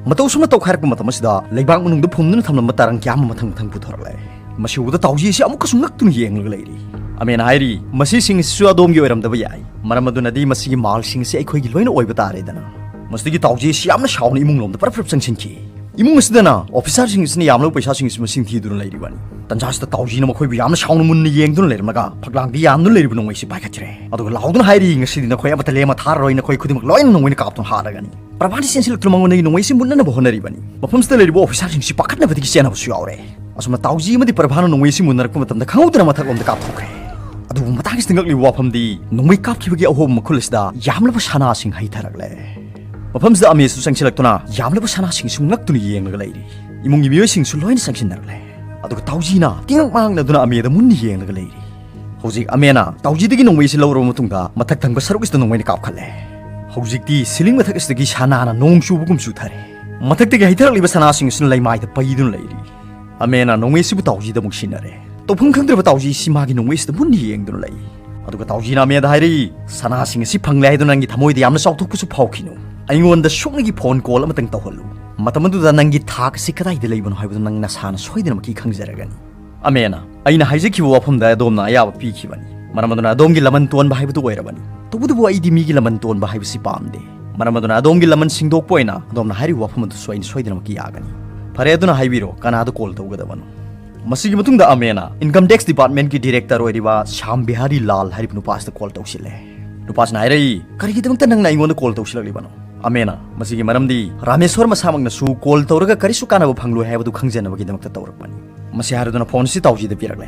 ꯃꯇꯧ ꯑꯁꯨꯝꯅ ꯇꯧꯈꯥꯏꯔꯛꯄ ꯃꯇꯝ ꯑꯁꯤꯗ ꯂꯩꯕꯥꯛ ꯃꯅꯨꯡꯗ ꯐꯨꯝꯗꯨꯅ ꯊꯝꯂꯝꯕ ꯇꯔꯪ ꯀꯌꯥ ꯑꯃ ꯃꯊꯪ ꯃꯊꯪ ꯄꯨꯊꯣꯔꯛꯂꯦ꯫ ꯃꯁꯤ ꯎꯕꯗ ꯇꯥꯎꯖꯤ ꯑꯁꯤ ꯑꯃꯨꯛꯀꯁꯨ ꯉꯛꯇꯨꯅ ꯌꯦꯡꯂꯒ ꯂꯩꯔꯤ꯫ ꯑꯃꯦꯟꯅ ꯍꯥꯏꯔꯤ, "ꯃꯁꯤꯁꯤꯡ ꯑꯁꯤꯁꯨ ꯑꯗꯣꯝꯒꯤ ꯑꯣꯏꯔꯝꯗꯕ ꯌꯥꯏ, ꯃꯔꯝ ꯑꯗꯨꯅꯗꯤ ꯃꯁꯤꯒꯤ ꯃꯥꯜꯁꯤꯡ ꯑꯁꯤ ꯑꯩꯈꯣꯏꯒꯤ ꯂꯣꯏꯅ ꯑꯣꯏꯕ ꯇꯥꯔꯦꯗꯅ"꯫ ꯃꯁꯤꯗꯒꯤ ꯇꯥꯎꯖꯤ ꯑꯁꯤ ꯌꯥꯝꯅ ꯁꯥꯎꯅ ꯏꯃꯨꯡ ꯂꯣꯝꯗ ꯄꯔꯞ ꯄꯔꯞ ꯆꯪꯁꯤꯟꯈꯤ꯫ ꯏꯃꯨꯡ ꯑꯁꯤꯗꯅ ꯑꯣꯐꯤꯁꯥꯔꯁꯤꯡ ꯑꯁꯤꯅ ꯌꯥꯝꯂꯕ ꯄꯩꯁꯥꯁꯤꯡ ꯑꯁꯤ ꯃꯁꯤꯡ ꯊꯤꯗꯨꯅ ꯂꯩꯔꯤꯕꯅꯤ꯫ ꯇꯟꯖꯥ ꯑꯁꯤꯗ ꯇꯥꯎꯖꯤꯅ ꯃꯈꯣꯏꯕꯨ ꯌꯥꯝꯅ ꯁꯥꯎꯅ ꯃꯨꯟꯅ ꯌꯦꯡꯗꯨꯅ ꯂꯩꯔꯝꯂꯒ ꯐꯛꯂꯥꯡꯗ ꯌꯥꯟꯗꯨꯅ ꯂꯩꯔꯤꯕ ꯅꯣꯡꯃꯩ ꯑꯁꯤ ꯄꯥꯏꯈꯠꯈ꯭ꯔꯦ꯫ ꯑꯗꯨꯒ ꯂꯥꯎꯗꯨꯅ ꯍꯥꯏꯔꯤ, "ꯉꯁꯤꯗꯤ ꯅꯈꯣꯏ ꯑꯃꯠꯇ ꯂꯦꯝꯃ ꯊꯥꯔꯔꯣꯏ, ꯅꯈꯣꯏ ꯈꯨꯗꯤꯡꯃꯛ ꯂꯣꯏꯅ ꯅꯣꯡꯃꯩꯅ ꯀꯥꯞꯇꯨꯅ ꯍꯥꯠꯂꯒꯅꯤ"꯫ ꯄ꯭ꯔꯚꯥꯅ ꯆꯦꯟꯁꯤꯜꯂꯛꯇꯨꯅ ꯃꯉꯣꯟꯗꯒꯤ ꯅꯣꯡꯃꯩ ꯑꯁꯤ ꯃꯨꯟꯅꯅꯕ ꯍꯣꯠꯅꯔꯤꯕꯅꯤ꯫ ꯃꯐꯝꯁꯤꯗ ꯂꯩꯔꯤꯕ ꯑꯣꯐꯤꯁꯥꯔꯁꯤꯡꯁꯤ ꯄꯥꯈꯠꯅꯕꯗꯒꯤ ꯆꯦꯟꯅꯕꯁꯨ ꯌꯥꯎꯔꯦ꯫ ꯑꯁꯨꯝꯅ ꯇꯥꯎꯖꯤ ꯑꯃꯗꯤ ꯄ꯭ꯔꯚꯥꯅ ꯅꯣꯡꯃꯩ ꯑꯁꯤ ꯃꯨꯟꯅꯔꯛꯄ ꯃꯇꯝꯗ ꯈꯪꯍꯧꯗꯅ ꯃꯊꯛꯂꯣꯝꯗ ꯀꯥꯞꯊꯣꯛꯈ꯭ꯔꯦ꯫ ꯑꯗꯨꯕꯨ ꯃꯇꯥꯡ ꯑꯁꯤꯗ ꯉꯛꯂꯤꯕ ꯋꯥꯐꯝꯗꯤ, ꯅꯣꯡꯃꯩ ꯀꯥꯞꯈꯤꯕꯒꯤ ꯑꯍꯣꯕ ꯃꯈꯨꯜ ꯑꯁꯤꯗ ꯌꯥꯝꯂꯕ ꯁꯅꯥꯁꯤꯡ ꯍꯩꯊꯔꯛꯂꯦ꯫ ꯃꯐꯝꯁꯤꯗ ꯑꯃꯦꯁꯨ ꯆꯪꯁꯤꯜꯂꯛꯇꯨꯅ ꯌꯥꯝꯂꯕ ꯁꯅꯥꯁꯤꯡꯁꯨ ꯉꯛꯇꯨꯅ ꯌꯦꯡꯂꯒ ꯂꯩꯔꯤ꯫ ꯏꯃꯨꯡꯒꯤ ꯃꯤꯑꯣꯏꯁꯤꯡꯁꯨ ꯂꯣꯏꯅ ꯆꯪꯁꯤꯟꯅꯔꯛꯂꯦ꯫ ꯑꯗꯨꯒ ꯇꯥꯎꯖꯤꯅ ꯇꯤꯉꯛ ꯃꯥꯡꯅꯗꯨꯅ ꯑꯃꯦꯗ ꯃꯨꯟꯅ ꯌꯦꯡꯂꯒ ꯂꯩꯔꯤ꯫ ꯍꯧꯖꯤꯛ ꯑꯃꯦꯅ ꯇꯥꯎꯖꯤꯗꯒꯤ ꯅꯣꯡꯃꯩ ꯑꯁꯤ ꯂꯧꯔꯕ ꯃꯇꯨꯡꯗ ꯃꯊꯛ ꯊꯪꯕ ꯁꯔꯨꯛ ꯑꯁꯤꯗ ꯅꯣꯡꯃꯩꯅ ꯀꯥꯞꯈꯠꯂꯦ꯫ ꯍꯧꯖꯤꯛꯇꯤ ꯁꯤꯂꯤꯡ ꯃꯊꯛ ꯑꯁꯤꯗꯒꯤ ꯁꯅꯥꯅ ꯅꯣꯡ ꯆꯨꯕꯒꯨꯝ ꯆꯨꯊꯔꯦ꯫ ꯃꯊꯛꯇꯒꯤ ꯍꯩꯊꯔꯛꯂꯤꯕ ꯁꯅꯥꯁꯤꯡ ꯑꯁꯤꯅ ꯂꯩꯃꯥꯏꯗ ꯄꯩꯗꯨꯅ ꯂꯩꯔꯤ꯫ ꯑꯃꯦꯅ ꯅꯣꯡꯃꯩ ꯑꯁꯤꯕꯨ ꯇꯥꯎꯖꯤꯗ ꯑꯃꯨꯛ ꯁꯤꯟꯅꯔꯦ꯫ ꯇꯧꯐꯝ ꯈꯪꯗ꯭ꯔꯕ ꯇꯥꯎꯖꯤ ꯑꯁꯤ ꯃꯥꯒꯤ ꯅꯣꯡꯃꯩ ꯑꯁꯤꯗ ꯃꯨꯟꯅ ꯌꯦꯡꯗꯨꯅ ꯂꯩ꯫ ꯑꯗꯨꯒ ꯇꯥꯎꯖꯤꯅ ꯑꯃꯦꯗ ꯍꯥꯏꯔꯛꯏ, "ꯁꯅꯥꯁꯤꯡ ꯑꯁꯤ ꯐꯪꯂꯦ ꯍꯥꯏꯗꯨꯅ ꯅꯪꯒꯤ ꯊꯃꯣꯏꯗ ꯌꯥꯝꯅ ꯆꯥꯎꯊꯣꯛꯄꯁꯨ ꯐꯥꯎꯈꯤꯅꯨ꯫ ꯑꯩꯉꯣꯟꯗ ꯁꯨꯞꯅꯒꯤ ꯐꯣꯟ ꯀꯣꯜ ꯑꯃꯇꯪ ꯇꯧꯍꯜꯂꯨ꯫ ꯃꯇꯝ ꯑꯗꯨꯗ ꯅꯪꯒꯤ ꯊꯥꯛ ꯑꯁꯤ ꯀꯗꯥꯏꯗ ꯂꯩꯕꯅꯣ ꯍꯥꯏꯕꯗꯨ ꯅꯪ ꯅꯁꯥꯅ ꯁꯣꯏꯗꯅꯃꯛꯀꯤ ꯈꯪꯖꯔꯒꯅꯤ"꯫ ꯑꯃꯦꯅ, "ꯑꯩꯅ ꯍꯥꯏꯖꯈꯤꯕ ꯋꯥꯐꯝꯗ ꯑꯗꯣꯝꯅ ꯑꯌꯥꯕ ꯄꯤꯈꯤꯕꯅꯤ꯫ ꯃꯔꯝ ꯑꯗꯨꯅ ꯑꯗꯣꯝꯒꯤ ꯂꯃꯟ ꯇꯣꯟꯕ ꯍꯥꯏꯕꯗꯨ ꯑꯣꯏꯔꯕꯅꯤ꯫ ꯇꯧꯕꯇꯕꯨ ꯑꯩꯗꯤ ꯃꯤꯒꯤ ꯂꯃꯟ ꯇꯣꯟꯕ ꯍꯥꯏꯕꯁꯤ ꯄꯥꯝꯗꯦ꯫ ꯃꯔꯝ ꯑꯗꯨꯅ ꯑꯗꯣꯝꯒꯤ ꯂꯃꯟ ꯁꯤꯡꯗꯣꯛꯄ ꯑꯣꯏꯅ ꯑꯗꯣꯝꯅ ꯍꯥꯏꯔꯤꯕ ꯋꯥꯐꯝ ꯑꯗꯨꯁꯨ ꯑꯩꯅ ꯁꯣꯏꯗꯅꯃꯛꯀꯤ ꯌꯥꯒꯅꯤ꯫ ꯐꯔꯦ, ꯑꯗꯨꯅ ꯍꯥꯏꯕꯤꯔꯣ, ꯀꯅꯥꯗ ꯀꯣꯜ ꯇꯧꯒꯗꯕꯅꯣ?" ꯃꯁꯤꯒꯤ ꯃꯇꯨꯡꯗ ꯑꯃꯦꯅ ꯏꯟꯀꯝ ꯇꯦꯛꯁ ꯗꯤꯄꯥꯔꯠꯃꯦꯟꯠꯀꯤ ꯗꯤꯔꯦꯛꯇꯔ ꯑꯣꯏꯔꯤꯕ ꯁ꯭ꯌꯥꯝ ꯕꯤꯍꯥꯔꯤ ꯂꯥꯜ ꯍꯥꯏꯔꯤꯕ ꯅꯨꯄꯥꯁꯤꯗ ꯀꯣꯜ ꯇꯧꯁꯤꯜꯂꯦ꯫ ꯅꯨꯄꯥꯁꯤꯅ ꯍꯥꯏꯔꯛꯏ, "ꯀꯔꯤꯒꯤꯗꯃꯛꯇ ꯅꯪꯅ ꯑꯩꯉꯣꯟꯗ ꯀꯣꯜ ꯇꯧꯁꯤꯜꯂꯛꯂꯤꯕꯅꯣ?" ꯑꯃꯦꯅ, "ꯃꯁꯤꯒꯤ ꯃꯔꯝꯗꯤ ꯔꯥꯃꯦꯁꯣꯔ ꯃꯁꯥꯃꯛꯅꯁꯨ ꯀꯣꯜ ꯇꯧꯔꯒ ꯀꯔꯤꯁꯨ ꯀꯥꯟꯅꯕ ꯐꯪꯂꯣꯏ ꯍꯥꯏꯕꯗꯨ ꯈꯪꯖꯅꯕꯒꯤꯗꯃꯛꯇ ꯇꯧꯔꯛꯄꯅꯤ"꯫ ꯃꯁꯤ ꯍꯥꯏꯔꯗꯨꯅ ꯐꯣꯟ ꯑꯁꯤ ꯇꯥꯎꯖꯤꯗ ꯄꯤꯔꯛꯂꯦ꯫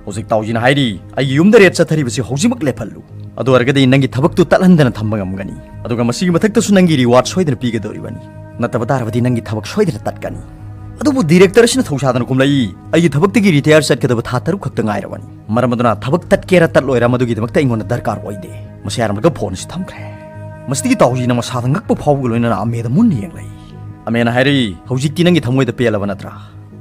ꯍꯧꯖꯤꯛ ꯇꯥꯎꯖꯤꯅ ꯍꯥꯏꯔꯤ, "ꯑꯩꯒꯤ ꯌꯨꯝꯗ ꯔꯦꯠ ꯆꯠꯊꯔꯤꯕꯁꯤ ꯍꯧꯖꯤꯛꯃꯛ ꯂꯦꯞꯍꯜꯂꯨ꯫ ꯑꯗꯨ ꯑꯣꯏꯔꯒꯗꯤ ꯅꯪꯒꯤ ꯊꯕꯛꯇꯨ ꯇꯠꯍꯟꯗꯅ ꯊꯝꯕ ꯉꯝꯒꯅꯤ꯫ ꯑꯗꯨꯒ ꯃꯁꯤꯒꯤ ꯃꯊꯛꯇꯁꯨ ꯅꯪꯒꯤ ꯔꯤꯋꯥꯔꯗ ꯁꯣꯏꯗꯅ ꯄꯤꯒꯗꯧꯔꯤꯕꯅꯤ꯫ ꯅꯠꯇꯕ ꯇꯥꯔꯕꯗꯤ ꯅꯪꯒꯤ ꯊꯕꯛ ꯁꯣꯏꯗꯅ ꯇꯠꯀꯅꯤ"꯫ ꯑꯗꯨꯕꯨ ꯗꯤꯔꯦꯛꯇꯔ ꯑꯁꯤꯅ ꯊꯧꯁꯥꯗꯅ ꯈꯨꯝꯂꯛꯏ, "ꯑꯩꯒꯤ ꯊꯕꯛꯇꯒꯤ ꯔꯤꯇꯥꯌꯔ ꯆꯠꯀꯗꯕ ꯊꯥ ꯇꯔꯨꯛ ꯈꯛꯇ ꯉꯥꯏꯔꯕꯅꯤ꯫ ꯃꯔꯝ ꯑꯗꯨꯅ ꯊꯕꯛ ꯇꯠꯀꯦꯔꯥ ꯇꯠꯂꯣꯏꯔꯥ ꯃꯗꯨꯒꯤꯗꯃꯛꯇ ꯑꯩꯉꯣꯟꯗ ꯗꯔꯀꯥꯔ ꯑꯣꯏꯗꯦ"꯫ ꯃꯁꯤ ꯍꯥꯏꯔꯝꯂꯒ ꯐꯣꯟ ꯑꯁꯤ ꯊꯝꯈ꯭ꯔꯦ꯫ ꯃꯁꯤꯗꯒꯤ ꯇꯥꯎꯖꯤꯅ ꯃꯁꯥꯗ ꯉꯛꯄ ꯐꯥꯎꯕꯒ ꯂꯣꯏꯅꯅ ꯑꯃꯦꯗ ꯃꯨꯟꯅ ꯌꯦꯡꯂꯛꯏ꯫ ꯑꯃꯦꯅ ꯍꯥꯏꯔꯛꯏ, "ꯍꯧꯖꯤꯛꯇꯤ ꯅꯪꯒꯤ ꯊꯃꯣꯏꯗ ꯄꯦꯜꯂꯕ ꯅꯠꯇ꯭ꯔꯥ?"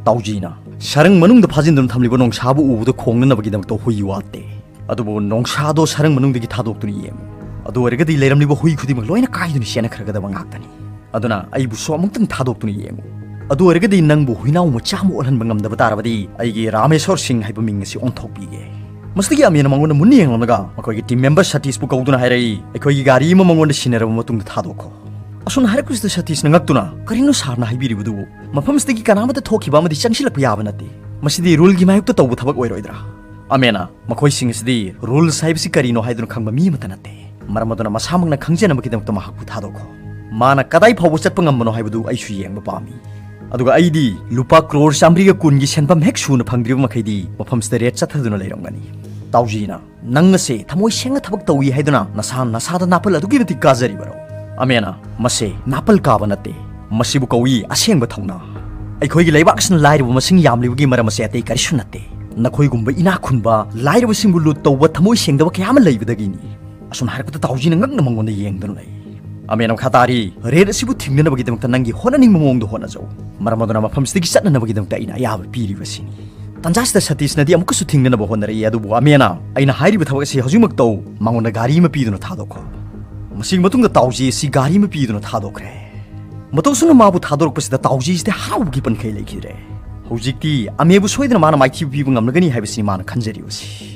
ꯇꯥꯎꯖꯤꯅ, "ꯁꯔꯪ ꯃꯅꯨꯡꯗ ꯐꯥꯖꯤꯟꯗꯨꯅ ꯊꯝꯂꯤꯕ ꯅꯣꯡꯁꯥꯕꯨ ꯎꯕꯗ ꯈꯣꯡꯅꯅꯕꯒꯤꯗꯃꯛꯇ ꯍꯨꯏ ꯋꯥꯠꯇꯦ꯫ ꯑꯗꯨꯕꯨ ꯅꯣꯡꯁꯥꯗꯣ ꯁꯔꯪ ꯃꯅꯨꯡꯗꯒꯤ ꯊꯥꯗꯣꯛꯇꯨꯅ ꯌꯦꯡꯉꯨ꯫ ꯑꯗꯨ ꯑꯣꯏꯔꯒꯗꯤ ꯂꯩꯔꯝꯂꯤꯕ ꯍꯨꯏ ꯈꯨꯗꯤꯡꯃꯛ ꯂꯣꯏꯅ ꯀꯥꯏꯗꯨꯅ ꯆꯦꯟꯅꯈ꯭ꯔꯒꯗꯕ ꯉꯥꯛꯇꯅꯤ"꯫ ꯑꯗꯨꯅ ꯑꯩꯕꯨꯁꯨ ꯑꯃꯨꯛꯇꯪ ꯊꯥꯗꯣꯛꯇꯨꯅ ꯌꯦꯡꯉꯨ꯫ ꯑꯗꯨ ꯑꯣꯏꯔꯒꯗꯤ ꯅꯪꯕꯨ ꯍꯨꯏꯅꯥꯎ ꯃꯆꯥ ꯑꯃ ꯑꯣꯜꯍꯟꯕ ꯉꯝꯗꯕ ꯇꯥꯔꯕꯗꯤ ꯑꯩꯒꯤ ꯔꯥꯃꯦꯁꯣꯔ ꯁꯤꯡ ꯍꯥꯏꯕ ꯃꯤꯡ ꯑꯁꯤ ꯑꯣꯟꯊꯣꯛꯄꯤꯒꯦ꯫ ꯃꯁꯤꯗꯒꯤ ꯑꯃꯦꯟꯅ ꯃꯉꯣꯟꯗ ꯃꯨꯟꯅ ꯌꯦꯡꯂꯝꯂꯒ ꯃꯈꯣꯏꯒꯤ ꯇꯤꯝ ꯃꯦꯝꯕꯔ ꯁꯇꯤꯁꯄꯨ ꯀꯧꯗꯨꯅ ꯍꯥꯏꯔꯛꯏ, "ꯑꯩꯈꯣꯏꯒꯤ ꯒꯥꯔꯤ ꯑꯃ ꯃꯉꯣꯟꯗ ꯁꯤꯟꯅꯔꯕ ꯃꯇꯨꯡꯗ ꯊꯥꯗꯣꯛꯈꯣ꯫" ꯑꯁꯨꯝꯅ ꯍꯥꯏꯔꯛꯄꯁꯤꯗ ꯁꯇꯤꯁꯅ ꯉꯛꯇꯨꯅ, "ꯀꯔꯤꯅꯣ ꯁꯥꯔꯅ ꯍꯥꯏꯕꯤꯔꯤꯕꯗꯨꯕꯨ? ꯃꯐꯝꯁꯤꯗꯒꯤ ꯀꯅꯥꯃꯠꯇ ꯊꯣꯛꯈꯤꯕ ꯑꯃꯗꯤ ꯆꯪꯁꯤꯜꯂꯛꯄ ꯌꯥꯕ ꯅꯠꯇꯦ꯫ ꯃꯁꯤꯗꯤ ꯔꯨꯜꯒꯤ ꯃꯥꯌꯣꯛꯇ ꯇꯧꯕ ꯊꯕꯛ ꯑꯣꯏꯔꯣꯏꯗ꯭ꯔꯥ?" ꯑꯃꯦꯟꯅ, "ꯃꯈꯣꯏꯁꯤꯡ ꯑꯁꯤꯗꯤ ꯔꯨꯜꯁ ꯍꯥꯏꯕꯁꯤ ꯀꯔꯤꯅꯣ ꯍꯥꯏꯗꯨꯅ ꯈꯪꯕ ꯃꯤ ꯑꯃꯠꯇ ꯅꯠꯇꯦ꯫ ꯃꯔꯝ ꯑꯗꯨꯅ ꯃꯁꯥꯃꯛꯅ ꯈꯪꯖꯅꯕꯒꯤꯗꯃꯛꯇ ꯃꯍꯥꯛꯄꯨ ꯊꯥꯗꯣꯛꯈꯣ꯫ ꯃꯥꯅ ꯀꯗꯥꯏ ꯐꯥꯎꯕ ꯆꯠꯄ ꯉꯝꯕꯅꯣ ꯍꯥꯏꯕꯗꯨ ꯑꯩꯁꯨ ꯌꯦꯡꯕ ꯄꯥꯝꯃꯤ꯫ ꯑꯗꯨꯒ ꯑꯩꯗꯤ ꯂꯨꯄꯥ ꯀ꯭ꯔꯣꯔ ꯆꯥꯃꯔꯤꯒ ꯀꯨꯟꯒꯤ ꯁꯦꯟꯐꯝ ꯍꯦꯛ ꯁꯨꯅ ꯐꯪꯗ꯭ꯔꯤꯕ ꯃꯈꯩꯗꯤ ꯃꯐꯝꯁꯤꯗ ꯔꯦꯠ ꯆꯠꯊꯗꯨꯅ ꯂꯩꯔꯝꯒꯅꯤ꯫" ꯇꯥꯎꯖꯤꯅ, "ꯅꯪ ꯑꯁꯦ ꯊꯃꯣꯏ ꯁꯦꯡꯅ ꯊꯕꯛ ꯇꯧꯏ ꯍꯥꯏꯗꯨꯅ ꯅꯁꯥ ꯅꯁꯥꯗ ꯅꯥꯄꯜ ꯑꯗꯨꯛꯀꯤ ꯃꯇꯤꯛ ꯀꯥꯖꯔꯤꯕꯔꯣ?" ꯑꯃꯦꯟꯅ, "ꯃꯁꯦ ꯅꯥꯄꯜ ꯀꯥꯕ ꯅꯠꯇꯦ, ꯃꯁꯤꯕꯨ ꯀꯧꯏ ꯑꯁꯦꯡꯕ ꯊꯧꯅꯥ꯫ ꯑꯩꯈꯣꯏꯒꯤ ꯂꯩꯕꯥꯛ ꯑꯁꯤꯅ ꯂꯥꯏꯔꯕ ꯃꯁꯤꯡ ꯌꯥꯝꯂꯤꯕꯒꯤ ꯃꯔꯝ ꯑꯁꯦ ꯑꯇꯩ ꯀꯔꯤꯁꯨ ꯅꯠꯇꯦ꯫ ꯅꯈꯣꯏꯒꯨꯝꯕ ꯏꯅꯥꯛ ꯈꯨꯟꯕ, ꯂꯥꯏꯔꯕꯁꯤꯡꯕꯨ ꯂꯨꯠ ꯇꯧꯕ ꯊꯃꯣꯏ ꯁꯦꯡꯗꯕ ꯀꯌꯥ ꯑꯃ ꯂꯩꯕꯗꯒꯤꯅꯤ꯫" ꯑꯁꯨꯝ ꯍꯥꯏꯔꯛꯄꯗ ꯇꯥꯎꯖꯤꯅ ꯉꯛꯅ ꯃꯉꯣꯟꯗ ꯌꯦꯡꯗꯨꯅ ꯂꯩ꯫ ꯑꯃꯦꯟꯅ ꯃꯈꯥ ꯇꯥꯔꯤ, "ꯔꯦꯠ ꯑꯁꯤꯕꯨ ꯊꯤꯡꯅꯅꯕꯒꯤꯗꯃꯛꯇ ꯅꯪꯒꯤ ꯍꯣꯠꯅꯅꯤꯡꯕ ꯃꯑꯣꯡꯗ ꯍꯣꯠꯅꯖꯧ꯫ ꯃꯔꯝ ꯑꯗꯨꯅ ꯃꯐꯝꯁꯤꯗꯒꯤ ꯆꯠꯅꯅꯕꯒꯤꯗꯃꯛꯇ ꯑꯩꯅ ꯑꯌꯥꯕ ꯄꯤꯔꯤꯕꯁꯤꯅꯤ꯫" ꯇꯟꯖꯥꯁꯤꯗ ꯁꯇꯤꯁꯅꯗꯤ ꯑꯃꯨꯛꯀꯁꯨ ꯊꯤꯡꯅꯅꯕ ꯍꯣꯠꯅꯔꯛꯏ, ꯑꯗꯨꯕꯨ ꯑꯃꯦꯟꯅ, "ꯑꯩꯅ ꯍꯥꯏꯔꯤꯕ ꯊꯕꯛ ꯑꯁꯤ ꯍꯧꯖꯤꯛꯃꯛ ꯇꯧ, ꯃꯉꯣꯟꯗ ꯒꯥꯔꯤ ꯑꯃ ꯄꯤꯗꯨꯅ ꯊꯥꯗꯣꯛꯈꯣ꯫" ꯃꯁꯤꯒꯤ ꯃꯇꯨꯡꯗ ꯇꯥꯎꯖꯤ ꯑꯁꯤ ꯒꯥꯔꯤ ꯑꯃ ꯄꯤꯗꯨꯅ ꯊꯥꯗꯣꯛꯈ꯭ꯔꯦ꯫ ꯃꯇꯧꯁꯨꯝꯅ ꯃꯥꯕꯨ ꯊꯥꯗꯣꯔꯛꯄꯁꯤꯗ ꯇꯥꯎꯖꯤꯁꯤꯗꯤ ꯍꯔꯥꯎꯕꯒꯤ ꯄꯟꯈꯩ ꯂꯩꯈꯤꯗ꯭ꯔꯦ꯫ ꯍꯧꯖꯤꯛꯇꯤ ꯑꯃꯦꯕꯨ ꯁꯣꯏꯗꯅ ꯃꯥꯅ ꯃꯥꯏꯊꯤꯕ ꯄꯤꯕ ꯉꯝꯂꯒꯅꯤ ꯍꯥꯏꯕꯁꯤꯅꯤ ꯃꯥꯅ ꯈꯟꯖꯔꯤꯕꯁꯤ꯫